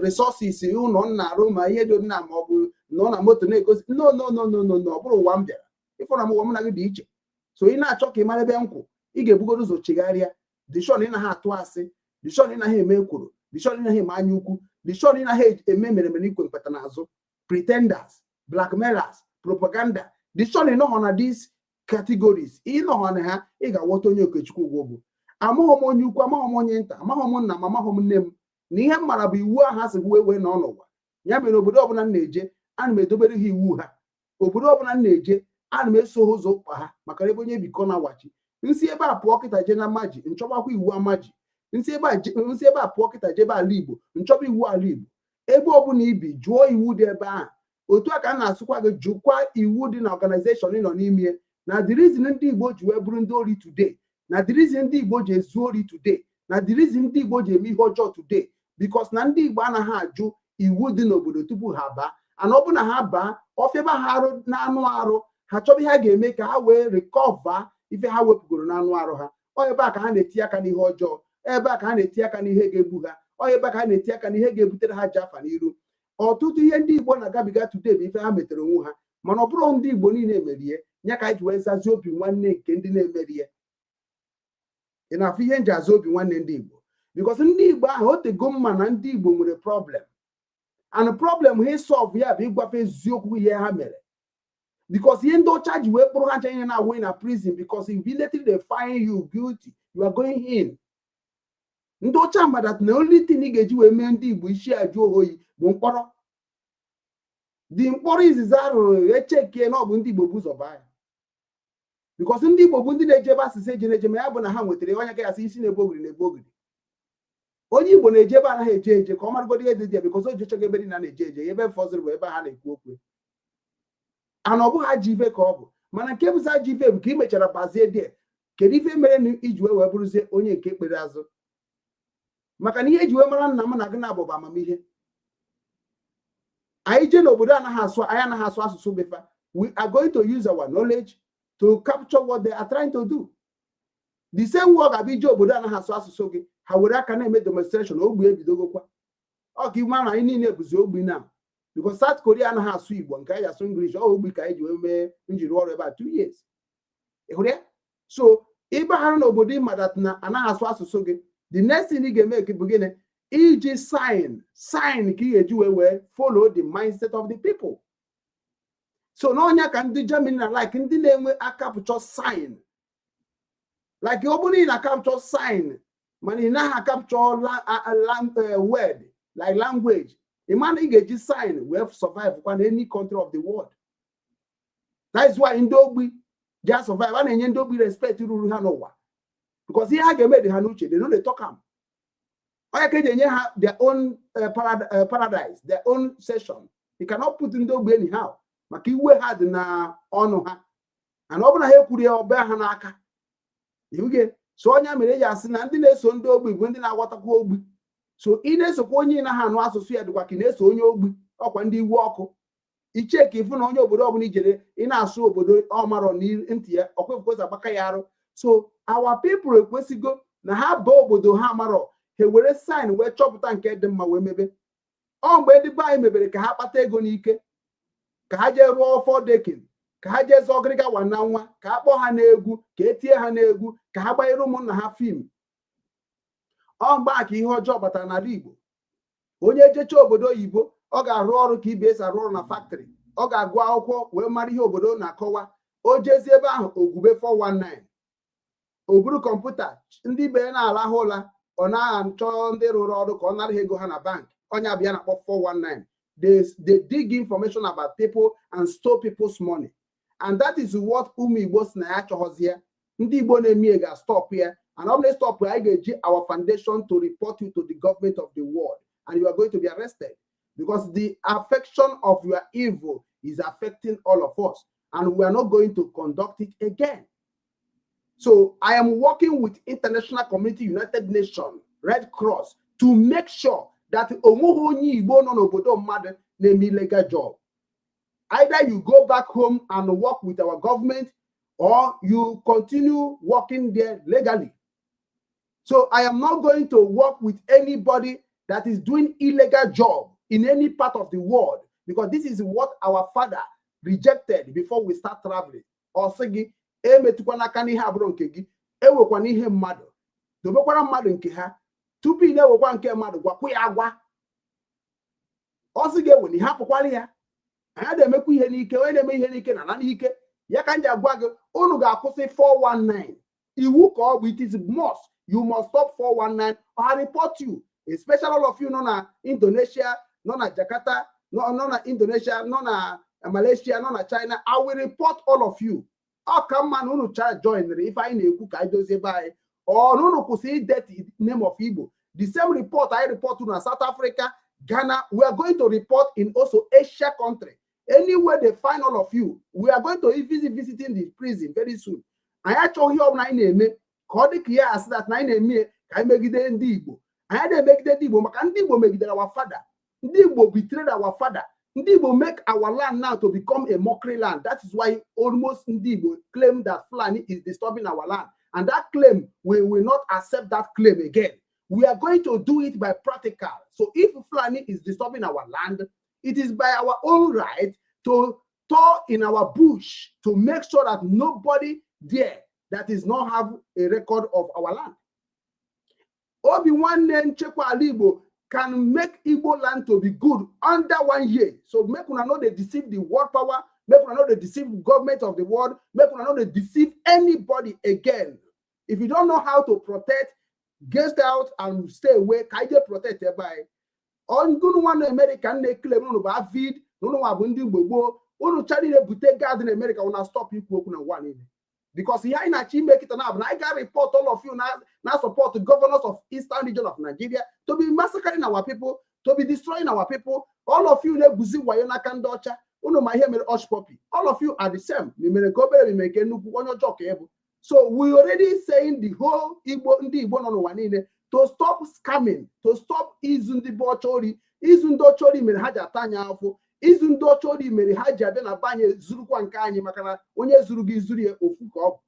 resources ụlọ m na-arụ, ma ihe dị na, ma ọ bụ nọ na moto na-egosi. No, no, no, no, no, no. Ọ bụrụ ụwa m bịara ịfụra m, ụwa m na gị dị iche. So ị na-achọ ka ị mara ebe m kwụ, ị ga-ebugoro ụzọ chegharịa. Dishon ị naghị atụ asị, dishon ị naghị eme ekworo, dishon ị naghị eme anya ukwu, dishon ị naghị eme mere mere ikwe mkpata n'azụ, pretenders, blackmailers, propaganda, dishon ị nọghọ na these categories, ị nọghọ na ha, ị ga-aghọta onye Okechukwu ugwo bụ. Amaghị m onye ukwu, amaghị m onye nta, amaghị m nna m, amaghị m nne m. Na ihe m mara bụ iwu ahụ ha si wee wee nọ n'ụwa. Ya mere obodo ọbụla m na-eje, ana m edobere ha iwu ha. Obodo ọbụla m na-eje, ana m eso ha ụzọ ụkpa ha, maka ebe onye bikọ na-awachi nsi. Ebe a pụọ kịta jee na maji, nchọbakwa iwu amaji. Nsi ebe a nsi ebe a pụọ kịta jebe ala Igbo, nchọba iwu ala Igbo. Ebe ọbụla ibi, jụọ iwu dị ebe ahụ. Otu a ka a na-asụkwa gị, jụkwa iwu dị na organization ị nọ n'ime. Na the reason ndị Igbo ji wee bụrụ ndị ori today, na the reason ndị Igbo ji ezu ori today, na the reason ndị Igbo ji eme ihe ọjọọ today, because na ndị Igbo anaghị ajụ iwu dị n'obodo tupu ha baa. Ana ọ bụ na ha baa ọfịaba ha arụ n'anụ arụ ha, chọba ihe ha ga-eme ka ha wee recover ife ha wepụgoro n'anụ arụ ha. Ọ ebe a ka ha na-etinye aka n'ihe ọjọọ, ebe a ka ha na-etinye aka n'ihe ga-egbu ha, ọ ebe a ka ha na-etinye aka n'ihe ga-ebutere ha ji afa n'iru. Ọtụtụ ihe ndị Igbo na-agabiga today bụ ife ha metere onwe ha. Mana ọ bụrụ ndị Igbo niile emerie ya ka anyị ji wee zazie obi nwanne nke ndị na-emerie. Ị na-afụ ihe nji azụ obi nwanne ndị Igbo? Because ndị Igbo ahụ o tego mma na ndị Igbo nwere problem, and problem ha solve ya bụ ịgwafe eziokwu ihe ha mere. Because ihe ndị ọcha ji wee kpụrụ ha ncha ihe na-awụ na prison, because immediately they find you guilty, you are going in. Ndị ọcha ma that na only thing ị ga-eji wee mee ndị Igbo isi ajụ oyi bụ mkpọrọ. Dị mkpọrọ izizi arụrụ, echekie na ọ bụ ndị Igbo bụ ụzọ baa ya, because ndị Igbo bụ ndị na-ejebe asịsị eje na-eje. Ma ya bụ na ha nwetara onye ka ya asị isi na-ebu ogiri na-ebu ogiri. Onye Igbo na-eje ebe anaghị eje eje ka ọ marụgodo ihe dị dị ya, because o jechọgo ebe niile a na-eje eje. Ebe fọziri bụ ebe ha na-ekwu okwu. Ana ọ bụghị ajọ ife ka ọ bụ, mana nke bụzi ajọ ife bụ ka ị mechara bazie die, kedu ife mere na iji wee wee bụrụzie onye nke kpere azụ? Maka na ihe eji wee mara nna m na gị na-abụ bụ amamihe. Anyị jee n'obodo anaghị asụ, anyị anaghị asụ asụsụ befa, we are going to use our knowledge to capture what they are trying to do. The same way ọ ga-abịa ije obodo anaghị asụ asụsụ gị, ha were aka na-eme demonstration, ogbi ebidogokwa. Ọ ka ime na anyị niile bụzi ogbi na, because South Korea anaghị asụ Igbo nke anyị asụ English. Ọ ogbi ka anyị ji wee mee njiri ọrụ ebe a 2 years. Ị hụrụ ya? So ịbaghara n'obodo ịma that na anaghị asụ asụsụ gị, the next thing ị ga-eme bụ gịnị? Iji sign ka ị ga-eji wee follow the mindset of the people. So n'ọnya ka ndị Germany na like ndị na-enwe akapụchọ sign, like ọ bụrụ na ị na-akapụchọ sign mana ị naghị akapụchọ word, like language, ị ma na ị ga-eji sign wee survive kwa na any country of the world. That is why ndị ogbi ji survive. A na-enye ndị ogbi respect ruru ha n'ụwa, because ihe ha ga-eme dị ha n'uche. They no dey talk am. Onye ka eji enye ha their own paradise, their own session. You cannot put ndị ogbi anyhow, maka iwe ha dị na ọnụ ha, and ọ bụrụ na ha ekwuru ya, ọbịa ha n'aka ihuge. So onye mere eji asị na ndị na-eso ndị ogbi bụ ndị na-aghọtakwa ogbi. So ị na-esokwa onye ị naghị anụ asụsụ ya, dịkwa ka ị na-eso onye ogbi. Ọkwa ndị iwu ọkụ ichie ka ịfụ na onye obodo ọbụla ijere ị na-asụ obodo ọmarọ na ntị ya ọkwekwesị agbaka ya arụ. So our people ekwesịgo na ha baa obodo ha marọ, ha were sign wee chọpụta nke dị mma wee mebe. Ọ mgbe ndị be anyị mebere ka ha kpata ego n'ike, ka ha jee rụọ ọfọ dekin, ka ha jee zọọ ọgịrịga nwa na nwa, ka a kpọọ ha n'egwu, ka etie ha n'egwu, ka ha gbanyere ụmụnna ha film. Ọ mgbe a ka ihe ọjọọ batara n'ala Igbo. Onye jecha obodo oyibo, ọ ga-arụ ọrụ ka ibe esi arụ ọrụ na factory. Ọ ga-agụ akwụkwọ wee mara ihe obodo na-akọwa. O jezie ebe ahụ, ogwube 419, o buru kọmputa, ndị be na-alahụ ụla, ọ na-achọ ndị rụrụ ọrụ ka ọ nara ha ego ha na bank. Onye abịa na-akpọ 419. They dig information about people and steal people's money, and that is what ụmụ Igbo si na ya achọghọzi ya. Ndị Igbo na-eme ga-stop ya, and ọ bụrụ stop ya, anyị ga-eji our foundation to report you to the government of the world, and you are going to be arrested, because the affection of your evil is affecting all of us, and we are not going to conduct it again. So I am working with international community, United Nations, Red Cross, to make sure that onweghị onye Igbo nọ n'obodo mmadụ na-eme illegal job. Either you go back home and work with our government, or you continue working there legally. So I am not going to work with anybody that is doing illegal job in any part of the world, because this is what our father rejected before we start traveling. Ọ sị gị emetụkwana aka n'ihe abụrụ nke gị, ewekwana ihe mmadụ, dobekwara mmadụ nke ha. Tupu ị na-ewekwa nke mmadụ, gwakwa ya agwa. Ọ sị gị ewe na ihe, hapụkwara ya. Anyị na-emekwa ihe n'ike. Onye na-eme ihe n'ike na n'ike ya ka m ji agwa gị, unu ga-akwụsị 419. Iwu ka ọ bụ. It is must. You must stop 419 or I report you, especially all of you nọ na Indonesia, nọ na Jakarta, nọ na Indonesia, nọ na Malaysia, nọ na China. I will report all of you. Ọ ka mma na unu cha joinere ife anyị na-ekwu ka anyị dozie ebe anyị, ọ na unu kwụsị idirty name of Igbo. The same report I report na South Africa, Ghana, we are going to report in also Asia country. Anywhere they find all of you, we are going to visit visiting the prison very soon. Anyị achọghị ihe ọbụla anyị na-eme ka ọ dị ka ya asị that na anyị na-eme ka anyị megide ndị Igbo. Anyị na-emegide ndị Igbo maka ndị Igbo megidere our father. Ndị Igbo betrayed our father. Ndị Igbo make our land now to become a mockery land. That is why almost ndị Igbo claim that Fulani is disturbing our land, and that claim, we will not accept that claim again. We are going to do it by practical. So if Fulani is disturbing our land, it is by our own right to tour in our bush to make sure that nobody there that is not have a record of our land. Obi Nwanne Nchekwa Ala Igbo can make Igbo land to be good under one year. So make una no dey deceive the world power, make una no dey deceive government of the world, make una no dey deceive anybody again. If you don't know how to protect, get out and stay away. Ka ije protect ebe anyị. Unu nwa na America na-ekele unu bụ avid na unu nwa bụ ndị Igbo gboo. Unu cha niile bute guard na America, una stop ikwu okwu na ụwa niile, because ihe anyị na-achọ ime kịta na bụ na anyị ga report all of you na support governors of eastern region of Nigeria to be massacring our people, to be destroying our people. All of you na-eguzi wayo n'aka ndị ọcha. Unu ma ihe mere Hushpuppi. All of you are the same. Ma mere nke obere, ma mere nke nnukwu, onye ọjọọ ka ịbụ. So we already saying the whole Igbo, ndị Igbo nọ n'ụwa niile, to stop scamming, to stop izu ndị bụ ọcha ori. Izu ndị ọcha ori mere ha ji ata anyị afụ. Izu ndị ọcha ori mere ha ji abịa na be anyị zurukwa nke anyị, maka na onye zuru gị zuru ya ofu ka ọ bụ,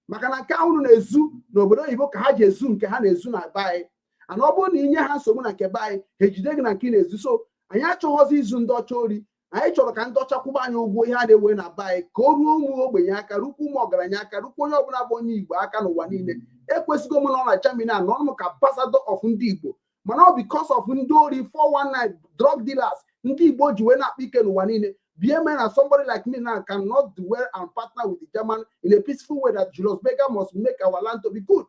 maka na nke ahụ na-ezu n'obodo oyibo ka ha ji ezu nke ha na-ezu na be anyị. Ana ọ bụrụ na inye ha nsogbu na nke be anyị, ha ejide gị na nke ị na-ezu. So anyị achọghọzi izu ndị ọcha ori. Anyị chọrọ ka ndị ọcha kwụba anyị ụgwọ ihe a na-ewe na be anyị, ka o ruo ụmụ ogbenye aka, rukwa ụmụ ọgaranya aka, rukwa onye ọbụla bụ onye Igbo aka n'ụwa niile. Ekwesịgo m nọ na Germany a nọ m ka ambassador of ndị Igbo, mana ọ because of ndị ori, 419, drug dealers, ndị Igbo ji wee na-akpa ike n'ụwa niile bie mere na somebody like me now cannot dwell and partner with the German in a peaceful way, that Julius Berger must make our land to be good.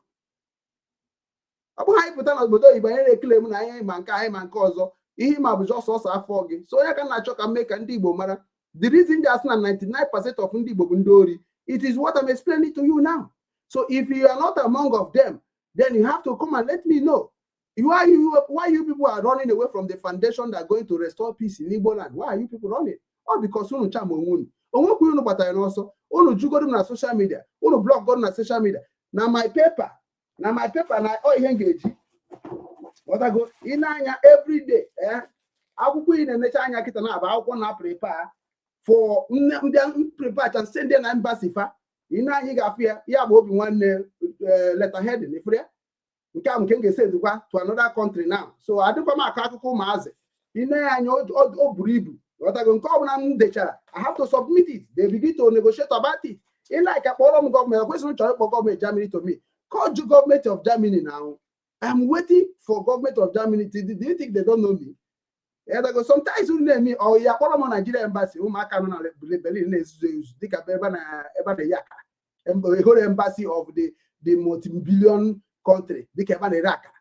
Ọ bụghị anyị pụta n'obodo oyibo, anyị na-ekele m na anyị ma nke anyị ma nke ọzọ. Ihe ma bụ sọsọ afọ gị. So onye ka na-achọ ka m mee ka ndị Igbo mara the reason just na 99% of ndị Igbo bụ ndị ori. It is what I'm explaining to you now. So if you are not among of them, then you have to come and let me know why you people are running away from the foundation that are going to restore peace in Igbo land. Why are you people running? All because unu chama onwe unu onwekwu unu gbatara n'ọsọ. Unu jugodo m na social media, unu block na social media na my paper. Na my paper na ọ ihe m ga-eji ghọtago. Ị na-anya everyday, ee, akwụkwọ ị na-enecha anya kịta na-abụ akwụkwọ na prepare for ndị prepare cha send na embassy fa. Ị na-anya, ị ga-afụ ya. Ya bụ Obi Nwanne letter heading ifuru ya. Nke a nke m ga-esendikwa to another country now. So adịkwa m akọ akụkọ ụmụazị. Ị na anya, o buru ibu, ghọtago. Nke ọbụla m dechara, I have to submit it. They begin to negotiate about it. Ị like, kpọrọ m gọọmenti. Ekwesịrị m chọrọ ịkpọ gọọmenti Germany to me. Call the government of Germany now. I'm waiting for government of Germany. Do you think they don't know me? Yeah, sometimes unu na-eme ọ ya kpọrọ m Nigeria embassy. Ụmụaka nọ na Berlin na-ezuzu ezuzu dịka ebe na ebe na-eyi akara. Ehoro embassy of the multi-billion country dịka ebe a na-ere akara.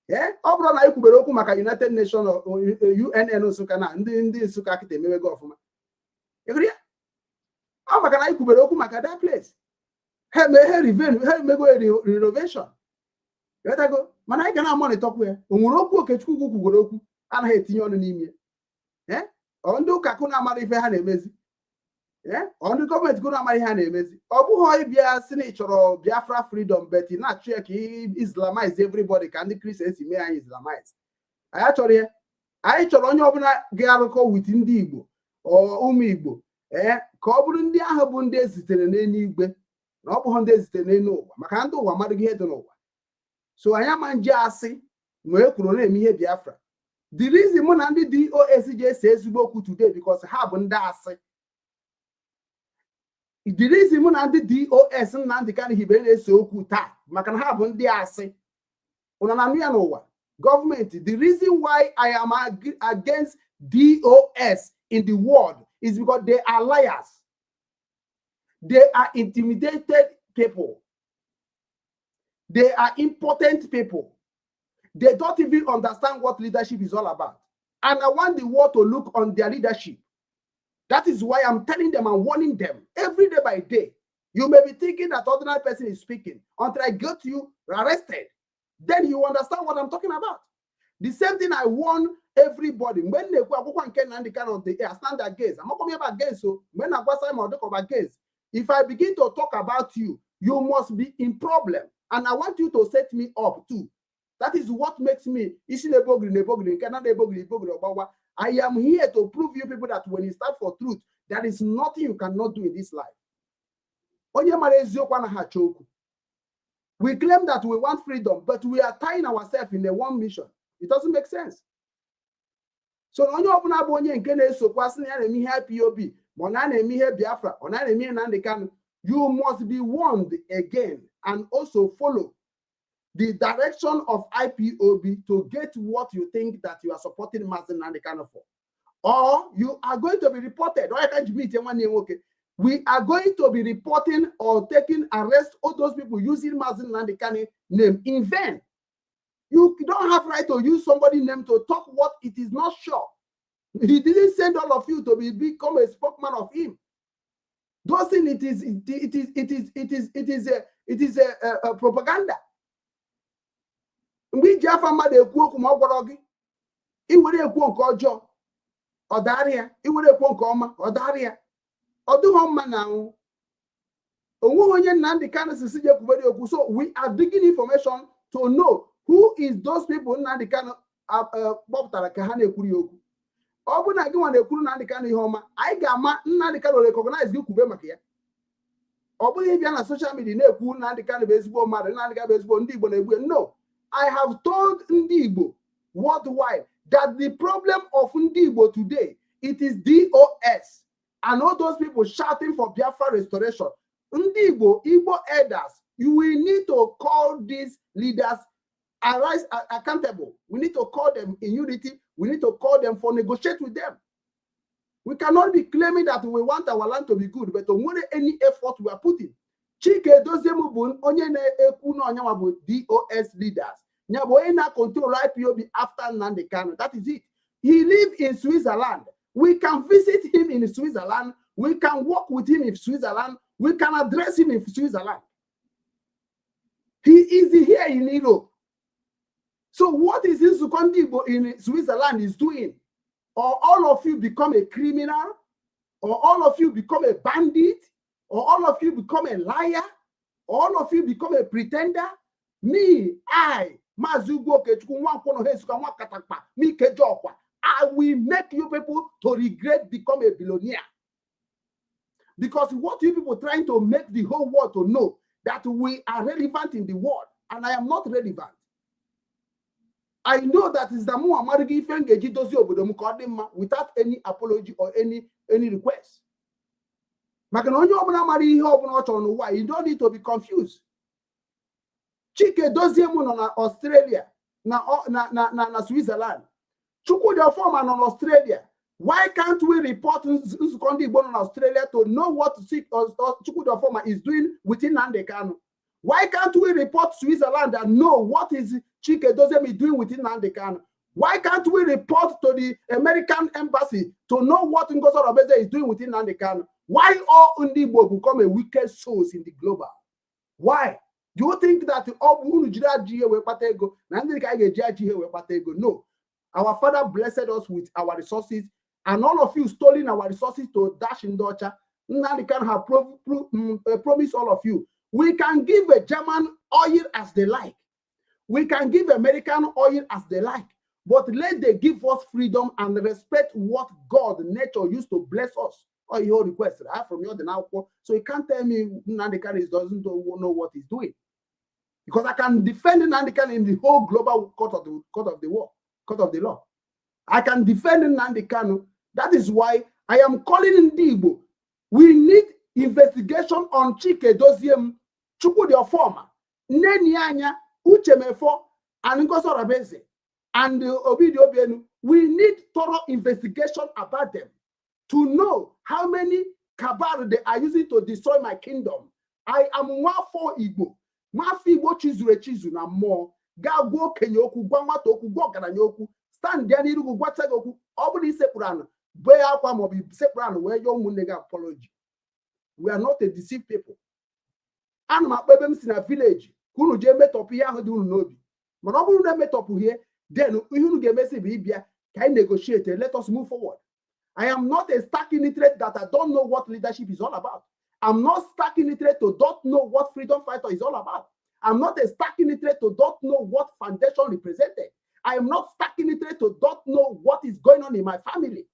Ee, ọ bụrụ na anyị kwubere okwu maka United Nations, UNN Nsụka na ndị Nsụka kịta emewego ọfụma. Ịhụrụ ya? Ọ maka na anyị kwubere okwu maka that place, ha eme ha ha emego renovation. Ghọtago? Mana anyị ga na-amonitorkwu ya. O nwere okwu Okechukwu kwugoro, okwu anaghị etinye ọnụ n'ime ya. Ọ ndị ụka kụ na-amara ife ha na-emezi. Ee, ọ ndị gọọmenti kụ na-amara ihe ha na-emezi. Ọ bụghị ịbịa sị na ị chọrọ Biafra freedom, but ị na-achụ ya ka ị islamize everybody, ka ndị Kristian si mee anyị islamize. Anyị achọrọ ya. Anyị chọrọ onye ọbụla ga-arụkọ with ndị Igbo, ọ ụmụ Igbo, ee, ka ọ bụrụ ndị ahụ bụ ndị ezitere n'eluigwe, na ọ bụghị ndị ezitere n'elu ụwa, maka na ndị ụwa amadịghị ihe dị n'ụwa. So anyị ama nje asị ma e kwuru na-eme ihe Biafra. The reason mụ na ndị DOS ji ese ezigbo okwu today, because ha bụ ndị asị. The reason mụ na ndị DOS Nnamdị Kanu hibere na-ese okwu taa, maka na ha bụ ndị asị. Ụna na-anụ ya n'ụwa gọọmenti. The reason why I am against DOS in the world is because they are liars. They are intimidated people. They are impotent people. They don't even understand what leadership is all about, and I want the world to look on their leadership. That is why I'm telling them and warning them every day by day. You may be thinking that ordinary person is speaking until I get you arrested. Then you understand what I'm talking about. The same thing I warn everybody. When they go akwụkwọ nke Nnamdi Kanu on the air, stand against. I'm not coming against. So when I go Simon against, if I begin to talk about you, you must be in problem. And I want you to set me up too. That is what makes me isi na-ebogiri na-ebogiri nke na na-ebogiri ebogiri ọgbawa. I am here to prove you people that when you stand for truth, there is nothing you cannot do in this life. Onye mara eziokwu anaghị achọ okwu. We claim that we want freedom, but we are tying ourselves in a one mission. It doesn't make sense. So na onye ọbụla bụ onye nke na-esokwa sị na ya na-eme ihe IPOB, ma ọ na na-eme ihe Biafra, ọ na na-eme ihe Nnamdi Kanu, you must be warned again and also follow the direction of IPOB to get what you think that you are supporting Mazi Nnamdi Kanu for. Or you are going to be reported. Or I can meet nwoke. We are going to be reporting or taking arrest all those people using Mazi Nnamdi Kanu name in vain. You don't have right to use somebody's name to talk what it is not sure. He didn't send all of you to become a spokesman of him. Those things, it is a propaganda. Mgbe iji afa mmadụ ekwu okwu ma ọ gwọrọ gị, iwere ekwu nke ọjọọ, ọ dara ya. Iwere ekwu nke ọma, ọ dara ya. Ọ dịghọ mma na anwụ. Onweghị onye Nnamdi Kanu si je kwubere okwu. So we are digging information to know who is those people Nnamdi Kanu kpọpụtara ka ha na-ekwuru ya okwu. Ọ bụrụ na gị nwa na-ekwuru Nnamdi Kanu ihe ọma, anyị ga-ama Nnamdi Kanu recognize gị kwube maka ya. Ọ bụghị ịbịa na social media na-ekwu Nnamdi Kanu bụ ezigbo mmadụ, Nnamdi Kanu bụ ezigbo, ndị Igbo na-egbu ya. No, I have told ndị Igbo worldwide that the problem of ndị Igbo today, it is DOS and all those people shouting for Biafra restoration. Ndị Igbo, Igbo elders, you will need to call these leaders arise accountable. We need to call them in unity. We need to call them for negotiate with them. We cannot be claiming that we want our land to be good, but onwere any effort we are putting. Chike Edoziem bụ onye na-ekwu na onyenwa bụ DOS leaders. Ya bụ onye na-control IPOB after Nnamdi Kanu. That is it. He live in Switzerland. We can visit him in Switzerland. We can work with him in Switzerland. We can address him in Switzerland. He is here in Europe. So what is Nzukọ Ndị Igbo in Switzerland is doing? Or all of you become a criminal, or all of you become a bandit, or all of you become a liar, or all of you become a pretender. Me, I, Maazị Ugwu Okechukwu Nwankwọ na Esuka nwa katakpa n'Ikeji Ọkwa, I will make you people to regret become a billionaire. Because what you people trying to make the whole world to know that we are relevant in the world, and I am not relevant. I know that is the mụ amarịghị ife m ga-eji dozie obodo m ka ọ dị mma without any apology or any request. Maka na onye ọbụla mara ihe ọbụla ọ chọrọ n'ụwa, you don't need to be confused. Chike Dozie m nọ na Australia, na Switzerland. Chukwudi Ọfọma nọ na Australia. Why can't we report nzukọ ndị Igbo nọ na Australia to know what Chukwudi Ọfọma is doing within Nnamdi Kanu? Why can't we report Switzerland and know what is Chike Doziem doing within Nnamdi Kanu? Why can't we report to the American embassy to know what Ngozi Orobeze is doing within Nnamdi Kanu? Why all ndị Igbo become a wicked souls in the global? Why? Do you think that ọ bụ unu jiri ajọ ihe wee kpata ego na ndị ka anyị ga-eji ajọ ihe wee kpata ego? No. Our father blessed us with our resources, and all of you stolen our resources to dash ndị ọcha. Nnamdi Kanu have promised all of you. We can give a German oil as they like. We can give American oil as they like. But let they give us freedom and respect what God, nature used to bless us. Or your request right from your now. So you can't tell me Nnamdi Kanu doesn't know what he's doing. Because I can defend Nnamdi Kanu in the whole global court of the world, court of the law. I can defend Nnamdi Kanu. That is why I am calling Ndị Igbo. We need investigation on Chike Doziem, Chukwudi Ọfọma, Nneni Anya, Uche Mefo, and Ngozi Orabeze, and Obidi Obienu. We need thorough investigation about them to know how many cabal they are using to destroy my kingdom. I am Nwafọ Igbo. Nwafọ Igbo chizuru echizu na mmụọ. Gaa gwa okenye okwu, gwa nwata okwu, gwa ọgaranya okwu. Stand ya n'iru gị gwacha gị okwu. Ọ bụrụ isekpuru anụ, bee akwa maọbụ isekpuru anụ wee yọọ ụmụnne gị apology. We are not a deceived people. Ana m akpọ ebe m si na village ka unu jee metọpụ ihe ahụ dị unu n'obi. Mana ọ bụrụ na emetọpụ ihe, then ihe unu ga-emesi bụ ịbịa ka anyị negotiate. Let us move forward. I am not a stark illiterate that I don't know what leadership is all about. I'm not stark illiterate to don't know what freedom fighter is all about. I'm not a stark illiterate to don't know what foundation represented. I am not stark illiterate to don't know what is going on in my family.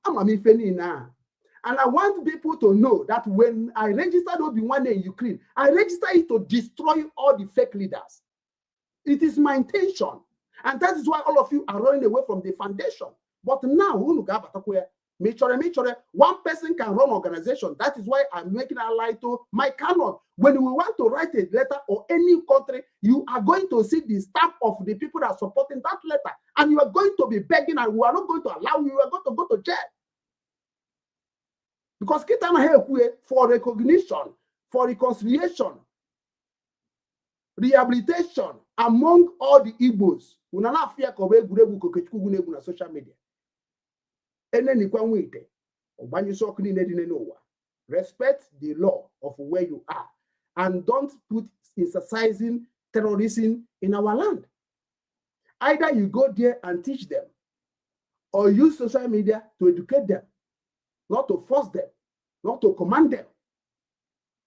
I'm a now. And I want people to know that when I registered Obi-Wan in Ukraine, I registered it to destroy all the fake leaders. It is my intention. And that is why all of you are running away from the foundation. But now, unu ga-abatakwa ya. Mechọrọ, one person can run organization. That is why I'm making a lie to my canon. When we want to write a letter or any country, you are going to see the stamp of the people that are supporting that letter. And you are going to be begging, and we are not going to allow you. You are going to go to jail. Because kita na ha ekwu for recognition, for reconciliation, rehabilitation among all the Igbos. Unu na-afụ ya ka ọ bụ egwuregwu ka Okechukwu na-egwu na social media. Enenikwa nwa ite, ọgbanyụsị ọkụ niile dị n'ụwa. Respect the law of where you are and don't put exercising terrorism in our land. Either you go there and teach them or use social media to educate them, not to force them, not to command them.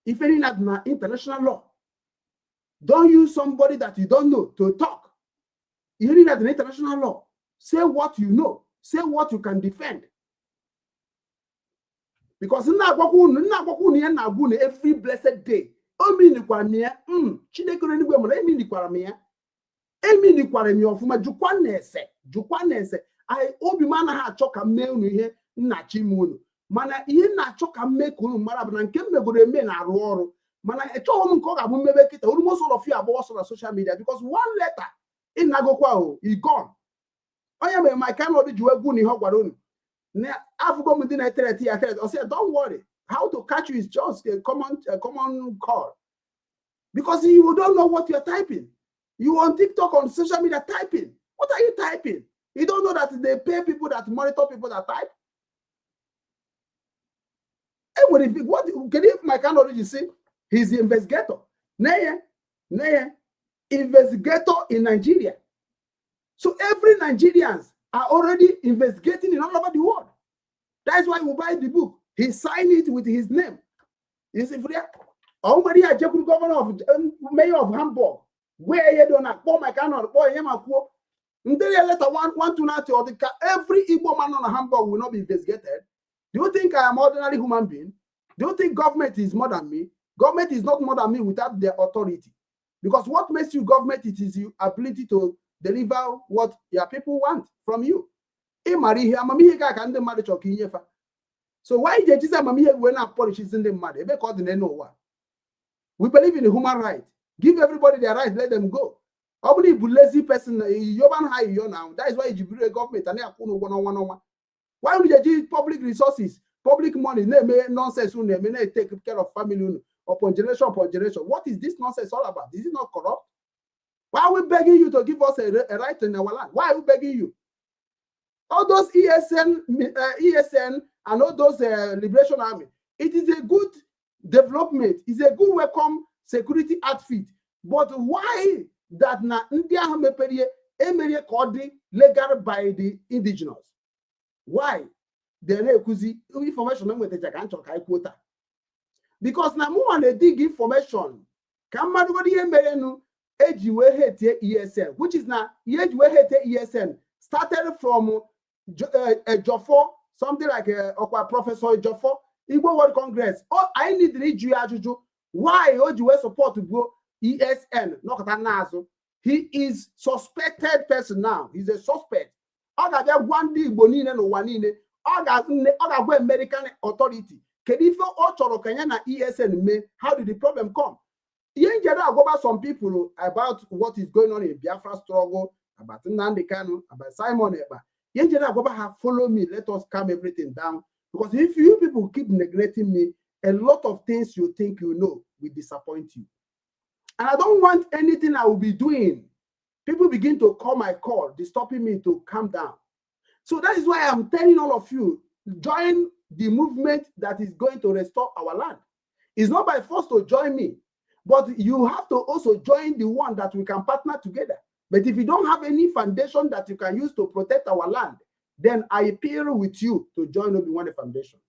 If any na international law, don't use somebody that you don't know to talk. You need an international law. Say what you know. Say what you can defend. Because nna agwakwa unu, nna agwakwa unu ihe na-agwa unu every blessed day. O minikwara m ya, Chineke n'eluigwe mara eminikwara m ya. Eminikwara m ya ọfụma, jụkwa na-ese, jụkwa na-ese. Obi m anaghị achọ ka m mee unu ihe nnachi m unu. Mana ihe m na-achọ ka m mee ka unu mara bụ na nke m megoro eme na-arụ ọrụ. Mana echọghị m nke ọ ga-abụ mmebe kịta. Almost all of you agba ọsọ na social media because one letter ịnagokwa o, e gone. Onye mere Mike Arnold ji wee gwu na ihe ọ gwara unu. Na afụgo m ndị na-etereti ya threat. Ọ sị, "Don't worry, how to catch you is just a common call." Because you don't know what you're typing. You on TikTok, on social media typing. What are you typing? You don't know that they pay people that monitor people that type? Enwere what kedu if Mike Arnold ji say he's the investigator? Neye, neye, investigator in Nigeria. So every Nigerians are already investigating in all over the world. That's why we buy the book. He signed it with his name. You see, Freya? Ọ nwere ihe jekwuru governor of mayor of Hamburg, gwa ya ihe dị na kpọọ Mike Arnold, kpọọ ya ma kwuo ndị letter one one two nine ọ dị ka every Igbo man nọ na Hamburg will not be investigated. Do you think I am ordinary human being? Do you think government is more than me? Government is not more than me without their authority. Because what makes you government, it is your ability to deliver what your people want from you. Ị mara ihe amamihe ga ka ndị mmadụ chọrọ ka inyefa. So why ji ejizi amamihe wee na-apolishisi ndị mmadụ ebe ka ọ dị n'elu ụwa? We believe in human right. Give everybody their right, let them go. Ọ bụrụ ibu lazy person, yoba ha iyo now. That is why iji buru gọọmenti a na-akwụ n'ụgwọ n'ọnwa n'ọnwa. Why would you eji public resources, public money na-eme nonsense unu na-eme, na-take care of family unu upon generation upon generation? What is this nonsense all about? Is it not corrupt? Why are we begging you to give us a right in our land? Why are we begging you? All those ESN, ESN and all those Liberation Army, it is a good development. It's a good welcome security outfit. But why that na ndị ahụ mepere ihe emerie ka ọ dị legal by the indigenous? Why? They na-ekwuzi information enwetacha ka m chọrọ ka anyị kwuo taa. Because na mụnwa na-edig information ka mmadụ godo ihe merenụ eji wee hetie ESN, which is na ihe eji wee hetie ESN started from Ejiofor, something like ọkwa Professor Ejiofor, Igbo World Congress. Oh, anyị nidiri ịjụ ya ajụjụ why o ji wee support gbuo ESN nọkọta n'azụ. He is suspected person now. He's a suspect. Ọ ga-abịa gwa ndị Igbo niile n'ụwa niile, ọ ga-agwa American authority kedu ife ọ chọrọ ka ya na ESN mee. How did the problem come? Ihe njere agwaba some people about what is going on in Biafra struggle, about Nnamdi Kanu, about Simon Ekpa. Ihe njere agwaba ha, follow me, let us calm everything down. Because if you people keep neglecting me, a lot of things you think you know will disappoint you. And I don't want anything I will be doing, people begin to call my call, disturbing me to calm down. So that is why I'm telling all of you, join the movement that is going to restore our land. It's not by force to join me, but you have to also join the one that we can partner together. But if you don't have any foundation that you can use to protect our land, then I appeal with you to join Obi-Nwanne Foundation.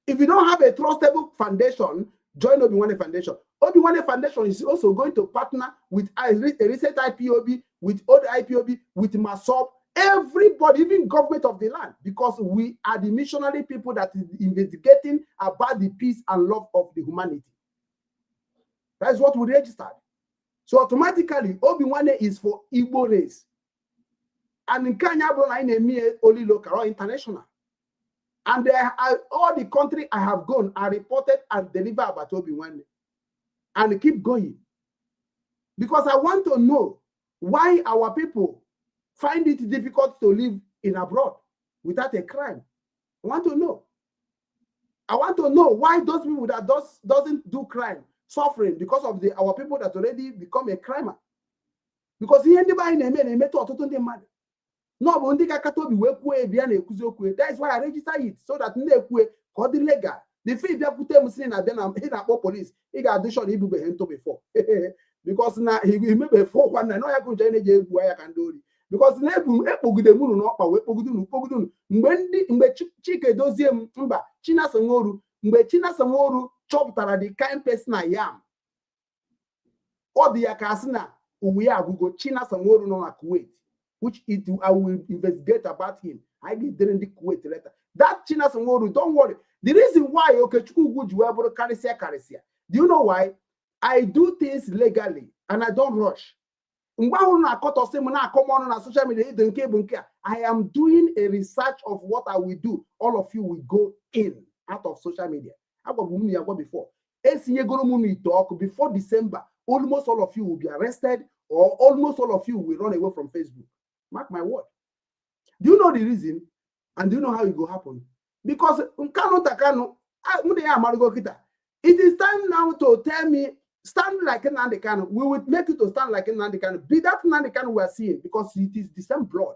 If you don't have a trustable foundation, join Obi-Nwanne Foundation. Obi-Nwanne Foundation is also going to partner with a recent IPOB, with old IPOB, with MASSOB, everybody, even government of the land, because we are the missionary people that is investigating about the peace and love of the humanity. That is what we registered. So automatically, Obi-Nwanne is for Igbo race. And in Kenya, only local or international. And there are, all the country I have gone, I reported and delivered about Obi-Nwanne. And keep going. Because I want to know why our people find it difficult to live in abroad without a crime. I want to know. I want to know why those people that doesn't do crime suffering because of the our people that already become a crimer. Because ihe ndị be anyị na-eme na-emetụ ọtụtụ ndị mmadụ. Na ọ bụ ndị ga-akata obi wee kwuo ebia na-ekwuzi okwu. That is why I register it so that ndị ekwue ka ọ dị legal. The free bịakwute m si na abịa na ị na-akpọ police, ị ga-adị sure na ibubeghị ntụ before. Because na imebe 419 na ya ka nche na-eji egwu anya ka ndị ori. Because na ebu ekpogide m unu n'ọkpa wee kpogide unu kpogide unu mgbe ndị mgbe Chike dozie m mba Chinasa Nworu, mgbe Chinasa Nworu chọpụtara the kind person I am, ọ dị ya ka asị na uwe ya agwụgo. Chinasa Nworu nọ na Kuwait, which it I will investigate about him. I ga-edere ndị Kuwait letter. That Chinasa Nworu, don't worry. The reason why Okechukwu Ugwu ji wee bụrụ karịsịa karịsịa, do you know why? I do things legally and I don't rush. Mgbe ahụ na-akọtọsị m na-akọ m ọnụ na social media ịdị nke bụ nke a, I am doing a research of what I will do. All of you will go in out of social media. Agwabụ m ya agwa before. Esinyegoro m n'ite ọkụ before December, almost all of you will be arrested or almost all of you will run away from Facebook. Mark my word. Do you know the reason? And do you know how it will happen? Because Kanu Takanu, mụ na ya amarugo kịta. It is time now to tell me, stand like Nnamdi Kanu. We will make you to stand like Nnamdi Kanu. Be that Nnamdi Kanu we are seeing, because it is the same blood.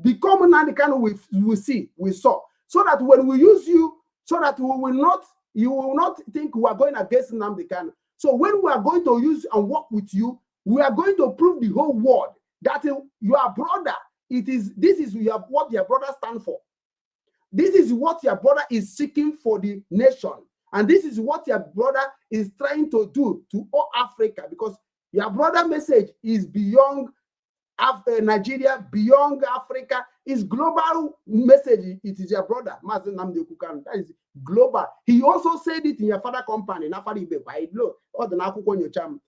Become Nnamdi Kanu we see, we saw. So that when we use you, so that we will not, you will not think we are going against Nnamdi Kanu. So when we are going to use and work with you, we are going to prove the whole world that your brother, it is, this is your, what your brother stand for. This is what your brother is seeking for the nation. And this is what your brother is trying to do to all Africa, because your brother message is beyond Nigeria, beyond Africa. Is global message. It is your brother, Mazi Nnamdi Kanu. That is global. He also said it in your father company, Nafari Ibe, or the akwụkwọ nyocha m.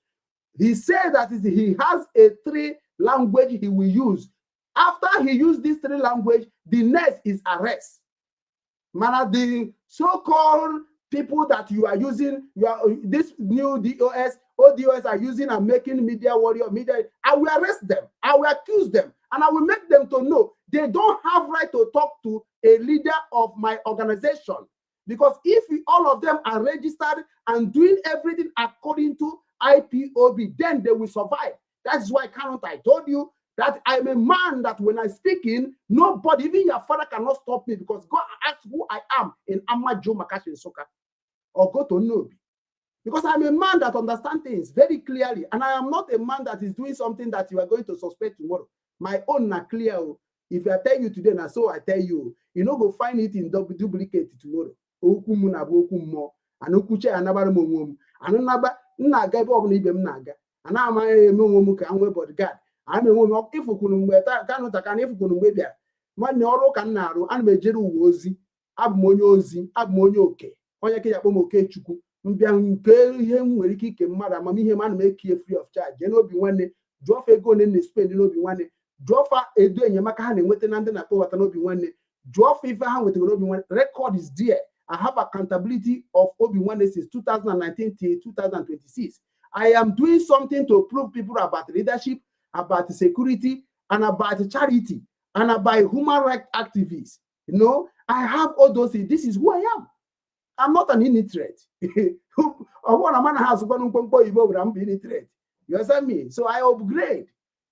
He said that he has a three language he will use. After he used these three language, the next is arrest. Mana the so-called people that you are using, you are this new DOS, ODOS are using and making media warrior media. I will arrest them. I will accuse them, and I will make them to know they don't have right to talk to a leader of my organization. Because if all of them are registered and doing everything according to IPOB, then they will survive. That's why Kanunta, I told you that I'm a man that when I speak in, nobody, even your father, cannot stop me, because go ask who I am in Amajo Makashi Soka or go to Nobi. Because I'm a man that understands things very clearly, and I am not a man that is doing something that you are going to suspect tomorrow. My own na clear. If I tell you today, na so I tell you, you no go find it in duplicate tomorrow. Okwu m na-abụ okwu mmụọ, ana okwuche anabara m onwe m, anụ naba m na-aga ebe ọbụla ibe m na-aga, ana amaghị eme onwe m ka m nwee bodyguard. Ana m enwe m ịfụkwuru mgbe Kanunta Kanu ịfụkwuru mgbe bịara nwanne ọrụ ka m na-arụ. Ana m ejere uwe ozi, abụ m onye ozi, abụ m onye oke, onye ka ya akpọ m Okechukwu. Mbịa nke ihe m nwere ike ike mmadụ amamihe m, ana m ekie free of charge. Jee n'obi nwanne, jụọ fa ego one na-spend n'obi nwanne, jụọ fa edo enyemaka ha na-enweta na ndị na-akpọbata n'obi nwanne, jụọ fa ife ha nwetara n'obi nwanne. Record is there. I have accountability of Obi Nwanne since 2019 till 2026. I am doing something to prove people about leadership, about security, and about charity, and about human rights activists. I have all those things. This is who I am. I'm not an illiterate. Ọ bụrụ na mana ha asụkwanụ mkpọmkpọ oyibo bụ na m bụ illiterate. You understand me? So I upgrade.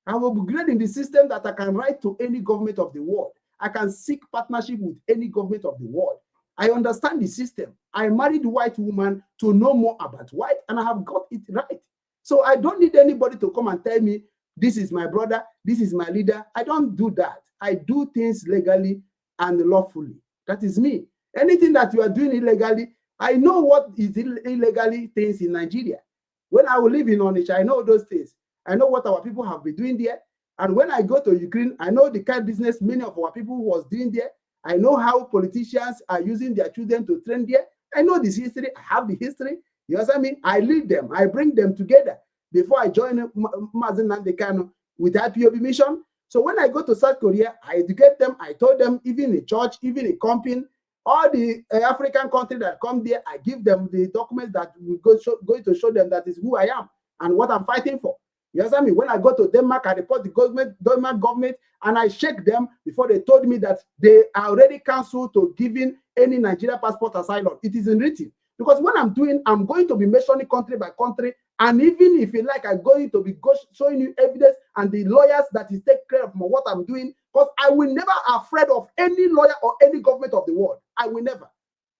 I'm upgrading the system that I can write to any government of the world. I can seek partnership with any government of the world. I understand the system. I married white woman to know more about white, and I have got it right. So I don't need anybody to come and tell me, this is my brother, this is my leader. I don't do that. I do things legally and lawfully. That is me. Anything that you are doing illegally, I know what is illegally things in Nigeria. When I will live in Onitsha, I know those things. I know what our people have been doing there. And when I go to Ukraine, I know the kind of business many of our people was doing there. I know how politicians are using their children to train there. I know this history. I have the history. You know what I mean? I lead them. I bring them together before I join Mazi Nnamdi Kanu with IPOB mission. So when I go to South Korea, I educate them. I told them, even in church, even in company, all the African countries that come there, I give them the documents that will going to show them that is who I am and what I'm fighting for. You understand me? When I go to Denmark, I report the government, Denmark government, and I shake them before they told me that they are already cancelled to giving any Nigeria passport asylum. It is in written. Because when I'm doing, I'm going to be mentioning country by country, and even if you like, I'm going to be showing you evidence and the lawyers that is take care of what I'm doing, because I will never afraid of any lawyer or any government of the world. I will never.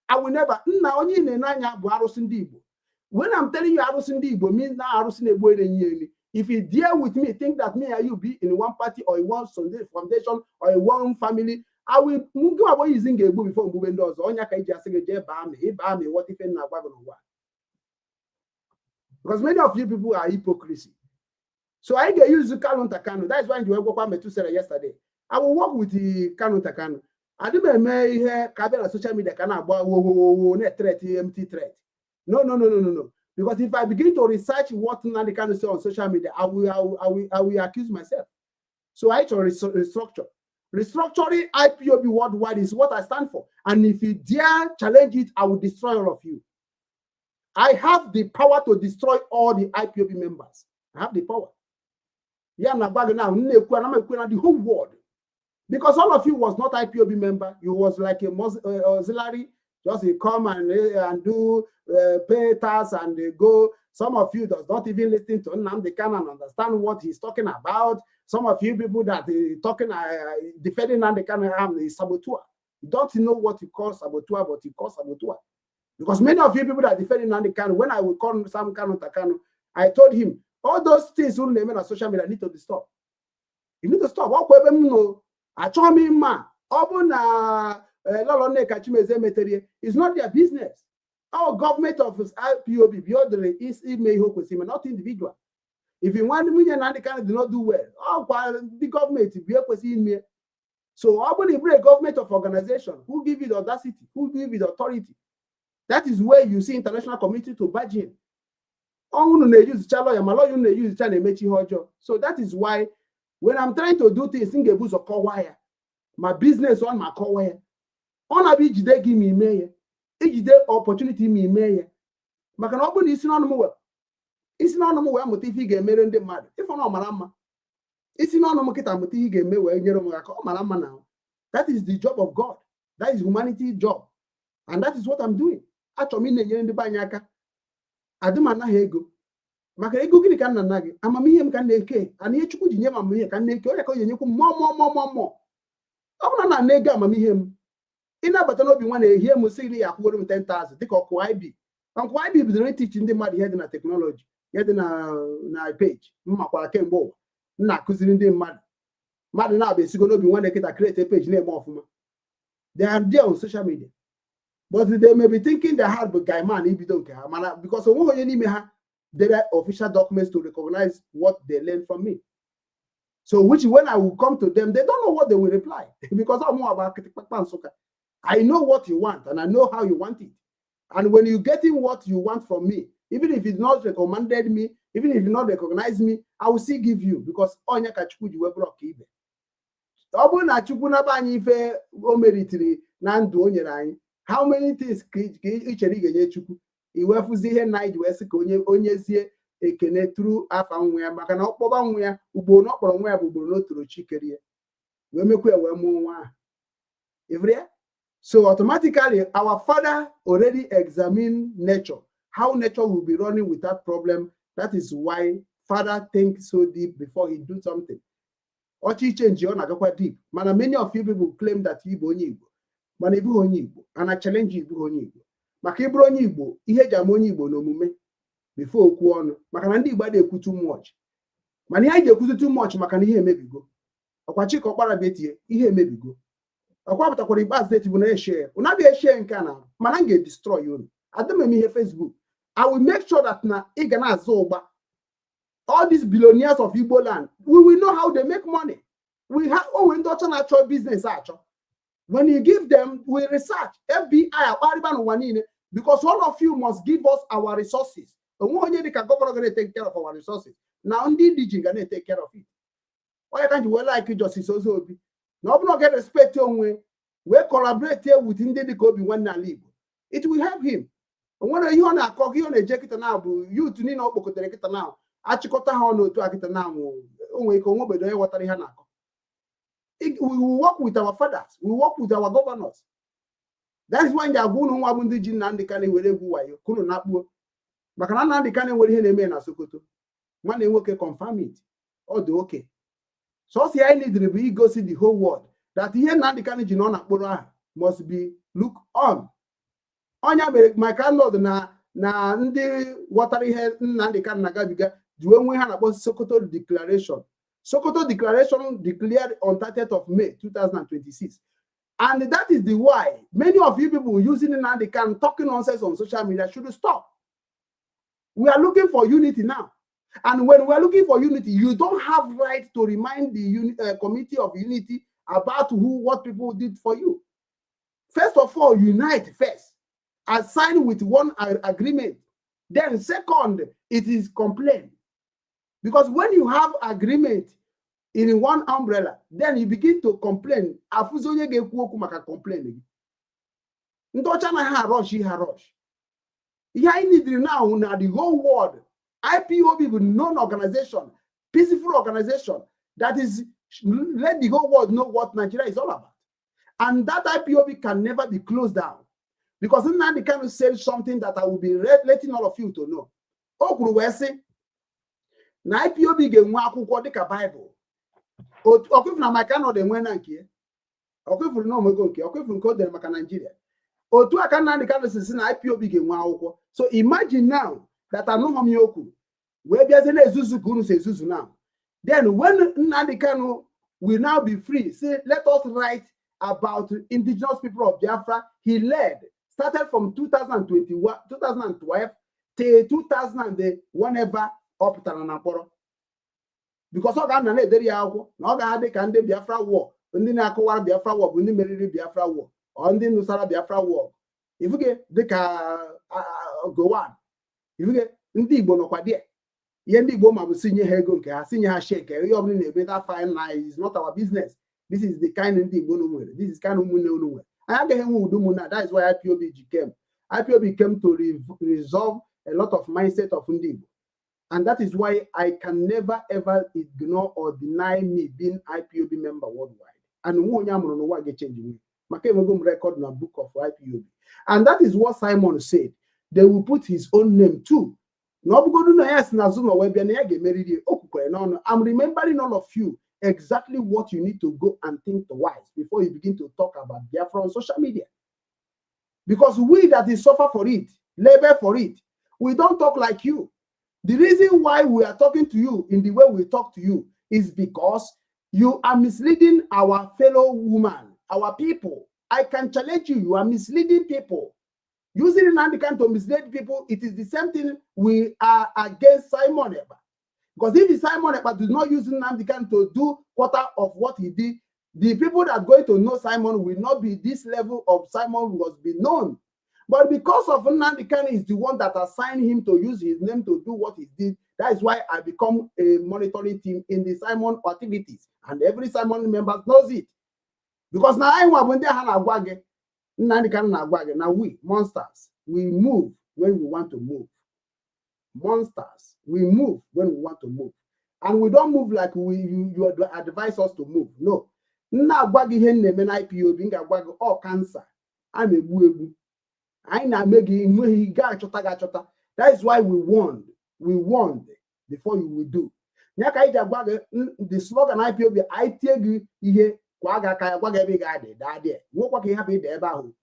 I will never. Nna onye na-ene bụ arụsị ndị Igbo. When I'm telling you arụsị ndị Igbo means na arụsị na-egbu ere enyi. If you deal with me, think that me and you be in one party or in one Sunday foundation or in one family, I will mụ abụọ izi ga-egbu before mgbube ndị ọzọ. Ọnya ka iji asị gị jee baa m ịbaa m ịghọta ife m na-agwa gị n'ụwa. Because many of you people are hypocrisy. So I get use Kanunta Kanu. That's why you were Metusela yesterday. I will work with the Kanunta Kanu. Adị m eme ihe ka abịa na social media ka na-agba wo wo wo na threat, empty threat. No, no, no, no, no, no. Because if I begin to research what Nnamdi Kanu say on social media, I will accuse myself. So I try restructure. Restructuring IPOB worldwide is what I stand for. And if you dare challenge it, I will destroy all of you. I have the power to destroy all the IPOB members. I have the power. Yeah, now the whole world. Because all of you was not IPOB member. You was like a auxiliary. Just you come and do pay tax and they go. Some of you does not even listen to Nnamdi Kanu and understand what he's talking about. Some of you people that talking, defending Nnamdi Kanu is saboteur. You don't know what you call saboteur, but you call saboteur. Because many of you people that defending Nnamdi Kanu, when I will call Sam Kanu Takano, I told him, all those things who name on social media need to be stopped. You need to stop. Ọkwa ebe m nọ, achọghị m ịma ọ bụ na Lolo Nneka Chimezie meterie. It's not their business. Our government of IPOB bịa is ime ihe o kwesịrị ime, not individual. If you want nwunye Nnamdi Kanu did not do well, ọkwa ndị gọọmenti bụ ekwesịghị ime. So ọ bụrụ na ị bụrụ a government of organization, who give you the audacity, who give you the authority? That is where you see international community to barge in. Unu na-eyuzicha lawyer, ma lawyer unu na-eyuzicha na-emechi ihe ọjọọ. So that is why when I'm trying to do things, m ga-ebu ụzọ kọwaa ya, ma business ọ ma akọwa ya. Ọ na-abịa ijide gị ma ime ya, ijide opportunity ma ime ya, maka na ọ bụrụ na isi n'ọnụ m wee isi n'ọnụ m wee mụta ife ị ga-emere ndị mmadụ, ịfụ na ọ mara mma. Isi n'ọnụ m kịta mụta ihe ị ga-eme wee nyere m aka, ọ mara mma na. That is the job of God. That is humanity job, and that is what I'm doing. Achọrọ m ị na-enyere ndị be anyị aka. Adị m anaghị ego, maka ego gịnị ka m na-ana gị? Amamihe m ka m na-eke, ana ihe Chukwu ji nye m amamihe ka m na-eke. Onye ka o ji enyekwu m mmụọ mmụọ mmụọ mmụọ mmụọ. Ọ bụrụ na na ego amamihe m ịnabata n'obi nwa na-ehie m sị ya akwụgoro m 10,000, dịka ọkụ IB ọkụ IB bidoro itichi ndị mmadụ ihe dị na technology, ihe dị na page m makwara kemgbe ụwa m na-akụziri ndị mmadụ. Mmadụ na-abịa esigo n'obi nwa na-eketa create page na-eme ọfụma. They are there on social media, but they may be thinking they have bụ guy man ibido nke ha, mana because onweghị onye n'ime ha dere official documents to recognize what they learned from me. So which when I will come to them, they don't know what they will reply, because I'm more about Nsukka. I know what you want and I know how you want it. And when you getting what you want from me, even if it's not recommended me, even if you not recognize me, I will still give you, because onye ka Chukwu ji wee bụrụ ọka ibe. Ọ bụrụ na Chukwu naba anyị ife o meritiri na ndụ o nyere anyị, how many things ka ị chere ị ga-enye Chukwu? I wee fụzi ihe nna anyị ji wee sị ka onye onyezie ekene tụrụ afa nwa ya, maka na ọkpọba nwa ya ugboro na ọ kpọrọ nwa ya bụ ugboro na o toro chi kere ya wee mekwa ya wee mụọ nwa ahụ. Ịfụrụ ya? So automatically our father already examined nature, how nature will be running without problem. That is why father think so deep before he do something. Ọchị change, ọ na-agakwa deep. Mana many of you people claim that ị bụ onye Igbo, mana ịbụghị onye Igbo. And I challenge you, ịbụghị onye Igbo, maka ịbụrụ onye Igbo, ihe eji ama onye Igbo n'omume before okwu ọnụ, maka na ndị Igbo adịghị ekwu too much. Mana ihe anyị ji ekwuzi too much, maka na ihe emebigo. Ọkwa Chika Ọkpara bịa tie ihe emebigo. Ọkwa pụtakwara ikpeazụ date bụ na eshie unu abịa eshie nke a na, mana m ga-edestroy unu. Adị m eme ihe Facebook. I will make sure that na ị ga na-azụ ụgba. All these billionaires of Igbo land, we will know how they make money. We have onwe ndị ọcha na-achọ business achọ. When you give them, we research FBI akparịba n'ụwa niile, because all of you must give us our resources. Onwe onye dịka governor ga na-take care of our resources na ndị indigene ga na-take care of it. Onye ka ji wee like Justice Ozobi na ọ bụrụ na ọ ga-respect onwe wee collaborate with ndị dịka Obi Nwanne ala Igbo, it will help him. O nwere ihe ọ na-akọ, ihe ọ na-eje kịta na bụ youth niile ọ kpọkọtara kịta na achịkọta ha ọnụ otu a kịta na o nwere ike onwe obodo onye ghọtara ihe a na-akọ. We will work with our fathers, we work with our governors. That is why ndị agwa unu nwa bụ ndị ji Nnamdị Kanu were egwu wayo ka unu na-akpuo, maka na Nnamdị Kanu nwere ihe na-eme na Sokoto. Nwanne nwoke, confirm it. Ọ dị oke sọsọ ya anyị nidiri bụ igosi the whole world that ihe Nnamdị Kanu ji nọ na mkpụrụ ahụ must be look on. Ọnya mere Mike Arnold na ndị ghọtara ihe Nnamdị Kanu na-agabiga ji wee nwee ha na-akpọ Sokoto Declaration. Sokoto Declaration declared on 30th of May 2026. And that is the why many of you people using Nnamdi Kanu talking nonsense on social media should stop. We are looking for unity now. And when we are looking for unity, you don't have right to remind the committee of unity about who what people did for you. First of all, unite first and sign with one agreement. Then second, it is complaint. Because when you have agreement in one umbrella, then you begin to complain. Afụzi onye ga-ekwu okwu maka complain gị. Ndị ọcha anaghị arush ihe arush. Ihe anyị needed now na the whole world, IPOB bụ known organization, peaceful organization that is let the whole world know what Nigeria is all about. And that IPOB can never be closed down. Because Nnamdi Kanu said something that I will be letting all of you to know. O kwuru wee sị na IPOB ga-enwe akwụkwọ dịka Bible. Ọkwefuru na Mike Arnold enwe na nke ya. Ọkwefuru na omego nke ọkwefuru nke o dere maka Nigeria. Otu aka Nnamdi Kanu si sị na IPOB ga-enwe akwụkwọ. So imagine now that anụghị m ihe o kwuru wee bịazie na-ezuzu ka unu si ezuzu now. Then when Nnamdi Kanu will now be free, say let us write about indigenous people of Biafra he led Started from 2021, 2012 till 2000 and whenever ọ pụtara na mkpọrọ, because ọ ga-ana na-edere ya akwụkwọ na ọ ga-adị ka ndị Biafra war, ndị na-akọwara Biafra war bụ ndị meriri Biafra war ọ ndị nụsara Biafra war. Ifuge dịka Gowon, ifuge ndị Igbo nọkwa die. Ihe ndị Igbo ma bụ si nye ha ego nke ha, si nye ha sheke ihe ọbụla na-eme. That fine na is not our business. This is the kind ndị Igbo unu nwere, this is kind ụmụnne unu nwere. Anyị agaghị enwe udo ụmụnne. That is why IPOB ji came. IPOB came to resolve a lot of mindset of ndị Igbo, and that is why I can never ever ignore or deny me being IPOB member worldwide. And nwe onye amụrụ n'ụwa ga-echange me, maka enwego m record na book of IPOB. And that is what Simon said, they will put his own name too, na ọ bụgodu na ya si n'azụ na wee bịa na ya ga-emeriri. O kwukwere n'ọnụ. I'm remembering all of you exactly what you need to go and think twice before you begin to talk about Biafra on social media, because we that is suffer for it, labor for it, we don't talk like you. The reason why we are talking to you in the way we talk to you is because you are misleading our fellow woman, our people. I can challenge you. You are misleading people. Using Nnamdi Kanu to mislead people, it is the same thing we are against Simon Ekpa. Because if Simon Ekpa does not use Nnamdi Kanu to do quarter of what he did, the people that are going to know Simon will not be this level of Simon was be known. But because of Nnamdi Kanu is the one that assigned him to use his name to do what he did, that is why I become a monitoring team in the Simon activities. And every Simon member knows it. Because now I want ndị ha na-agwa gị, Nnamdi Kanu na-agwa gị na we monsters, we move when we want to move. Monsters, we move when we want to move. And we don't move like we you advise us to move. No. Nna agwa gị ihe m na-eme na IPOB, m ga-agwa gị ọ cancer a na-egbu egbu anyị na-eme gị enweghị ga-achọta gị achọta. That is why we warned, we warned before you will do ya ka anyị ji agwa gị the slogan IPOB. Anyị tie gị ihe kwa gị aka ya gwa gị ebe ị ga-adị daa dị nwekwa ka ị hapụ ịda ebe ahụ,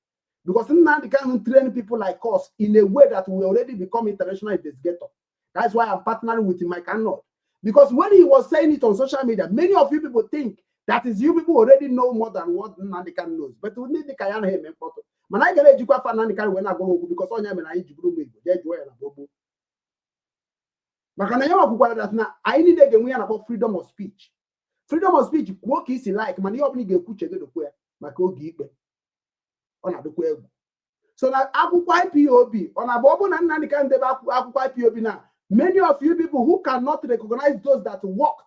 because Nnamdi Kanu train people like us in a way that we already become international investigator. That's why I'm partnering with Mike Arnold, because when he was saying it on social media, many of you people think that is you people already know more than what Nnamdi Kanu knows. But ndị ka ya anaghị eme mkpọtụ, mana anyị gara ejikwa afa Nnamdi Kanu wee na-agwa okwu, because onye mere anyị ji bụrụ ụmụ Igbo jee jụọ ya na gbogbo, maka na ya nwakwukwara that na anyị niile ga-enwe ya na-akpọ freedom of speech. Freedom of speech, kwuo ka isi like, mana ihe ọbụla ị ga-ekwu, chegedokwu ya maka oge ikpe ọ na-adịkwa egwu. So na akwụkwọ IPOB, ọ na-abụ ọ bụrụ na Nnamdi Kanu debe akwụkwọ IPOB na many of you people who cannot recognize those that worked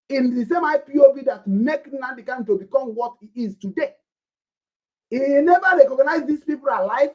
in the same IPOB that make Nnamdi Kanu to become what he is today. He never recognized these people alive.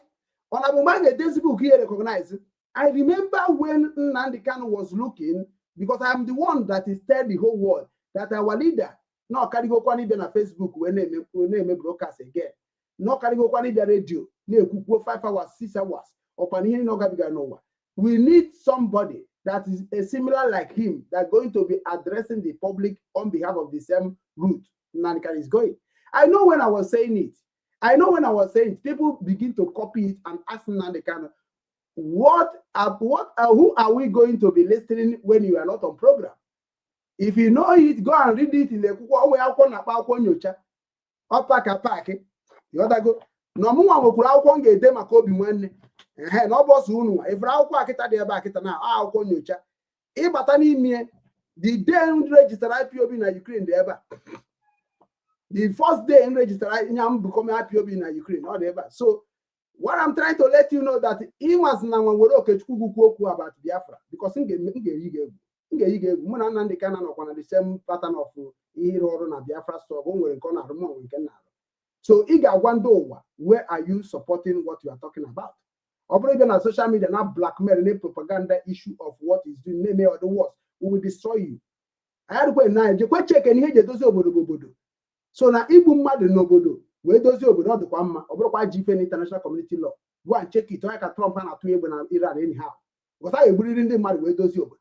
On Abumba book, he recognized. I remember when Nnamdi Kanu was looking, because I'm the one that is tell the whole world that our leader, no karịgokwana ịbịa na Facebook wee na-eme broadcast again, no karịgokwana ịbịa radio na-ekwukwuo 5 hours, 6 hours ọkwa na ihe niile ọ gabigara n'ụwa. We need somebody that is a similar like him that going to be addressing the public on behalf of the same route Nnamdi Kanu is going. I know when I was saying it, I know when I was saying it, people begin to copy it and ask Nnamdi Kanu, who are we going to be listening when you are not on program? If you know it, go and read it in the akwụkwọ onwe akwụkwọ na-akpọ akwụkwọ nyocha ọpaka paakị ịghọtago na ọmụnwa nwekwuru akwụkwọ m ga-ede maka obi nwanne ehe na ọ bụ ọsọ unu nwa ifere akwụkwọ akịta dị ebe akịta na akwụkwọ nyocha ịbata n'ime. The day m register IPOB na Ukraine dị ebe a. The first day m register nya m become IPOB na Ukraine, ọ dị ebe a. So what I'm trying to let you know that ịnwazi na nwa were Okechukwu gwukwu okwu about Biafra, because m ga-eyi gị egwu, m ga-eyi gị egwu. Mụ na Nnamdi Kanu nọkwa na the same pattern of ihe ịrụ ọrụ na Biafra struggle. O nwere nke ọ na-arụ, mụ nwere nke m na-arụ. So ị ga-agwa ndị ụwa, where are you supporting what you are talking about? Ọ bụrụ ịbịa na social media na blackmail na propaganda issue of what is doing na-eme the worst, we will destroy you. Anyị adịkwa na jekwe cheke na ihe eji edozi obodo bụ obodo. So na igbu mmadụ n'obodo wee dozie obodo, ọ dịkwa mma, ọ bụrụkwa ji ife na international community law. Go and check it. Onye ka Trump a na-atụ egbe na Iran anyhow, because a ga-egburiri ndị mmadụ wee dozie obodo.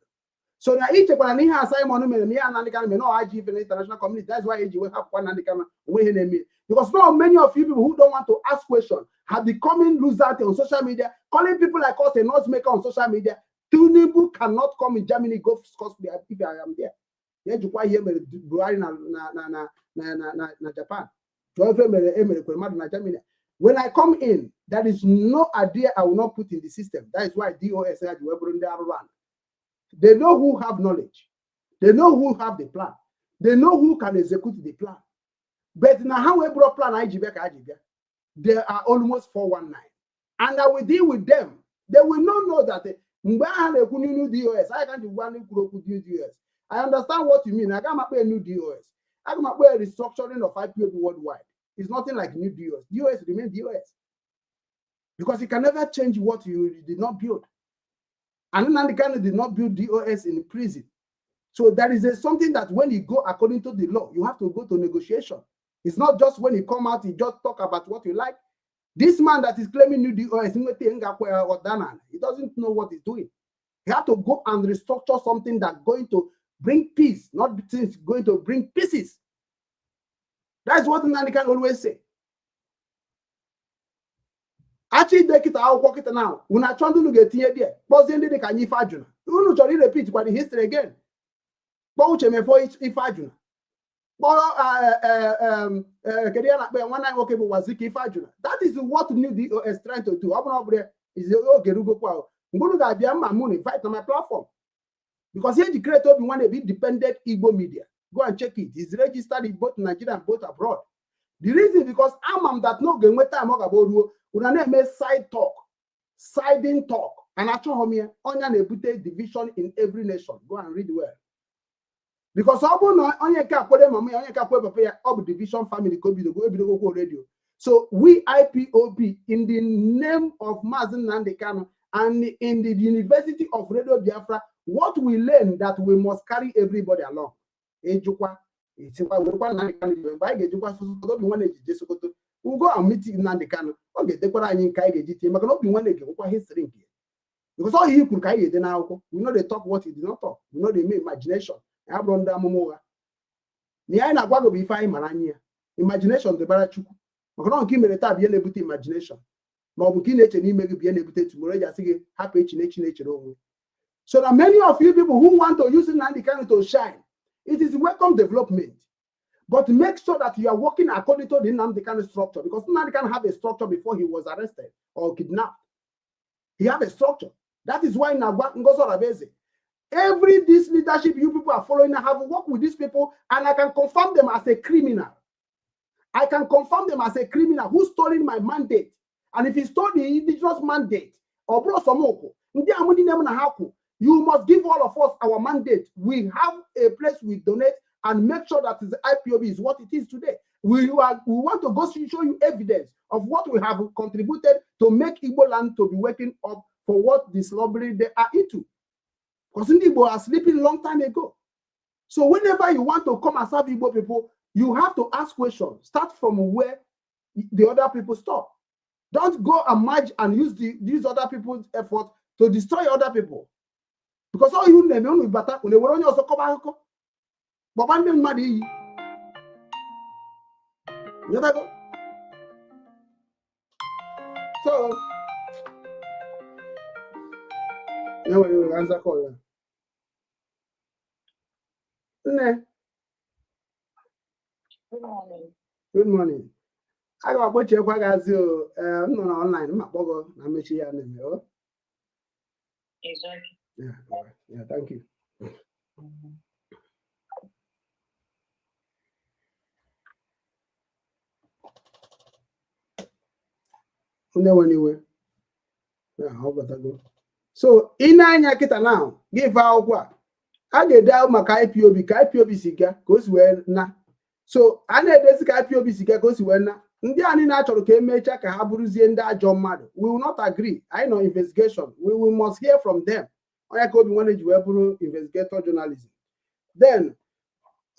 So na ichekwara na ihe a Simon mere na ihe a Nnamdi Kanu mere na ọ ji ife na international community. That's why eji wee hapụkwa Nnamdi Kanu onwe ihe na-eme, because now many of you people who don't want to ask question have becoming loser on social media, calling people like us a noise maker on social media. Tinubu cannot come in Germany go scot free if I am there. Ya jikwa ihe mere Buhari na na na na na na na na Japan, jụọ ife mere emerekwere mmadụ na Germany. When I come in, there is no idea I will not put in the system. That is why DOS had They know who have knowledge. They know who have the plan. They know who can execute the plan. But now how we brought plan IGB, they are almost 419. And I will deal with them. They will not know that new DOS. I can't do DOS. I understand what you mean. I got my new DOS. I got my restructuring of IPOB worldwide. It's nothing like new DOS. DOS remains DOS. Because you can never change what you did not build. And Nnamdi Kanu did not build DOS in prison. So there is something that when you go according to the law, you have to go to negotiation. It's not just when you come out, you just talk about what you like. This man that is claiming new DOS, he doesn't know what he's doing. He have to go and restructure something that's going to bring peace, not things going to bring pieces. That's what Nnamdi Kanu always say. Actually, dekịta akwụkwọ kịta now. Unu achọ ndị unu ga-etinye there. Kpọzie ndị dị ka anyị Ifeajuna. Unu chọrọ repeat kwa the history again. Kpọọ Uche Mefo Ifeajuna. Kpọọ kedu ya na-akpọ ya nwanne anyị nwoke bụ Waziki Ifeajuna. That is what new DOS trying to do. Ọ bụrụ ọ bụrụ ya is oge rugokwa. Mgbe unu ga-abịa mma mụ invite na my platform. Because here the create Obi Nwanne be independent Igbo media. Go and check it. It's registered in both Nigeria and both abroad. The reason because amam that no ga-enwe time ọ ga-agba ruo una na-eme side talk, siding talk, and achọghị m ya ọnya na-ebute division in every nation. Go and read well. Because ọ bụrụ na onye nke akwere mama ya, onye nke akwere papa ya, ọ bụ division family ka obidogo ebidogokwo radio. So we IPOB in the name of Mazi Nnamdi Kanu and in the University of Radio Biafra, what we learn that we must carry everybody along. Ejukwa etikwa werekwa Nnamdi Kanu mgbe anyị ga-ejikwa Sokoto Obi Nwanne ejije Sokoto. We'll go and meet Nnamdi Kanu. Ọ ga-edekwara anyị nke anyị ga-eji tinye maka na Obi Nwanne ga-enwekwa history nke ya. Because all ihe kwuru ka anyị ga-ede n'akwụkwọ. We no dey talk what he did not talk. We no dey make imagination. Ya bụrụ ndị amụma ụgha. Na ihe anyị na-agwa gị bụ ife anyị mara anyị ya. Imagination dịbara Chukwu. Maka na nke i mere taa bụ ihe na-ebute imagination. Ma ọ bụ nke ị na-eche n'ime gị bụ ihe na-ebute tomorrow eji asị gị hapụ echi na echi na-echere onwe. So that many of you people who want to use Nnamdi Kanu to shine, it is welcome development. But make sure that you are working according to the Nnamdi Kanu structure, because Nnamdi Kanu have a structure before he was arrested or kidnapped. He have a structure. That is why Ngozi Orabueze, every this leadership you people are following, I have worked with these people, and I can confirm them as a criminal. I can confirm them as a criminal who stole my mandate. And if he stole the indigenous mandate, or bro Somoko, you must give all of us our mandate. We have a place we donate and make sure that the IPOB is what it is today. We want to go show you evidence of what we have contributed to make Igbo land to be waking up for what the slavery they are into. Because Igbo are sleeping long time ago. So whenever you want to come and serve Igbo people, you have to ask questions. Start from where the other people stop. Don't go and merge and use these other people's effort to destroy other people. Because all you name only bata onye were onye ọzọ kọba akụkọ. Gbọba ndị mmadụ iyi. Nyetago? So, ya nwere were answer call ya. Nne. Good morning. Good morning. Aga m akpọchiekwa gị azị o. M nọ na online, m akpọ gị na mmechi ya na-eme o. Exactly. Yeah, all right. Yeah, thank you. Nne iwe. Yeah, ọ batago. So, ị na-anya kịta now, gị fe akwụkwọ a, a ga-ede maka IPOB ka IPOB si gaa ka o si wee na. So, a na-edezi ka IPOB si gaa ka o si wee na. Ndị anyị na-achọrọ ka emechaa ka ha bụrụzie ndị ajọ mmadụ. We will not agree. Anyị nọ investigation. We will must hear from them. Onye ka Obi Nwanne ji wee bụrụ investigator journalism. Then,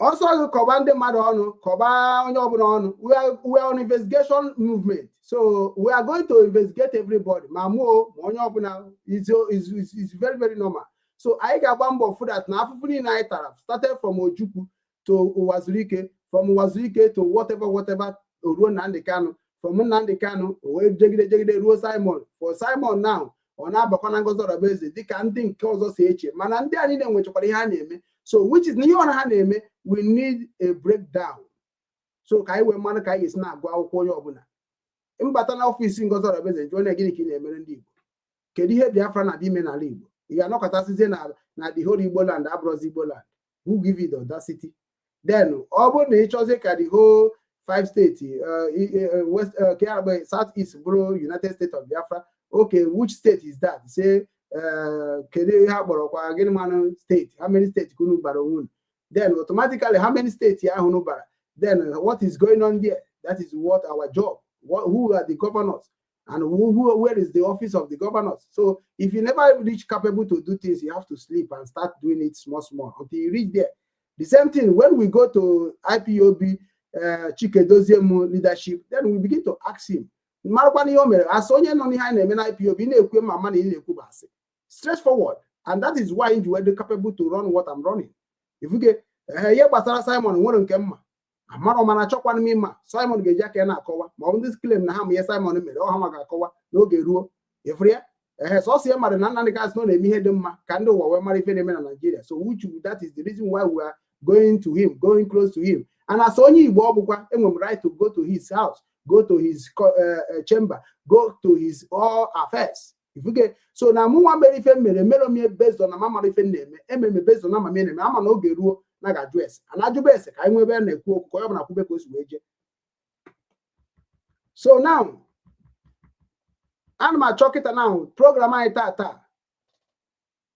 ọsọ gị kọba ndị mmadụ ọnụ, kọba onye ọbụla ọnụ. We are on investigation movement. So we are going to investigate everybody. Ma mụọ ma onye ọbụla is very, very normal. So anyị ga-agba mbọ fụ that na afụfụ niile anyị tara started from Ojukwu to Uwazuruike, from Uwazuruike to whatever, whatever, ruo Nnamdi Kanu, from Nnamdi Kanu wee jegide ruo Simon. For Simon now, ọ na-abakwa na Ngozi Orabueze dịka ndị nke ọzọ si eche, mana ndị a niile nwechakwara ihe ha na-eme. So which is na ihe ọra ha na-eme, we need a breakdown. So ka anyị wee mmanụ ka anyị ga-esi na-agụ akwụkwọ onye ọbụla. Mbata na office Ngozi Orabueze, jụọ na gịnị ka ị na-emere ndị Igbo? Kedu ihe Biafra na-abịa ime n'ala Igbo? Ị ga-anọkọtasịzie na the whole Igbo land abụrụzi Igbo land? Who give you the audacity? Then ọ bụrụ na ị chọzie ka the whole five states, west, uh, South East bụrụ United States of Biafra, okay, which state is that? Say, kedu ihe a kpọrọ kwa gịnị manụ state? How many states ka unu bara onwe unu? Then automatically, how many states ahụ unu bara? Then what is going on there? That is what our job. Who are the governors and where is the office of the governors? So if you never reach capable to do things, you have to sleep and start doing it small small until you reach there. The same thing when we go to IPOB, Chike Doziem leadership, then we begin to ask him, marakwana ihe o mere asị onye nọ n'ihe anyị na-eme na IPOB na-ekwe ma ama na ị na-ekwu bụ asị, straightforward. And that is why you were capable to run what I'm running. If you get ihe gbasara Simon, nwere nke mma amarọ, mana achọkwana m ịma. Simon ga-eji aka ya na-akọwa, ma ọ bụ ndị claim na ha ma ihe Simon mere, ọ ha ma ga-akọwa n'oge ruo efuru ya. Ehe, sọsọ ya mara na Nnamdị Kanu na na-eme ihe dị mma ka ndị ụwa wee mara ife na-eme na Nigeria. So which that is the reason why we are going to him, going close to him. And as onye Igbo ọ bụkwa, enwere m right to go to his house, go to his chamber, go to his all affairs. Ifuge so na mụ nwa mere ife m mere, mere omie based on na ma mara ife m na-eme, ememe based on na ama m na-eme ama na oge ruo na ga-ajụ ese a na-ajụba ese ka anyị nwee ebe a na-ekwu okwu, ka onye ọbụla kwube ka o si wee jee. So now ana m achọ kịta now program anyị taa taa,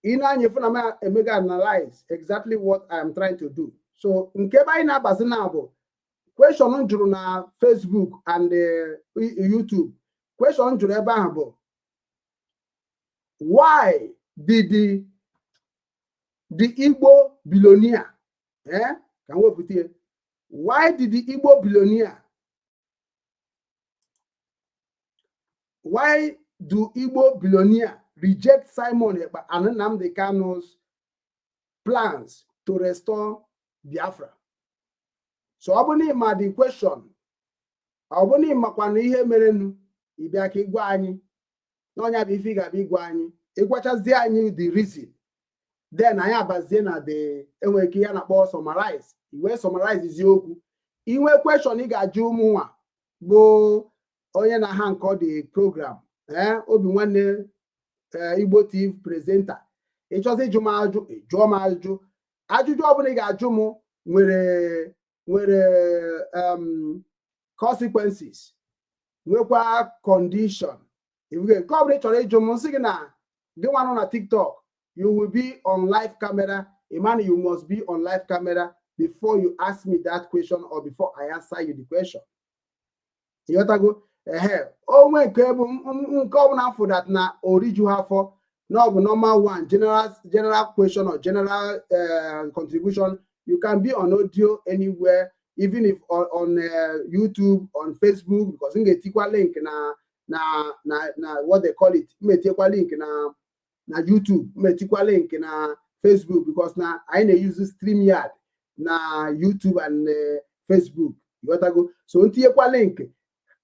ị na-anya efu na m emega analyze exactly what I am trying to do. So nke ebe anyị na-abazi na bụ question m jụrụ na Facebook and YouTube. Question m jụrụ ebe ahụ bụ, why did the Igbo billionaire, ka m wepụta ya, why did the Igbo billionaire, why do Igbo billionaire reject Simon Ekpa and Nnamdi Kanu's plans to restore Biafra? So ọ bụ na ịma the question, ọ bụ na ịmakwa na ihe merenụ, ị bịa ka ịgwa anyị n'ọnya bụ ife ị ga-abịa ịgwa anyị. Ịgwachazie anyị the reason, then anyị abazie na the enwere ike ya na-akpọ summarize, iwee summarize zi okwu. Inwe question ị ga-ajụ ụmụnwa bụ onye na-ha nkọ the program, ee, Obi Nwanne Igbo TV presenter, ịchọzi ịjụ m ajụ, jụọ m ajụjụ. Ajụjụ ọbụla ị ga-ajụ m nwere consequences, nwekwa condition. Nke ọbụla ị chọrọ ịjụ m, nsị gị na gị nwa nọ na TikTok, you will be on live camera. Imani, you must be on live camera before you ask me that question or before I answer you the question. Ịghọtago? Ehe, onwe nke bụ nke ọbụla m that na oriju ha afọ na ọ bụ normal one, general question or general contribution, you can be on audio anywhere, even if on YouTube, on Facebook, because m ga-etikwa link na what they call it, m etiekwa link na YouTube, m etikwa link na Facebook, because na anyị na-use StreamYard na YouTube and Facebook. Ịghọtago? So ntinyekwa link,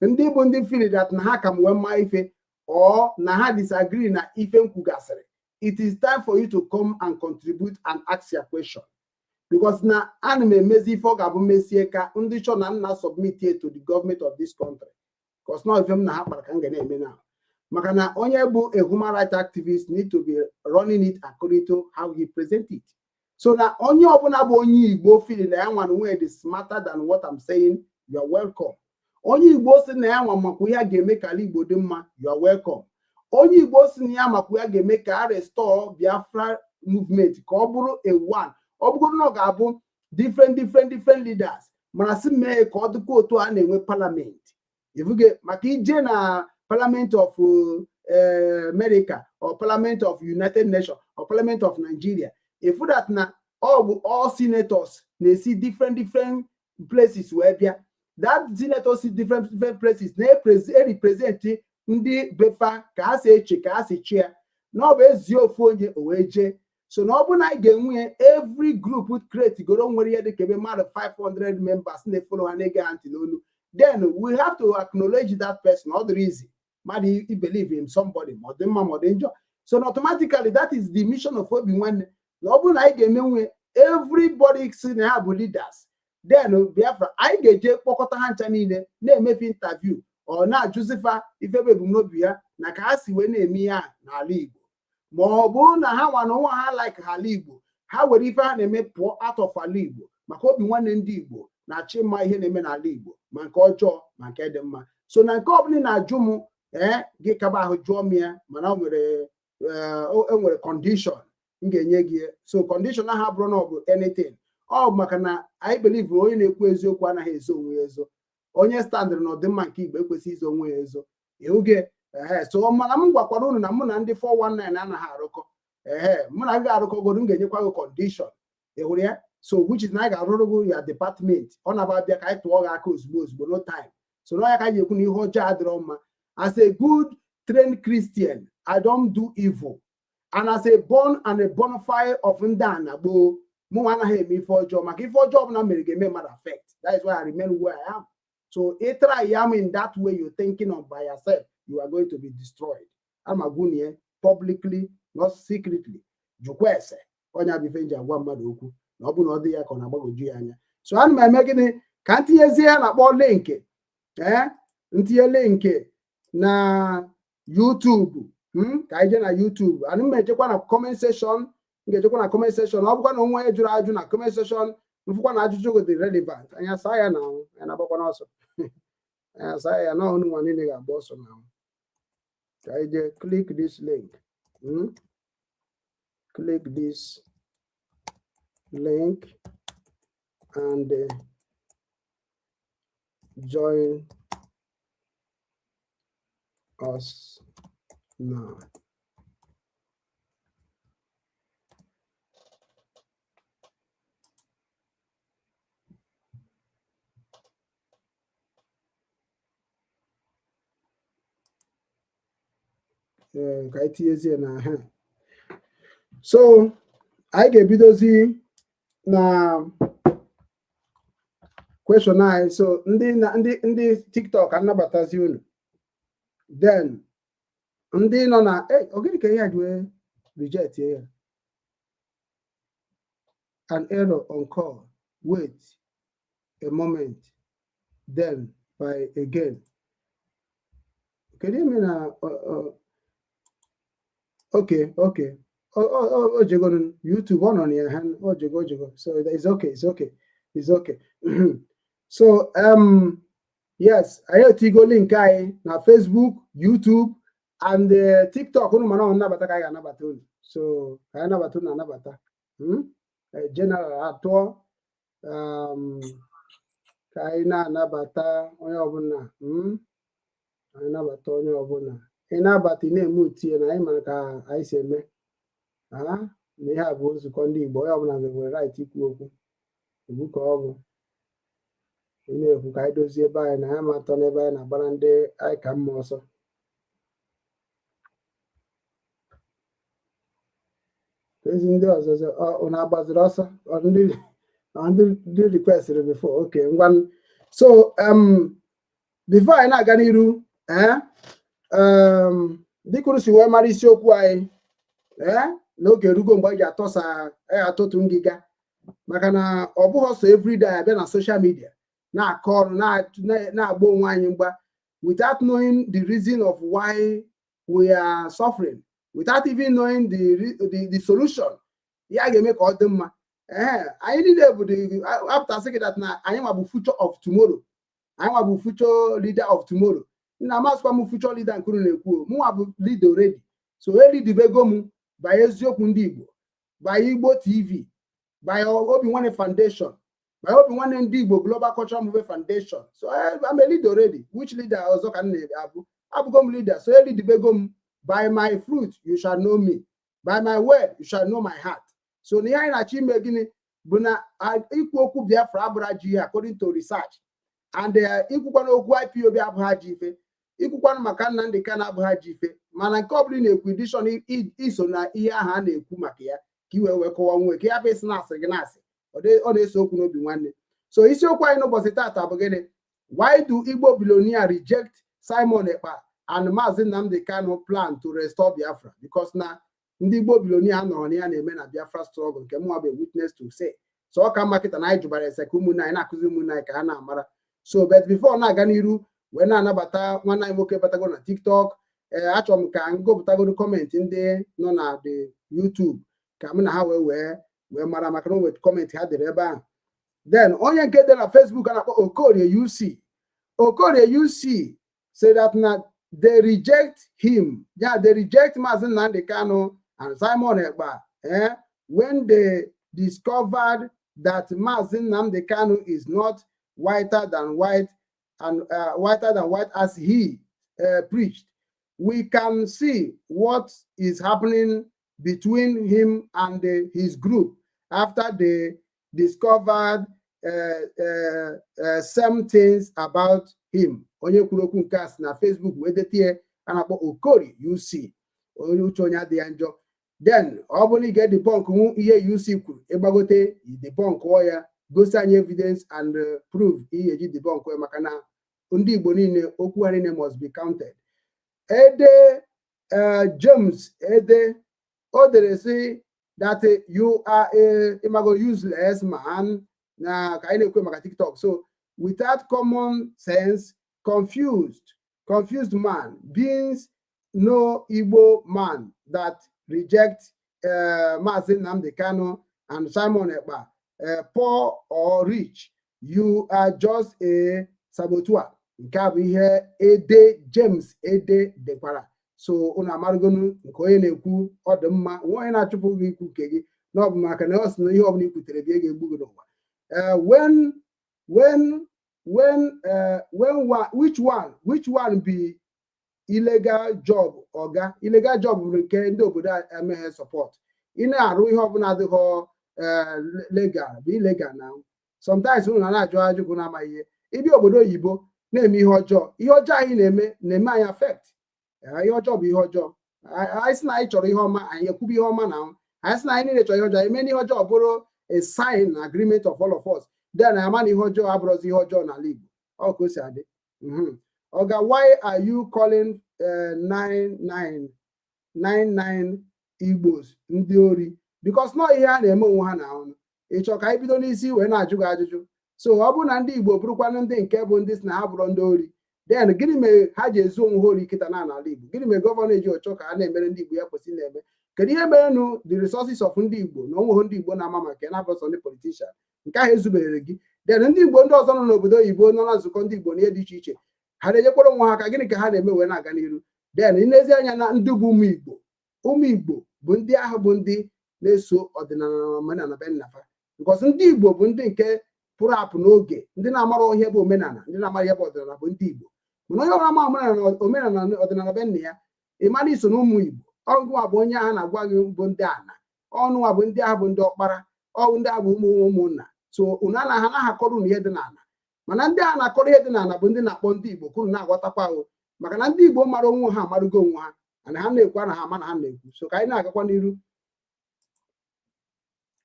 ndị bụ ndị feel that na ha ka m wee mma ife or na ha disagree na ife m kwugasịrị, it is time for you to come and contribute and ask your question, because na ana m emezi ife ọ ga-abụ mesie ka ndị chọ na nna submit it to the government of this country, because na ife m na ha kpara ka m ga na-eme na maka na onye bụ a human rights activist need to be running it according to how he present it. So na onye ọbụla bụ onye Igbo feel na ya nwa na onwe dị smarter than what I'm saying, you are welcome. Onye Igbo si na ya nwa makwa ihe a ga-eme ka ala Igbo dị mma, you are welcome. Onye Igbo si na ya makwa ya ga-eme ka a restore Biafra movement ka ọ bụrụ a one, ọ bụrụ na ọ ga-abụ different different different leaders, mana si mee ka ọ dịkwa otu a na-enwe parliament ifuge, maka ije na parliament of America or parliament of United Nations or parliament of Nigeria, ifu that na ọ bụ all senators na-esi different different places wee bịa. That senators si different different places na-represent ndị befa ka ha si eche ka ha si chịa na ọ bụ ezi ofu onye o wee jee. So na ọ bụ na anyị ga-enwe every group create goro nwere ihe dịka ebe mmadụ 500 members na-efollow ha, na-ege ha ntị n'olu, then we have to acknowledge that person. Ọ dịrị easy mmadụ i believe in somebody, ma ọ dị mma ma ọ dị njọ. So na automatically, that is the mission of Obi Nwanne, na ọ bụrụ na anyị ga-emenwe everybody si na ha bụ leaders, then Biafra anyị ga-eje kpọkọta ha ncha niile na-emefe interview. Ọ na-ajụzifa ifebe ebumnobi ya na ka ha si wee na-eme ihe a n'ala Igbo, ma ọ bụrụ na ha nwa na onwe ha like ala Igbo, ha were ife ha na-eme pụọ out of ala Igbo, maka obi nwanne ndị Igbo na-achị mma ihe na-eme n'ala Igbo, ma nke ọjọọ ma nke dị mma. So na nke ọbụla ị na-ajụ m, ee, gị kaba ahụ jụọ m ya, mana o nwere enwere condition m ga-enye gị. So condition ahụ abụrụ na ọ bụ anything, ọ bụ maka na anyị believe onye na-ekwu eziokwu anaghị ezo onwe ya ezo. Onye standịrị na ọdịmma nke Igbo ekwesịghị izo onwe ya ezo ịhụge. Ehe, so mana m gwakwara unu na mụ na ndị 419 anaghị arụkọ. Ehe, mụ na gị ga-arụkọgodo, m ga-enyekwa gị condition, ị hụrụ ya? So which is na anyị ga-arụrụ gị ya department, ọ na-aba abịa ka anyị tụọ gị aka ozugbo ozugbo, no time. So na ya ka anyị ekwu na ihe ọjọọ adịrọ mma. As a good trained Christian, I don't do evil, and as a born and a bona fide of ndị ana gboo, mụ nwa anaghị eme ife ọjọọ, maka ife ọjọọ ọbụla mere ga-eme mmadụ affect. That is why I remain where I am. So ị try am in that way you're thinking of by yourself, you are going to be destroyed. Ama gwunie publicly, not secretly. Jụkwa ese onye bụ ife nji agwa mmadụ okwu na ọ bụ na ọ dị ya ka ọ na-agbagwoju ya anya. So ana m eme gịnị ka m tinyezie ya na-akpọ link. Ee, ntinye link na YouTube, ka anyị jee na YouTube. Ana m ejekwa na comment section, m ga-ejekwa na comment section. Ọ bụkwa na onwe jụrụ ajụ na comment section, mfụkwa na ajụjụ gị dị relevant, anyị asa ya na anwụ, anyị na-agbakwa n'ọsọ, anyị asa ya na ọnụ nwa niile ga-agba ọsọ na anwụ. Ka anyị jee click this link, Click this link and join us now. Ee, ka anyị tinyezie na ha. So anyị ga-ebidozi na question anyị. So ndị na ndị TikTok, anabatazi unu. Then ndị nọ na ọ gịnị ka ihe a ji wee reject ya? An error on call, wait a moment, then by again. Kedu ime na okay, o jego YouTube, ọ nọ na ya ha, o jego, o jego. So it's okay, it's okay, it's okay. So yes, anyị etigo link anyị na Facebook, YouTube and TikTok. Unu mana ọ nnabata ka anyị ga-anabata unu. So ka anyị nabata unu, anabata. General atụọ ka anyị na-anabata onye ọbụla. Anyị nabata onye ọbụla. Ị na-abata, ị na-eme utie na anyị mara ka anyị si eme na ihe a bụ nzukọ ndị Igbo. Onye ọbụla nwere right ikwu okwu ikwu ka ọ bụ ị na-ekwu ka anyị dozie ebe anyị na ya ma atọ n'ebe anyị na-agbara ndị anyị ka mma ọsọ. Ezi ndị ọzọ unu agbaziri ọsọ, ndị requestịrị before. Okay, ngwa. So before anyị na-aga n'iru, ee, dịka unu si wee mara isiokwu anyị, ee, n'oge erugo mgbe anyị ji atọsa anyị atụtụ ngịga, maka na ọ bụghị ọsọ everyday abịa na social media na-akọ ọrụ na-agba onwe anyị mgba without knowing the reason of why we are suffering, without even knowing the solution ya ga-eme ka ọ dị mma. Ee, anyị niile bụ apụtasị gị that na anyị nwa bụ future of tomorrow, anyị nwa bụ future leader of tomorrow. Nna, amasịkwa m future leader nke unu na-ekwu. Mụnwa bụ leader already. So elidibego m by eziokwu ndị Igbo, by Igbo TV, by Obi Nwanne Foundation, by Obi Nwanne ndị Igbo Global Cultural Movement Foundation. So I'm a leader already. Which leader ọzọ ka m na-abụ? Abụgo m leader. So elidibego m. By my fruit you shall know me, by my word you shall know my heart. So na ihe anyị na-achọ ime gịnị bụ na ikwu okwu Biafra abụrụ ajọ ihe according to research, and ikwukwana okwu IPOB abụghị ajọ ife, ikwukwana maka Nnamdi Kanu abụghị ajọ ife. Mana nke ọbụla ị na-ekwu, addition iso na ihe ahụ a na-ekwu maka ya ka i wee wee kọwa nwe ka ya bụ isi na-asị gị na-asị ọ na-ese okwu n'obi nwanne. So isiokwu anyị n'ụbọchị taata bụ gịnị? Why do Igbo billionaire reject Simon Ekpa and Maazị Nnamdi Kanu plan to restore Biafra? Because na ndị Igbo billionaire nọrọ na ya na-eme na Biafra struggle nke mụnwa bụ witness to say. So ọ ka mma kịta na anyị jụbara ese ka ụmụnne anyị na-akụzi ụmụnne anyị ka ha na-amara. So but before na-aga n'iru Wee na-anabata nwanne anyị nwoke batago na TikTok. Ee, achọrọ m ka m gụpụtagoro comment ndị nọ na the YouTube ka m na ha wee mara, maka na o nwere comment ha dere ebe ahụ. Then onye nke dị na Facebook a na-akpọ Okorie UC, Okorie UC say that na they reject him. Yeah, they reject Mazi Nnamdi Kanu and Simon Ekpa, when they discovered that Mazi Nnamdi Kanu is not whiter than white and whiter than white as he preached. We can see what is happening between him and his group after they discovered some things about him. Onye kwuru okwu nke a si na Facebook wee detie, a na-akpọ Okori UC. Onye uche onye adịghị njọ. Then ọ bụrụ na ị ga-edebunk ihe UC kwuru, ịgbagote debunk ya, gosi anyị evidence and proof ihe eji debunk ya, maka na ndị Igbo niile, okwu ha niile must be counted. Ede James Ede o dere sị that you are a imago useless man, na ka anyị na-ekwe maka TikTok. So without common sense, confused man beings, no Igbo man that reject Mazi Nnamdi Kanu and Simon Ekpa, poor or rich, you are just a saboteur. Nke a bụ ihe Ede James Ede dekwara. So unu amarụgonu nke onye na-ekwu. Ọ dị mma nwa onye na-achụpụ gị ikwu nke gị na ọ bụ maka na ọ sị na ihe ọbụla ikwutere bịa ga-egbu gị n'ụwa. When one, which one be illegal job? Oga, illegal job bụ nke ndị obodo emeghe support. Ị na-arụ ihe ọbụla adịghọ legal bụ illegal. Na sometimes unu na-ajụ ajụjụ na-amaghị ihe. Ịbịa obodo oyibo na-eme ihe ọjọọ, ihe ọjọọ anyị na-eme na-eme anyị affect. Ihe ọjọọ bụ ihe ọjọọ. Anyị sị na anyị chọrọ ihe ọma, anyị ekwube ihe ọma. Na anyị sị na anyị niile chọrọ ihe ọjọọ, eme ihe ọjọọ bụrụ a sign agreement of all of us, then ama na ihe ọjọọ abụrụzi ihe ọjọọ n'ala Igbo. Ọ ka o si adị. Oga, why are you calling 9999 Igbos ndị ori? Because nọ ihe a na-eme onwe ha na ahụ. Ị chọọ ka anyị bido n'isi wee na-ajụ gị ajụjụ. So ọ bụrụ na ndị Igbo bụrụkwanụ ndị nke bụ ndị si na ha bụrụ ndị ori, then gịnị mere ha ji ezu onwe ha ori kịta na n'ala Igbo? Gịnị mere governor eji ọchọ ka ha na-emere ndị Igbo ya kwesịrị na-eme? Kedu ihe merenụ the resources of ndị Igbo na onweghị ndị Igbo na-ama maka ya na-abụ sọ ndị politician? Nke ahụ ezubere gị. Then ndị Igbo ndị ọzọ nọ n'obodo oyibo, nọ na nzukọ ndị Igbo na ihe dị iche iche, ha na-enyekwara onwe ha aka? Gịnị ka ha na-eme wee na-aga n'iru? Then ilezi anya na ndị bụ ụmụ Igbo, ụmụ Igbo bụ ndị ahụ bụ ndị na-eso ọdịnala na omenala be nna fa, because ndị Igbo bụ ndị nke pụrụ apụ n'oge, ndị na-amara ihe bụ omenala, ndị na-amara ihe bụ ọdịnala bụ ndị Igbo. Mana onye ọbụla ama omenala na ọdịnala be nna ya, ị mara iso na ụmụ Igbo. Ọgụnwa bụ onye ahụ na-agwa gị bụ ndị ana ọnụnwa bụ ndị ahụ bụ ndị ọkpara ọwụ, ndị ahụ bụ ụmụ ụmụnna. So unu anaghị anaghị akọrọ unu ihe dị n'ala, mana ndị a na-akọrọ ihe dị n'ala bụ ndị na-akpọ ndị Igbo ka unu na-aghọtakwa ahụ, maka na ndị Igbo mara onwe ha amarụgo onwe ha, mana ha na-ekwu na ha ama na ha na-ekwu. So ka anyị na-agakwa n'iru.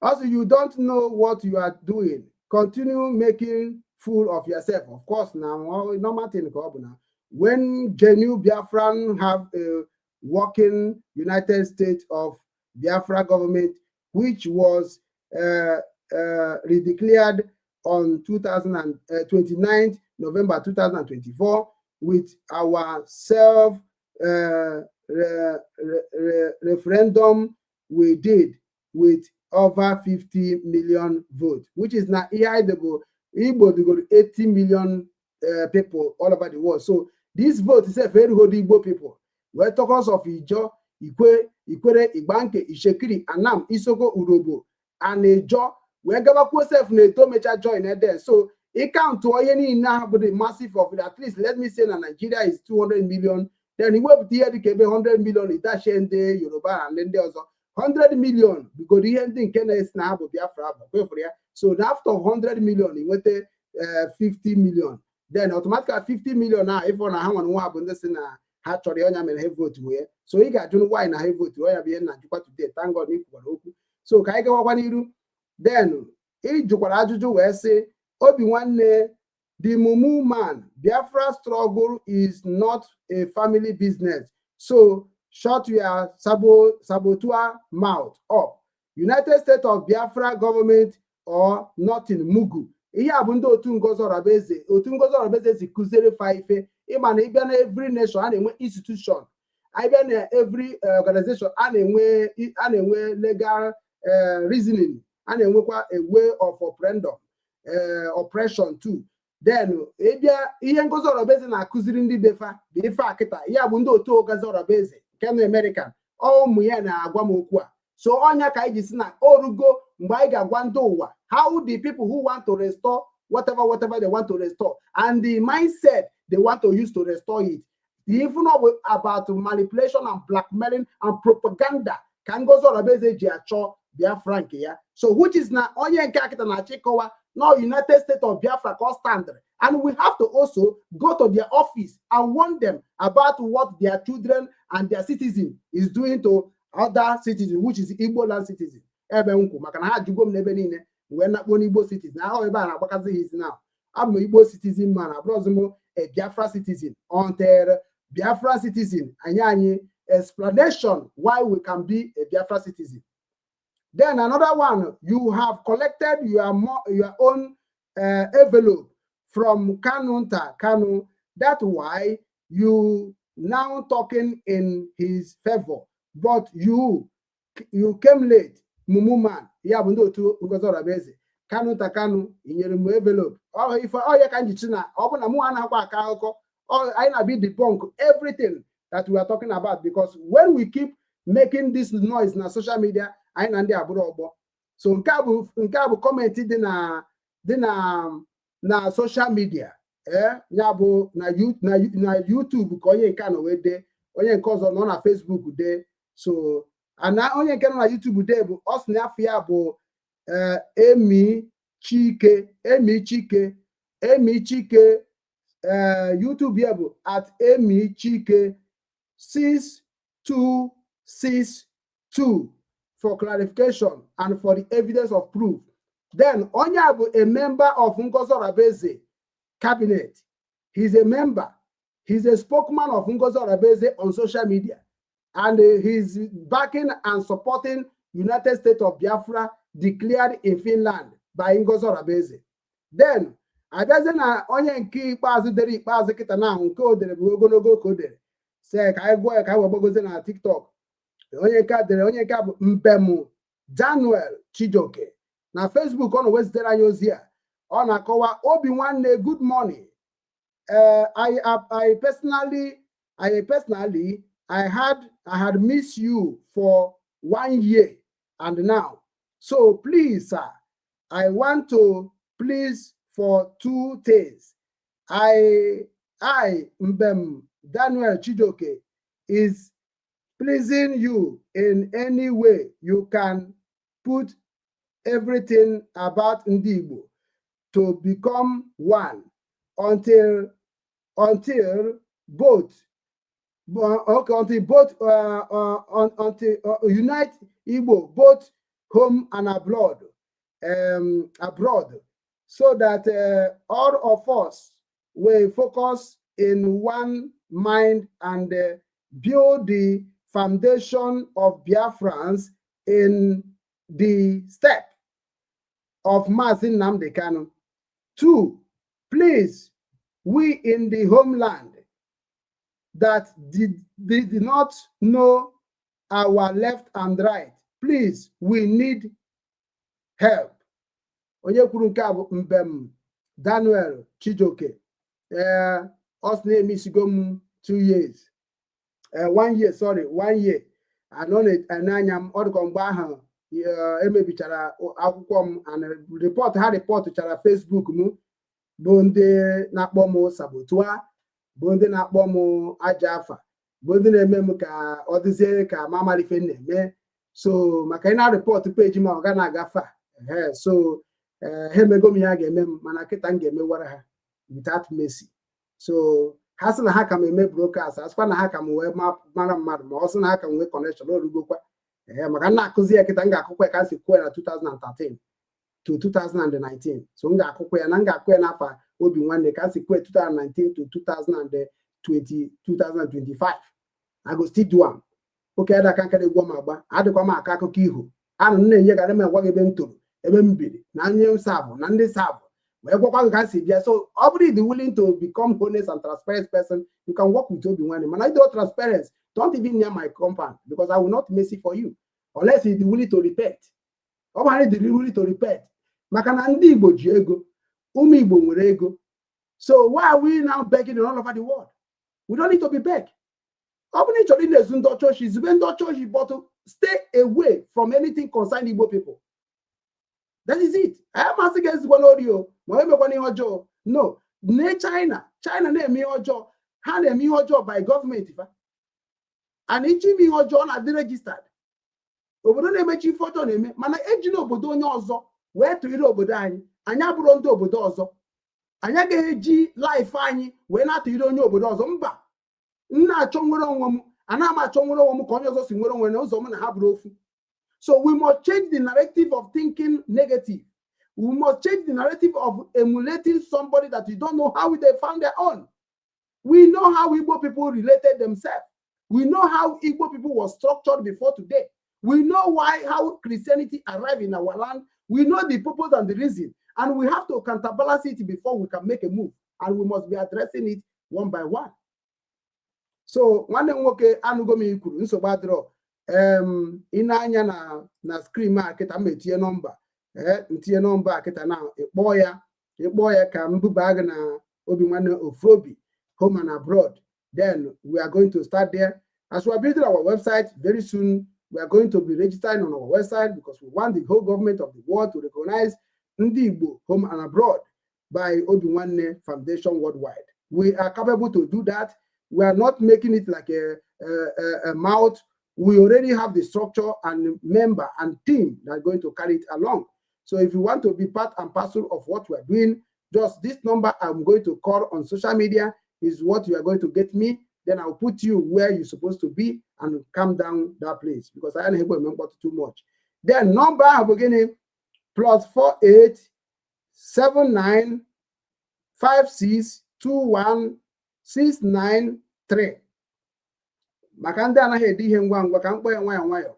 Also, you don't know what you are doing. Continue making fool of yourself. Of course, now, normal thing ka ọ bụ na when genuine Biafran have a working United States of Biafra government, which was redeclared on 2029 November 2024 with our self referendum we did with over 50 million votes, which is now Igbo Igbo go 80 million people all over the world. So this vote is a very good Igbo people. We're talking of Ijo, Ikwe, Ikwere, Igbanke, Ishekiri, Anam, Isoko, Urobo, and Ijo. Wee gabakwuo sef na Edo mecha join there. So ị count ihe niile ahụ bụ the massive of it. At least let me say na Nigeria is 200 million. Then iwepụta ihe dịka ebe 100 million, ịtachie ndị Yoruba na ndị ọzọ 100 million bigoro ihe ndị nke na-esi na ha bụ Biafra bụ kwefuru ya. So na after 100 million, ị nweta 50 million. Then automatically 50 million ahụ ịfọ na ha nwere nwa bụ ndị si na ha chọrọ ya, ọnya mere ha vote wee. So ị ga-ajụ why na ha vote ọnya bụ ihe na ajụkwa today. Thank God na ikwukwara okwu. So ka anyị gawakwa n'iru. Then ị jụkwara ajụjụ wee sị, obi nwanne, the mumu man, Biafra struggle is not a family business, so shut your saboteur mouth up. United States of Biafra government or nothing, mugu. Ihe a bụ ndị otu Ngozi Orabueze, otu Ngozi Orabueze si kụziere fa ife. Ịma na ịbịa na every nation, a na-enwe institution. Abịa na every organization, a na-enwe legal reasoning, a na-enwekwa a way of operandum, oppression too. Then ịbịa, ihe Ngozi Orabueze na-akụziri ndị befa bụ ife akịta ya bụ ndị otu Ngozi Orabueze nke na American, ọ ụmụ ya na-agwa m okwu a. So ọnya ka anyị ji si na orugo mgbe anyị ga-agwa ndị ụwa how the people who want to restore whatever, whatever they want to restore, and the mindset they want to use to restore it, even about manipulation and blackmailing and propaganda ka Ngozi Orabueze ji achọ Biafra nke ya. So which is na onye nke akịta na-achọ ịkọwa na United States of Biafra ka ọ stand, and we have to also go to their office and warn them about what their children and their citizen is doing to other citizens, which is Igbo land citizen. Ebe nkwụ maka na ha jụgo m n'ebe niile wee nakpuo n'Igbo citizen ahụ, ebe a na-agbakazi ha isi. Now abụ m Igbo citizen man, abụrụzi m a Biafra citizen until Biafra citizen anyị explanation why we can be a Biafra citizen. Then another one, you have collected your own envelope from Kanunta Kanu. That's why you now talking in his favor. But you came late, mumu man. Ya bụ ndị otu Ngozi Orabueze. Kanunta Kanu nyere m envelope. Ọ ife ọ ya ka m ji chi na ọ bụ na mụ anaghịkwa aka akụkọ. Anyị na-abịa debunk everything that we are talking about, because when we keep making this noise na social media, anyị na ndị abụrụ ọgbọ. So nke a bụ comment dị na social media. Ee, ya bụ na YouTube ka onye nke a nọ wee dee, onye nke ọzọ nọ na Facebook dee. So ana onye nke nọ na YouTube dee bụ, ọ sị na afọ ya bụ Emi Chike, Emi Chike, Emi Chike. YouTube ya bụ @EmiChike6262, for clarification and for the evidence of proof. Then onye a bụ a member of Ngozi Orabueze cabinet. He's a member. He's a spokesman of Ngozi Orabueze on social media. And he's backing and supporting United States of Biafra declared in Finland by Ngozi Orabueze. Then, abịazie na onye nke ikpeazụ dere ikpeazụ kịta na ahụ, nke o dere bụ ogologo ka o dere se ka anyị gụọ ya ka anyị wee gbagozie na TikTok. Onye nke a dere, onye nke a bụ Mbemu Daniel Chijioke na Facebook. Ọ na wezitere anyị ozi a, ọ na-akọwa: "Obi nwanne, good morning. I personally I had missed you for one year and now. So please, sir, I want to please for two things. I, Mbem Daniel Chijioke, is pleasing you in any way you can put everything about Ndigbo to become one until both, okay, until both until unite Igbo both home and abroad so that all of us will focus in one mind and build the foundation of Biafrans in the step of Mazi Nnamdi Kanu. Two, please, we in the homeland that did not know our left and right, please, we need help." Onye kwuru nke a bụ Mbem Daniel Chijioke. Ee, ọ sị na-emisigo m 2 years, one year, sorry, one year. Anọ n'anya m, ọ dịkọ mgbe ahụ emebichara akwụkwọ m and report ha reportụchara Facebook m, bụ ndị na-akpọ m saboteur, bụ ndị na-akpọ m aja afa, bụ ndị na-eme m ka ọ dịzie ka ma amalife na-eme. So maka ị na-report page ma ọ ga na-agafe a, so ha emego m ihe a ga-eme m, mana kịta m ga-emewara ha without mercy. So ha sị na ha ka m eme broadcast, asịkwa na ha ka m wee mara mmadụ, ma ọ sị na ha ka m nwee connection orugokwa. Ee, maka m na-akụzi ya kịta, m ga-akụkwa ya ka m si kwuo ya na 2013 to 2019. So m ga-akụkwa ya na m ga-akụ ya n'afa Obi Nwanne ka m si kwuo ya 2019 to 2020, 2025. I go still do am. Oke ada aka nka na-egwu m agba, adịkwa m akọ akụkọ ihu anụ m na-enye gara m agwa gị ebe m toro, ebe m biri, na nye m sabụ na ndị sabụ. Wee gwakwa gị ka ha si bịa. So ọ bụrụ ịdị willing to become honest and transparent person, you can work with Obi Nwanne. Mana ịdị transparent, don't even near my compound, because I will not mercy for you unless you dị willing to repent. Ọ bụrụ na ịdị willing to repent, maka na ndị Igbo ji ego, ụmụ Igbo nwere ego. So why are we now begging all over the world? We don't need to be beg. Ọ bụrụ na ị chọrọ ị na-ezu ndị ọcha oshi, zube ndị ọcha oshi, but stay away from anything concerning Igbo people. That is it. Anyị amasị gị ezigbo n'ori o, ma emekwana ihe ọjọọ. No, ne China, China na-eme ihe ọjọọ, ha na-eme ihe ọjọọ by gọọmenti fa. And iji ime ihe ọjọọ, ọ na-adị registered. Obodo na-emechi ife ọjọọ na-eme, mana ejina obodo onye ọzọ wee tụnyere obodo anyị. Anyị abụrụ ndị obodo ọzọ. Anyị agaghị eji life anyị wee na-atụnyere onye obodo ọzọ. Mba, m na-achọ nwere onwe m, anaghị m achọ nwere onwe m ka onye ọzọ si nwere onwe na ụzọ m na ha bụrụ ofu. So we must change the narrative of thinking negative. We must change the narrative of emulating somebody that you don't know how they found their own. We know how Igbo people related themselves. We know how Igbo people was structured before today. We know why, how Christianity arrived in our land. We know the purpose and the reason. And we have to counterbalance it before we can make a move. And we must be addressing it one by one. So nwanne m nwoke, anụgo m ikwuru, nsogbu adịrọ. Ị na-anya na screen a kịta, m etinye nọmba, ee, ntinye nọmba a kịta na ịkpọọ ya, ịkpọọ ya ka m buba gị na Obi Nwanne Ofuobi home and abroad. Then we are going to start there. As we are building our website, very soon we are going to be registering on our website, because we want the whole government of the world to recognize Ndị Igbo home and abroad by Obi Nwanne Foundation worldwide. We are capable to do that. We are not making it like a mouth. We already have the structure and member and team that are going to carry it along. So if you want to be part and parcel of what we are doing, just this number I'm going to call on social media is what you are going to get me. Then I'll put you where you're supposed to be and calm down that place, because I don't remember too much. Then number beginning +48 79 56 21 693. Maka ndị anaghị ede ihe ngwa ngwa, ka m kpọọ ya nwayọọ nwayọọ: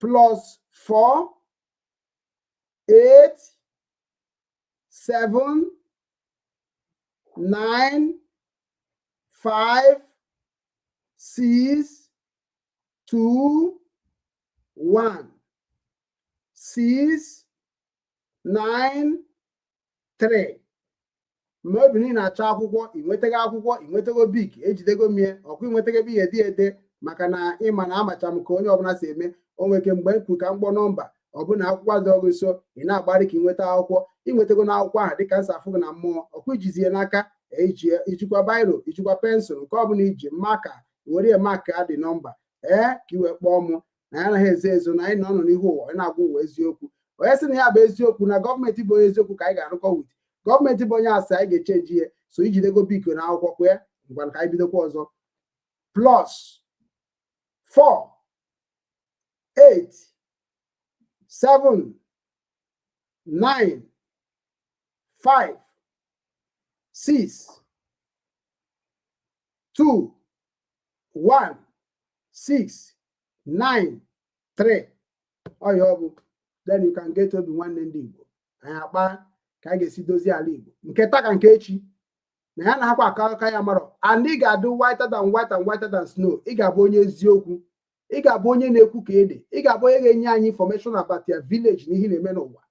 +4 8 7 9 5 6 2 1 6 9 3. Ma obi niile na-achọ akwụkwọ, ị nwetaghị akwụkwọ, ị nwetago Bic, ejidego m ya ọkwa, ị nwetago ebe ihe ede ede, maka na ịma na amacha m ka onye ọbụla si eme. O nwere ike mgbe m kwuru ka m kpọọ nọmba, ọ bụ na akwụkwọ adịghị nso, ị na-agbarị ka ị nweta akwụkwọ. Ị nwetago n'akwụkwọ ahụ dịka nsa afụ gị na mmụọ ọkwa, ijizie n'aka, iji ijikwa biro, ijikwa pencil, nke ọbụla iji maka were ya maka dị nọmba, ee, ka ị wee kpọọ mụ. Na ya anaghị ezo ezo, na anyị nọ n'ihu ụwa, anyị na-agwa ụwa eziokwu. Onye sị na ya bụ eziokwu na gọọmenti bụ onye eziokwu, ka anyị ga-arụkọ with gọọmenti. Bụ onye asị, anyị ga-echange ihe. So ijidego biko na akwụkwọ kwee, ngwa, ka anyị bidokwa ọzọ: +4 8 7 9 5 6 2 1 6 9 3. Ọya ọ bụ. Then you can get Obi Nwanne Ndị Igbo. Anyị akpa ka anyị ga-esi dozie ala Igbo nke taa ka nke echi na ya na-akwa aka aka ya marọ. And ị ga-adị whiter than white and whiter than snow. Ị ga-abụ onye eziokwu, ị ga-abụ onye na-ekwu ka ede, ị ga-abụ onye ga-enye anyị information about your village na ihe na-eme n'ụwa,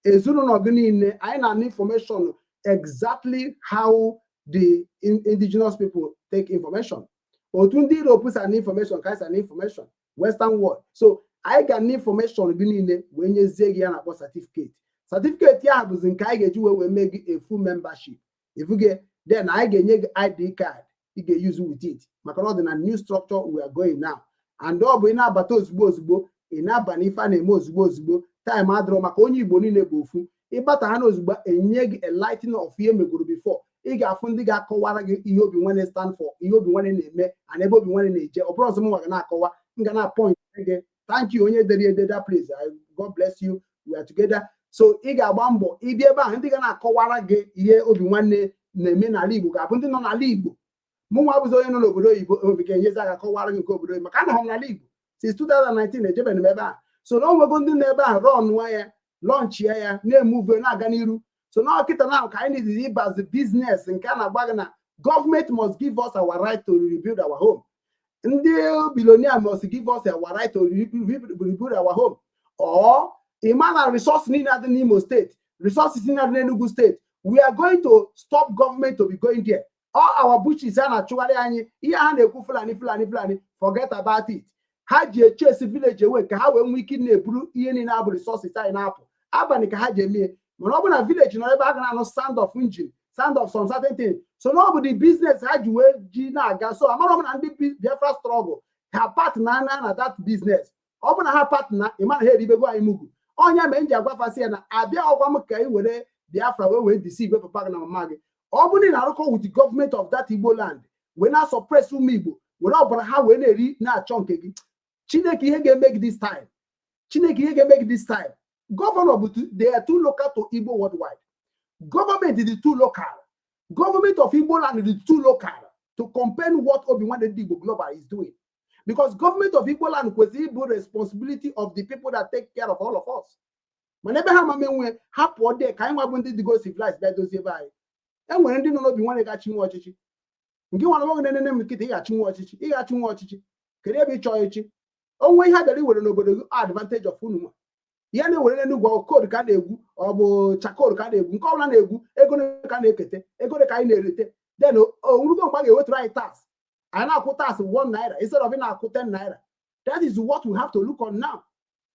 ezinụlọ gị niile. Anyị na-ana information exactly how the indigenous people take information. Otu ndị Europe si ana information ka anyị si ana information, western world. So anyị ga-ana information gị niile wee nyezie gị ya na-akpọ certificate. Certificate ya bụzi nke anyị ga-eji wee mee gị a full membership ifuge. Then anyị ga-enye gị ID card ị ga-use with it, maka na ọ dị na new structure we are going now. And ọ bụ ị na-abata ozugbo ozugbo, ị na-aba n'ife a na-eme ozugbo ozugbo. Time adịrọ, maka onye Igbo niile bụ ofu. Ịbata ha na ozugbo, enye gị enlightening of ihe megoro before. Ị ga-afụ ndị ga-akọwara gị ihe Obi Nwanne stand for, ihe Obi Nwanne na-eme and ebe Obi Nwanne na-eje. Ọ bụrụ ọzọ m nwa ga na-akọwa, m ga na-point gị. Thank you, onye dere ede that place. God bless you. We are together. So ị ga-agba mbọ ịbịa ebe ahụ. Ndị ga na-akọwara gị ihe Obi Nwanne na-eme n'ala Igbo ga-abụ ndị nọ n'ala Igbo. Mụ nwa bụzi onye nọ n'obodo oyibo, obi ga-enyezi aka kọwara gị nke obodo oyibo, maka anọghị m n'ala Igbo since 2019, ejebeghị m ebe a. So na onwego ndị nọ ebe ahụ rọnụọ ya, launchie ya, na-emove, na-aga n'iru. So now kịta now ka anyị need ịbazi business nke a na-agba gị na government must give us our right to rebuild our home. Ndị billionaire must give us our right to rebuild our home. Or ịma na resource niile adị n'Imo State, resources niile adị n'Enugu State, we are going to stop government to be going there. All our bushes a na-achụgharị anyị, ihe ha na-ekwu Fulani, Fulani, Fulani, forget about it. Ha ji echesi village away ka ha wee nwee ike na-eburu ihe niile abụ resources anyị na-apụ abalị ka ha ji emie. Mana ọ bụ na village nọ ebe a ga na-anụ sound of engine, sound of some certain thing. So na ọ bụ the business ha ji wee ji na-aga. So amara m na ndị Biafra struggle ha partner na that business. Ọ bụ na ha partner, ịma na ha eribego anyị mugu. Ọnya mere m ji agwafasị ya na abịa ọgwa m ka ị were Biafra wee deceive papa gị na mama gị. Ọ bụrụ na ị na-arụkọ with the government of that Igbo land wee na-suppress ụmụ Igbo, were ọbara ha wee na-eri na-achọ nke gị, Chineke ihe ga-eme gị this time, Chineke ihe ga-eme gị this time. Governor bụ, they are too local to Igbo worldwide. Government is too local. Government of Igbo land is too local to compare what Obi-Nwanne Ndị Igbo Global is doing, because government of Igbo land kwesịrị ịbụ responsibility of the people that take care of all of us. Mana ebe ha mama enwe ha pụọ dị ka anyị nwa bụ ndị dịgo civilized bịa dozie ebe anyị. E nwere ndị nọ n'obi nwanne ga-achị nwe ọchịchị nke nwa nwoke na-enene m nkịta. Ị ga-achị nwe ọchịchị, ị ga-achị nwe ọchịchị. Kedu ebe ị chọọ echi onwe ihe a bịara iwere n'obodo gị? Advantage of unu nwa ihe na-ewere n'Enugwu, coal ka a na-egwu, ọ bụ charcoal ka a na-egwu, nke ọbụla na-egwu ego ka a na-ekete, ego ka anyị na-erite. Then onwurugo mgbe a ga-ewetara anyị tax, anyị na-akwụ tax 1 naira instead of ị na-akwụ 10 naira. That is what we have to look on now,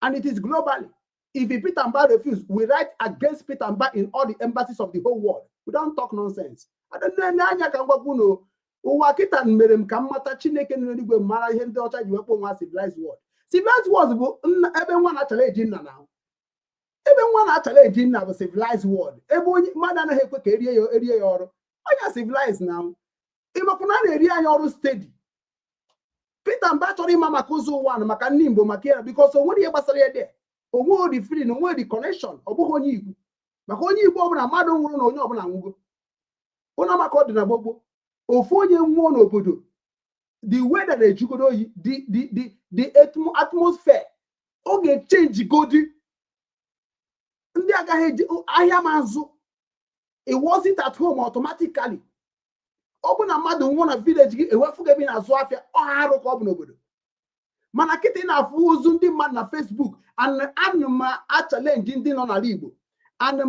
and it is globally. If Peter Mba refuse, we write against Peter Mba in all the embassies of the whole world. We don't talk nonsense. Anya ka ngwakwu unu. Ụwa kịta mere m ka m mata Chineke nọ n'eluigwe, mara ihe ndị ọcha ji wekpọ nwa civilized world. Civilized world bụ ebe nwa na-achala eji nna, na ebe nwa na-achala eji nna bụ civilized world. Ebe onye mmadụ anaghị ekwe ka erie ya, erie ya ọrụ onye civilized na ịmakwa na a na-eri anyị ọrụ steady. Peter Mba chọrọ ịma maka ụzọ ụwa na maka ndị Igbo, maka ya, because o nwere ihe gbasara ya dị onwe ori feeling, onwe the connection. Ọ bụghị onye Igbo, maka onye Igbo ọbụla mmadụ nwụrụ na onye ọbụla nwụgo ụna maka ọ dị na gbogbo. Ofu onye nwụọ n'obodo, the weather na-ejugodo oyi, the atmosphere ọ ga-echange godi. Ndị agaghị eji ahịa ma azụ. It was it at home automatically. Ọ bụ na mmadụ nwụọ na village gị, ewefuga ebe ị na-azụ afịa, ọ arụ ka ọ bụ n'obodo. Mana kịta ị na-afụ ozu ndị mmadụ na Facebook. Ana m achallenge ndị nọ n'ala Igbo, ana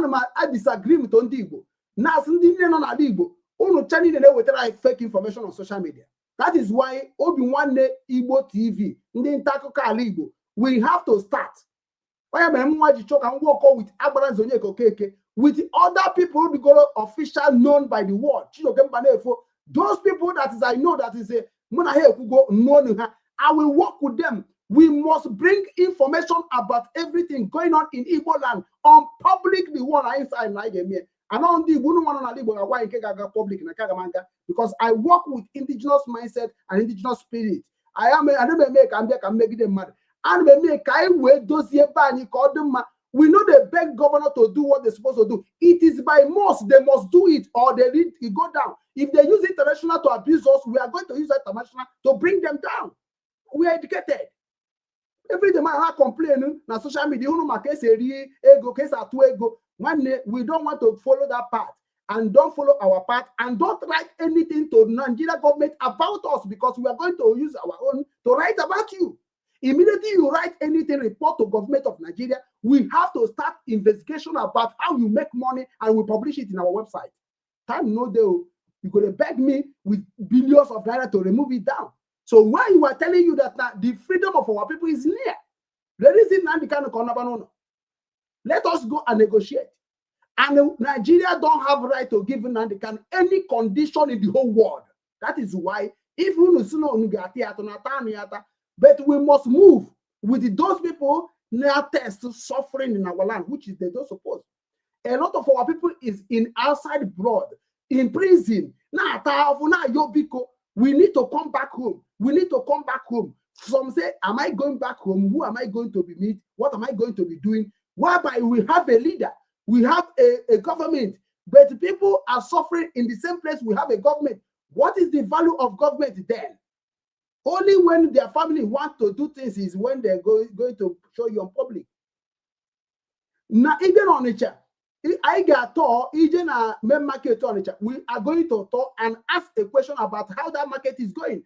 m adisagree with ndị Igbo na-asị ndị niile nọ n'ala Igbo, unu cha niile na-ewetara anyị fake information on social media. That is why Obi Nwanne Igbo TV, ndị nta akụkọ ala Igbo, we have to start. Onye mere m nwa ji chọọ ka m work with Agbara Onyeka Okeke, with other people rigoro official known by the world, Chijioke Mbanefo, those people that is I know that is a mụ na ha ekwugo known ha. I will work with them. We must bring information about everything going on in Igbo land on public. The one anyị sign na anyị ga-eme anọ ndị Igbo, unu nwa nọ n'ala Igbo ga-agwa anyị nke ga-aga public na nke aga aga, because I work with indigenous mindset and indigenous spirit. I am ana m eme ka m bịa ka m megide mmadụ, ana m eme ka anyị wee dozie ebe anyị ka ọ dị mma. We no dey beg governor to do what they supposed to do. It is by must, they must do it or they need to go down. If they use international to abuse us, we are going to use international to bring them down. We are educated. Every day man ha complain na social media unu maka esi eri ego, ka esi atụ ego. Nwanne, we don't want to follow that path, and don't follow our path, and don't write anything to Nigeria government about us, because we are going to use our own to write about you. Immediately you write anything, report to government of Nigeria, we have to start investigation about how you make money, and we publish it in our website. Time no dey. You go to beg me with billions of naira to remove it down. So why you are telling you that now the freedom of our people is near. The reason Nnamdi Kanu ka ọ naba n'ụlọ. Let us go and negotiate. And Nigeria don't have right to give Nnamdi Kanu any condition in the whole world. That is why if unu si na unu ga-ata ya atụ na ata anụ ya ata, but we must move with those people now test suffering in our land, which is they don't suppose. A lot of our people is in outside blood, in prison. Na-ata ahụhụ, na-ayọ biko. We need to come back home. We need to come back home. Some say, "Am I going back home? Who am I going to be meet? What am I going to be doing?" Whereby we have a leader, we have a government, but people are suffering in the same place we have a government. What is the value of government then? Only when their family want to do things is when they're going to show you on public. Na ịbịa n'Ọnịcha, Anyị ga-atọ ije na main market Onitsha. We are going to talk and ask a question about how that market is going.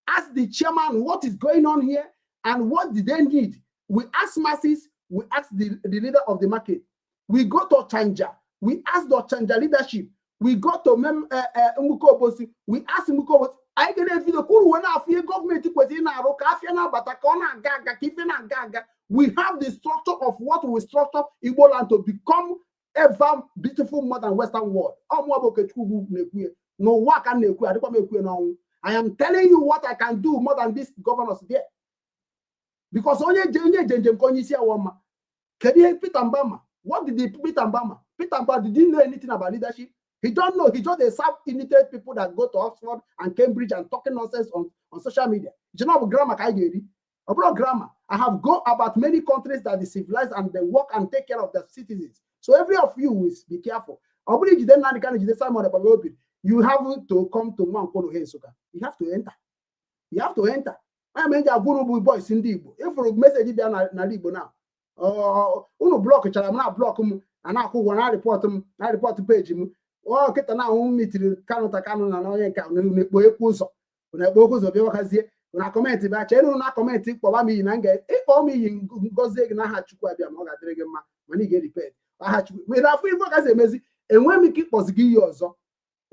Ask the chairman what is going on here and what do they need. We ask masses, we ask the leader of the market. We go to Chanja, we ask the Chanja leadership. We go to Mem Mmuko Obosi, we ask Mmuko Obosi. Anyị ga na-ebido kwuru wee na-afụ ihe gọọmenti kwesịrị na-arụ ka afịa na-abata, ka ọ na-aga aga, ka ife na-aga aga. We have the structure of what we structure Igbo land to become ever beautiful more than Western world. Ọmụọ bụ Okechukwu na-ekwu ya n'ụwa ka m na-ekwu, adịkwa m ekwu ya n'ọnwụ. I am telling you what I can do more than these governors there. Because onye je onye je njem ka onye isi awọ mma. Kedu ihe Peter Mbama? What did the Peter Mbama? Peter Mbama, did he know anything about leadership? He don't know. He just a self-illiterate people that go to Oxford and Cambridge and talking nonsense on social media. You know grammar ka anyị ga-eri. Ọ bụrụ grammar. I have go about many countries that is civilized and they work and take care of their citizens. So every of you will be careful. Ọ bụrụ ijide Nnamdi Kanu, jide Simon Ekpa Obi, you have to come to Nwankwo Ohe Nsụka. You have to enter. You have to enter. Anya mere ji agwa unu bụ boys ndị Igbo. Ịfụrụ message bịa n'ala Igbo na unu block chara m na block m, a na-akwụ ụgwọ na report m, na report page m. Ọ kịta na ahụ m mitiri Kanu ta Kanu na onye nke na-ekpo ekwu ụzọ na-ekpo okwu ụzọ bịawakazie na comment, bịa chee na comment kpọba m iyi na nga ịkpọ m iyi, ngozie gị n'aha Chukwu abịa ma ọ ga-adịrị gị mma, mana ị ga-eripet aha Chukwu mere afọ ife ọ gazi emezi. Enweghị m ike ịkpọzi gị iyi ọzọ,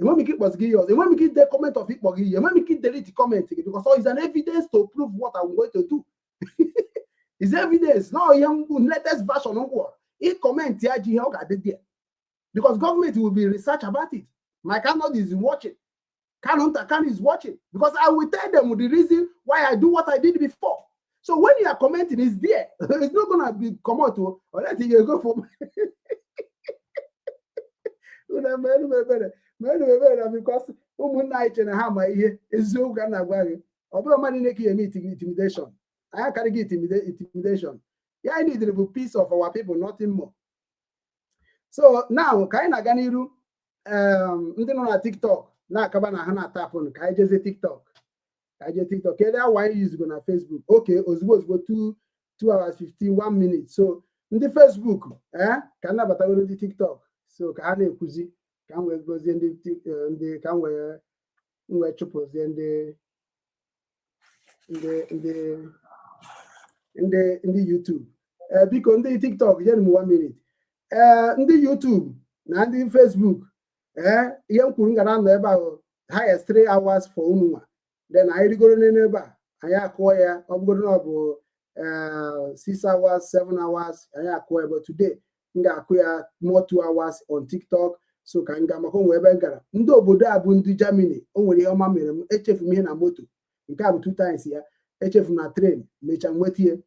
enweghị m ike ịkpọzi gị iyi ọzọ, enweghị m ike ide comment of ịkpọ gị iyi, enweghị m ike delete comment gị, because it's an evidence to prove what I'm going to do. Is evidence no ihe mgbu latest version m gwọrọ ị comment ya ji ihe ọ ga-adị there, because government will be research about it. My Kanu is watching. Kanu Nta Kanu is watching, because I will tell them the reason why I do what I did before. So when you are commenting, it's there. It's not gonna be come out to or let you go for menu ebere na because ụmụnna anyị chere na ha ma ihe. Eziokwu ka m na-agwa gị, ọ bụrụ mmadụ na-eke eme intimidation, anyị akarịghị intimidation ya. Anyị needed bụ peace of our people, nothing more. So now ka anyị na-aga n'iru, ndị nọ na TikTok na-akaba na ha na-atapụ, ka anyị jezie TikTok, ka anyị jee TikTok. Kedu awa anyị yuzugo na Facebook? Okay, ozugbo ozugbo, 2 hours 51 minutes. So ndị Facebook, ka m nabatagoro ndị TikTok, so ka ha na-ekwuzi ka m wee gozie ndị ndị ka m wee chụpụzie ndị YouTube. Ee, biko, ndị TikTok, nyere m 1 minute. Ee, ndị YouTube na ndị Facebook, ee, ihe m kwuru, m ga na-anọ ebe ahụ highest 3 hours for unu nwa. Then anyị rigoro n'elu ebe a, anyị akụọ ya. Ọ bụgoro na ọ bụ 6 hours, 7 hours, anyị akụọ ya. But today m ga-akụ ya more 2 hours on TikTok. So ka m ga maka onwe ebe m gara, ndị obodo a bụ ndị Germany. O nwere ihe ọma mere m, echefu m ihe na moto. Nke a bụ two times ya echefu na train, mechaa nweta ihe,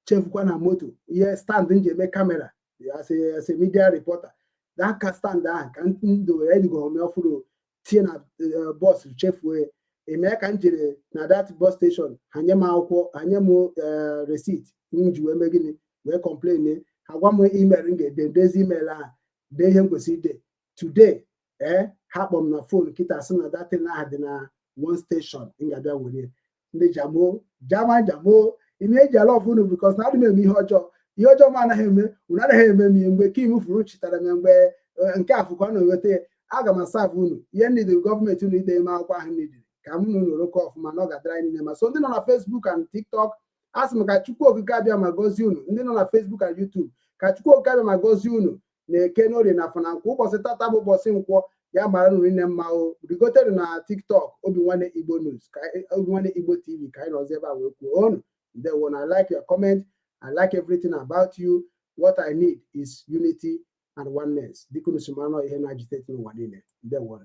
chefukwa na moto ihe stand m ji eme camera as a media reporter. That ka stand ahụ ka m dowere, edigo m ọfụrụ tinye na bus, chefuo ya. Eme ka m jere na that bus station, ha nye m akwụkwọ, ha nye m receipt m ji wee mee gịnị, wee complain. Ha gwa m email m ga-ede, ndezi email ahụ, dee ihe m kwesịrị ide today. Ee, ha kpọrọ m na phone kịta, sị na datin ahụ dị na one station, m ga-abịa were. Ndị jamo jama jamo ime eji ala ọfụ unu, because na adị m eme ihe ọjọọ. Ihe ọjọọ m anaghị eme, unu anaghị eme m ihe. Mgbe kim furu chitara m mgbe nke afụkwa na eweta ya, aga m asavụ unu ihe nidiri gọọmenti unu ide ime akwụkwọ ahụ nidiri ka m unu rụkọ ọfụma na ọ ga-adịrị anyị niile ma. So ndị nọ na Facebook and TikTok, a sị m ka Chukwu Okike abịa ma gọzie unu. Ndị nọ na Facebook and YouTube, ka Chukwu Okike abịa ma gọzie unu na Eke, n'Orie na Afọ na Nkwọ. Ụbọchị tata bụ ụbọchị Nkwọ, ya mara unu niile mma. O rigotere na TikTok, Obi Nwanne Igbo News, ka Obi Nwanne Igbo TV, ka anyị nọzi ebe a wee kwuo unu ndewo na. I like your comment. I like everything about you. What I need is unity and oneness. Dịka unu si mara, ihe na-agitate n'ụwa niile. Ndewo.